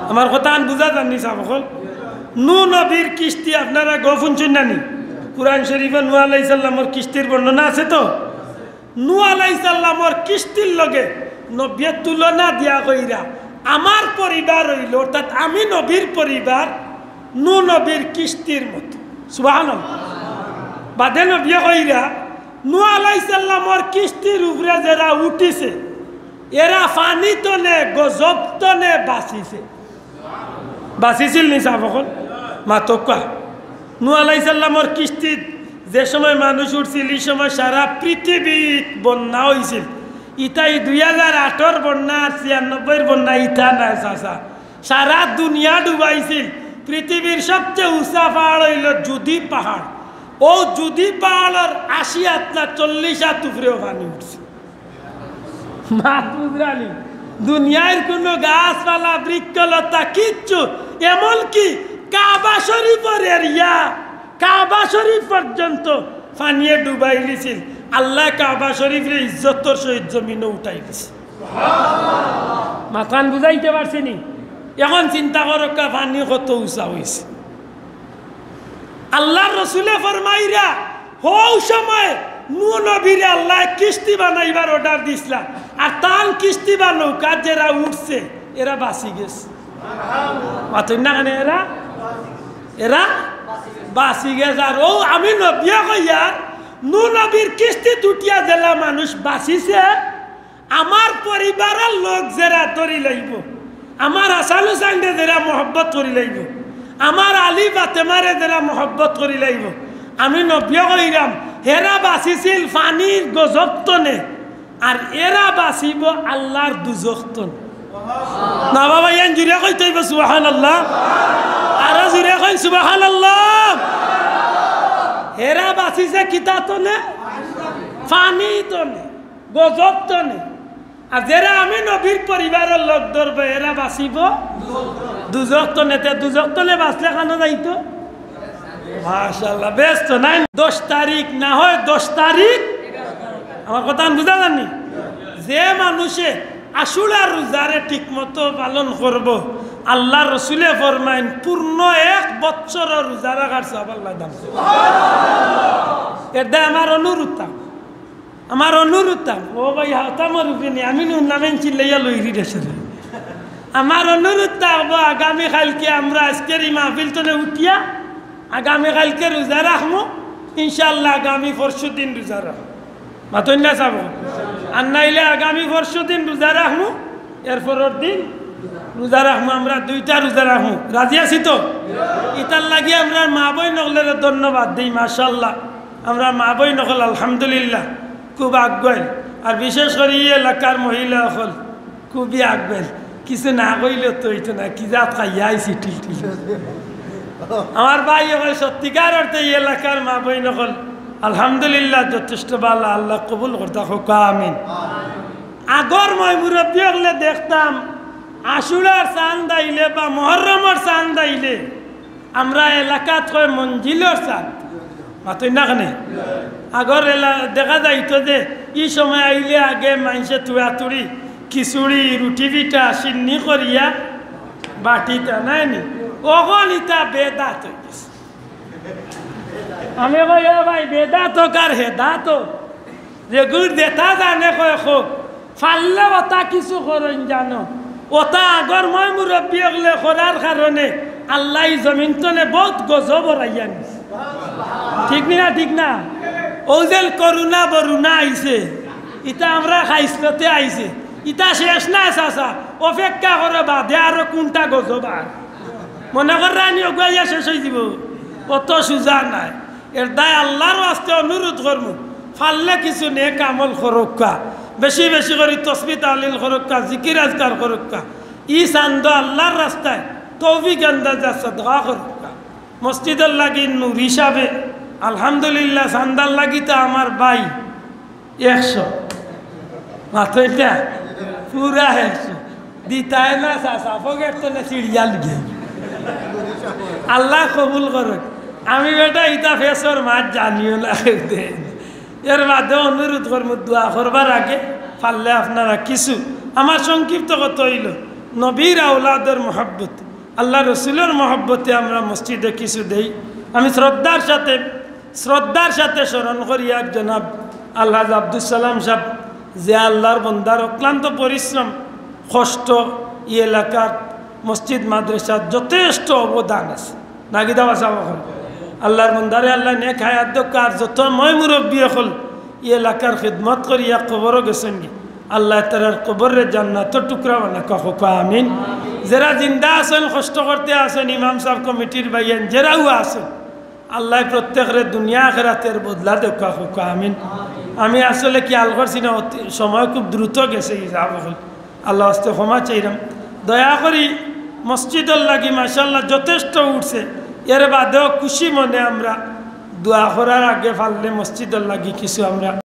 আমার কথা আন বুঝা যার নি সাব অকল? নূহ নবীর কিস্তি আপনারা গফ হুনছইন না নি? কুরআন শরিফো নূহ আলাইহিস সালামর কিস্তির বর্ণনা আছে তো? নূহ আলাইহিস সালামর কিস্তির লগে নবীয়ে তুলনা দিয়া কইরা, "আমার পরিবার অইলো, অর্থাৎ আমি নবীর পরিবার, নূহ নবীর কিস্তির মতো।" সুবহানাল্লাহ। বাদে নবীয়ে কইরা, "নূহ আলাইহিস সালামর কিস্তির উপরে যেরা উঠিছে, এরা পানি তনে, গজব তনে বাচিছে।" বাচিছিল নি সাব অকল? মাতউক্কা। নূহ আলাইহিস সালামর কিস্তিত যে সময় মানুষ উঠছিল, ই সময় সারা পৃথিবীত বন্যা অইছিল। ইতা ই দুই হাজার আটর বন্যা আর ছিয়ানব্বইর বন্যা ইতা নায় চাচা। সারা দুনিয়া ডুবাইছিল। পৃথিবীর সবচেয়ে উঁচা পাহাড় অইলো জুদি পাহাড়। অউ জুদি পাহাড়র আশি আত না চল্লিশ আত উপরেও পানি উঠছে। মাত বুঝরা নি? দুনিয়ার কুনু গাছপালা, বৃক্ষলতা, কিচ্ছু, এমনকি কাবা শরিফর area, কাবা শরিফ পর্যন্ত পানিয়ে ডুবাইলিছিল। আল্লায় কাবা শরিফরে ইজ্জতর সহিত জমিনো উঠাইলিছে। মাত খান বুঝাইতে পারছি নি? অখন চিন্তা করউক্কা, পানি কত উঁচা অইছে। আল্লার রসুলে ফরমাইরা, হউ সময় নূহ নবীরে আল্লায় কিস্তি বানাইবার order দিছলা, আর তান কিস্তি বা নৌকাত যেরা উঠছে, এরা বাচি গেছে। মাতইন না কেনে? এরা, এরা বাচি গেছে। আর অউ আমি নবীয়ে কইয়ার, নূহ নবীর কিস্তিত উঠিয়া যেলা মানুষ বাচিছে, আমার পরিবারর লোক যেরা ধরিলাইবো, আমার হাসান হুসাইনরে যেরা মহব্বত করিলাইবো, আমার আলী ফাতেমারে যেরা মহব্বত করিলাইবো, আমি নবীয়ে কইরাম, হেরা বাচিছিল পানির গজব তনে, আর এরা বাচিবো আল্লার দুজখ তনে। না বাবা, ইয়ান জুরে কইতে অইবো সুবহানাল্লাহ। আরো জুরে কইন সুবহানাল্লাহ। হেরা বাচিছে কিতা তনে? পানি তনে। গজব তনে। আর যেরা আমি নবীর পরিবারর লোক ধরবো, এরা বাচিবো দুজখ তনে। তে দুজখ তনে বাচলে কানো যাইতো? মাশাআল্লাহ, বেশ তো নাই? দশ তারিখ না হয় দশ তারিখ। আমার কথা বুঝা যার নি? যে মানুষে আশুরার রোজারে ঠিক মতো পালন করবো, আল্লার রসুলে ফরমাইন, পূর্ণ এক বৎসরর রোজা রাখার সওয়াব আল্লায় দান করবো। এর দায় আমার অনুরোধ থাকবো। আমার অনুরোধ থাকবো, ও ভাই, হাওতা মরুবি নি, আমি নুন নামেন চিল্লাইয়া লইরি দেশে। আমার অনুরোধ থাকবো, আগামী কাইলকে আমরা আজকের ই মাহফিল তনে উঠিয়া আগামী কাইলকে রোজা রাখমু, ইনশাআল্লাহ আগামী পরশু দিন রোজা রাখমু। মাতইন না সাব? আর নাইলে আগামী পরশু দিন রোজা রাখমু, এর পরর দিন রোজা রাখমু, আমরা দুইটা রোজা রাখমু। রাজি আছি তো? ইতার লাগি আমরা মা বইন অকলরে ধন্যবাদ দেই, মাশাআল্লাহ। আমরা মা বইন অকল আলহামদুলিল্লাহ খুব আগুয়াইল, আর বিশেষ করি ই এলাকার মহিলা অকল খুবই আগুয়াইল। কিছু না কইলে তো অইতো না, কি জাত খাইয়া আইছি টিল টিল। আমার ভাই অকল সত্যিকার অর্থে ই এলাকার মা বইন অকল আলহামদুলিল্লাহ যথেষ্ট ভালা, আল্লায় কবুল করতা কউক্কা, আমিন। আগর ময়-মুরব্বি অকলে দেখতাম, আশুরার চান্দ আইলে বা মহরমর চান্দ আইলে আমরা এলাকাত কয় মঞ্জিলর চান্দ। মাতইন না কেনে? আগর এলা-, দেখা যাইতো যে ই সময় আইলে আগে মাইনষে তুড়াতুড়ি, খিচুড়ি, রুটি-পিঠা, সিন্নি করিয়া বাটিত আনায়নি। অখন ইতা বেদাত অইগেছে। আমি কই, "ও ভাই, বেদাত অউক আর হেদাত অউক, যেগুর যেতা জানে কয় কউক, পারলে অতা কিছু করইন জানো।" অতা আগর ময়-মুরব্বি অকলে করার কারণে আল্লায় ই জমিন তনে বউত গজব হরাইয়া নিছে। ঠিক নি না? ঠিক না? অউ যেন করোনা-বরোনা আইছে, ইতা আমরার খাইছলতে আইছে, ইতা শেষ নায় চাচা, অপেক্ষা করো বাদে আরো কুনটা গজব আর। মনে কররায়নি অগুয়াইয়া শেষ অইযিবো, অত সুজা নায়। এর দায় আল্লার ওয়াস্তে অনুরোধ করমু, পারলে কিছু নেক আমল করউক্কা, বেশি বেশি করি তসবি তাহলিল করউক্কা, জিকির আজকার করউক্কা। ই চান্দো আল্লার রাস্তায় তৌফিক আন্দাজা সদকা করউক্কা। মসজিদর লাগি নুরি সাবে আলহামদুলিল্লাহ চান্দার লাগি তো আমার ভাই একশো। মাতইন না? পুরা একশো। দিতায় না চাচা, পকেট তনে ছিড়িয়া লইগেল। আল্লায় কবুল করউক। আমি বেটা ইতা ফেসর মাত জানিও না। এর বাদে অনুরোধ করমু, দোয়া করবার আগে পারলে আপনারা কিছু, আমার সংক্ষিপ্ত কথা অইলো, নবীর আওলাদর মহব্বত, আল্লার রসুলর মহব্বতে আমরা মসজিদে কিছু দেই। আমি শ্রদ্ধার সাথে শ্রদ্ধার সাথে স্মরণ করিয়ার জনাব আলহাজ আব্দুস সালাম সাব, যে আল্লার বন্দার অক্লান্ত পরিশ্রম, কষ্ট, ই এলাকার মসজিদ মাদ্রাসার যথেষ্ট অবদান আছে। নাগিদা বাসা অখন আল্লার বন্দারে আল্লায় নেক হায়াত দেউক্কা, আর যত ময়-মুরব্বি অকল ই এলাকার খিদমত করিয়া কবরো গেছইনগি, আল্লায় তারার কবররে জান্নাতর টুকরা বানাউক্কা, কউক্কা আমিন। যেরা জিন্দা আছইন, কষ্ট করতে আছইন, ইমাম সাব, কমিটির ভাইয়াইন, যেরাও আছইন, আল্লায় প্রত্যেকরে দুনিয়া আখেরাতের বদলা দেউক্কা, কউক্কা আমিন। আমি আসলে খিয়াল করছি না, অতি-, সময় খুব দ্রুত গেছে, ই সাব অকল। আল্লার ওয়াস্তে ক্ষমা চাইরাম। দয়া করি মসজিদর লাগি মাশাআল্লাহ যথেষ্ট উঠছে, এর বাদেও খুশি মনে আমরা দোয়া করার আগে পারলে মসজিদর লাগি কিছু আমরা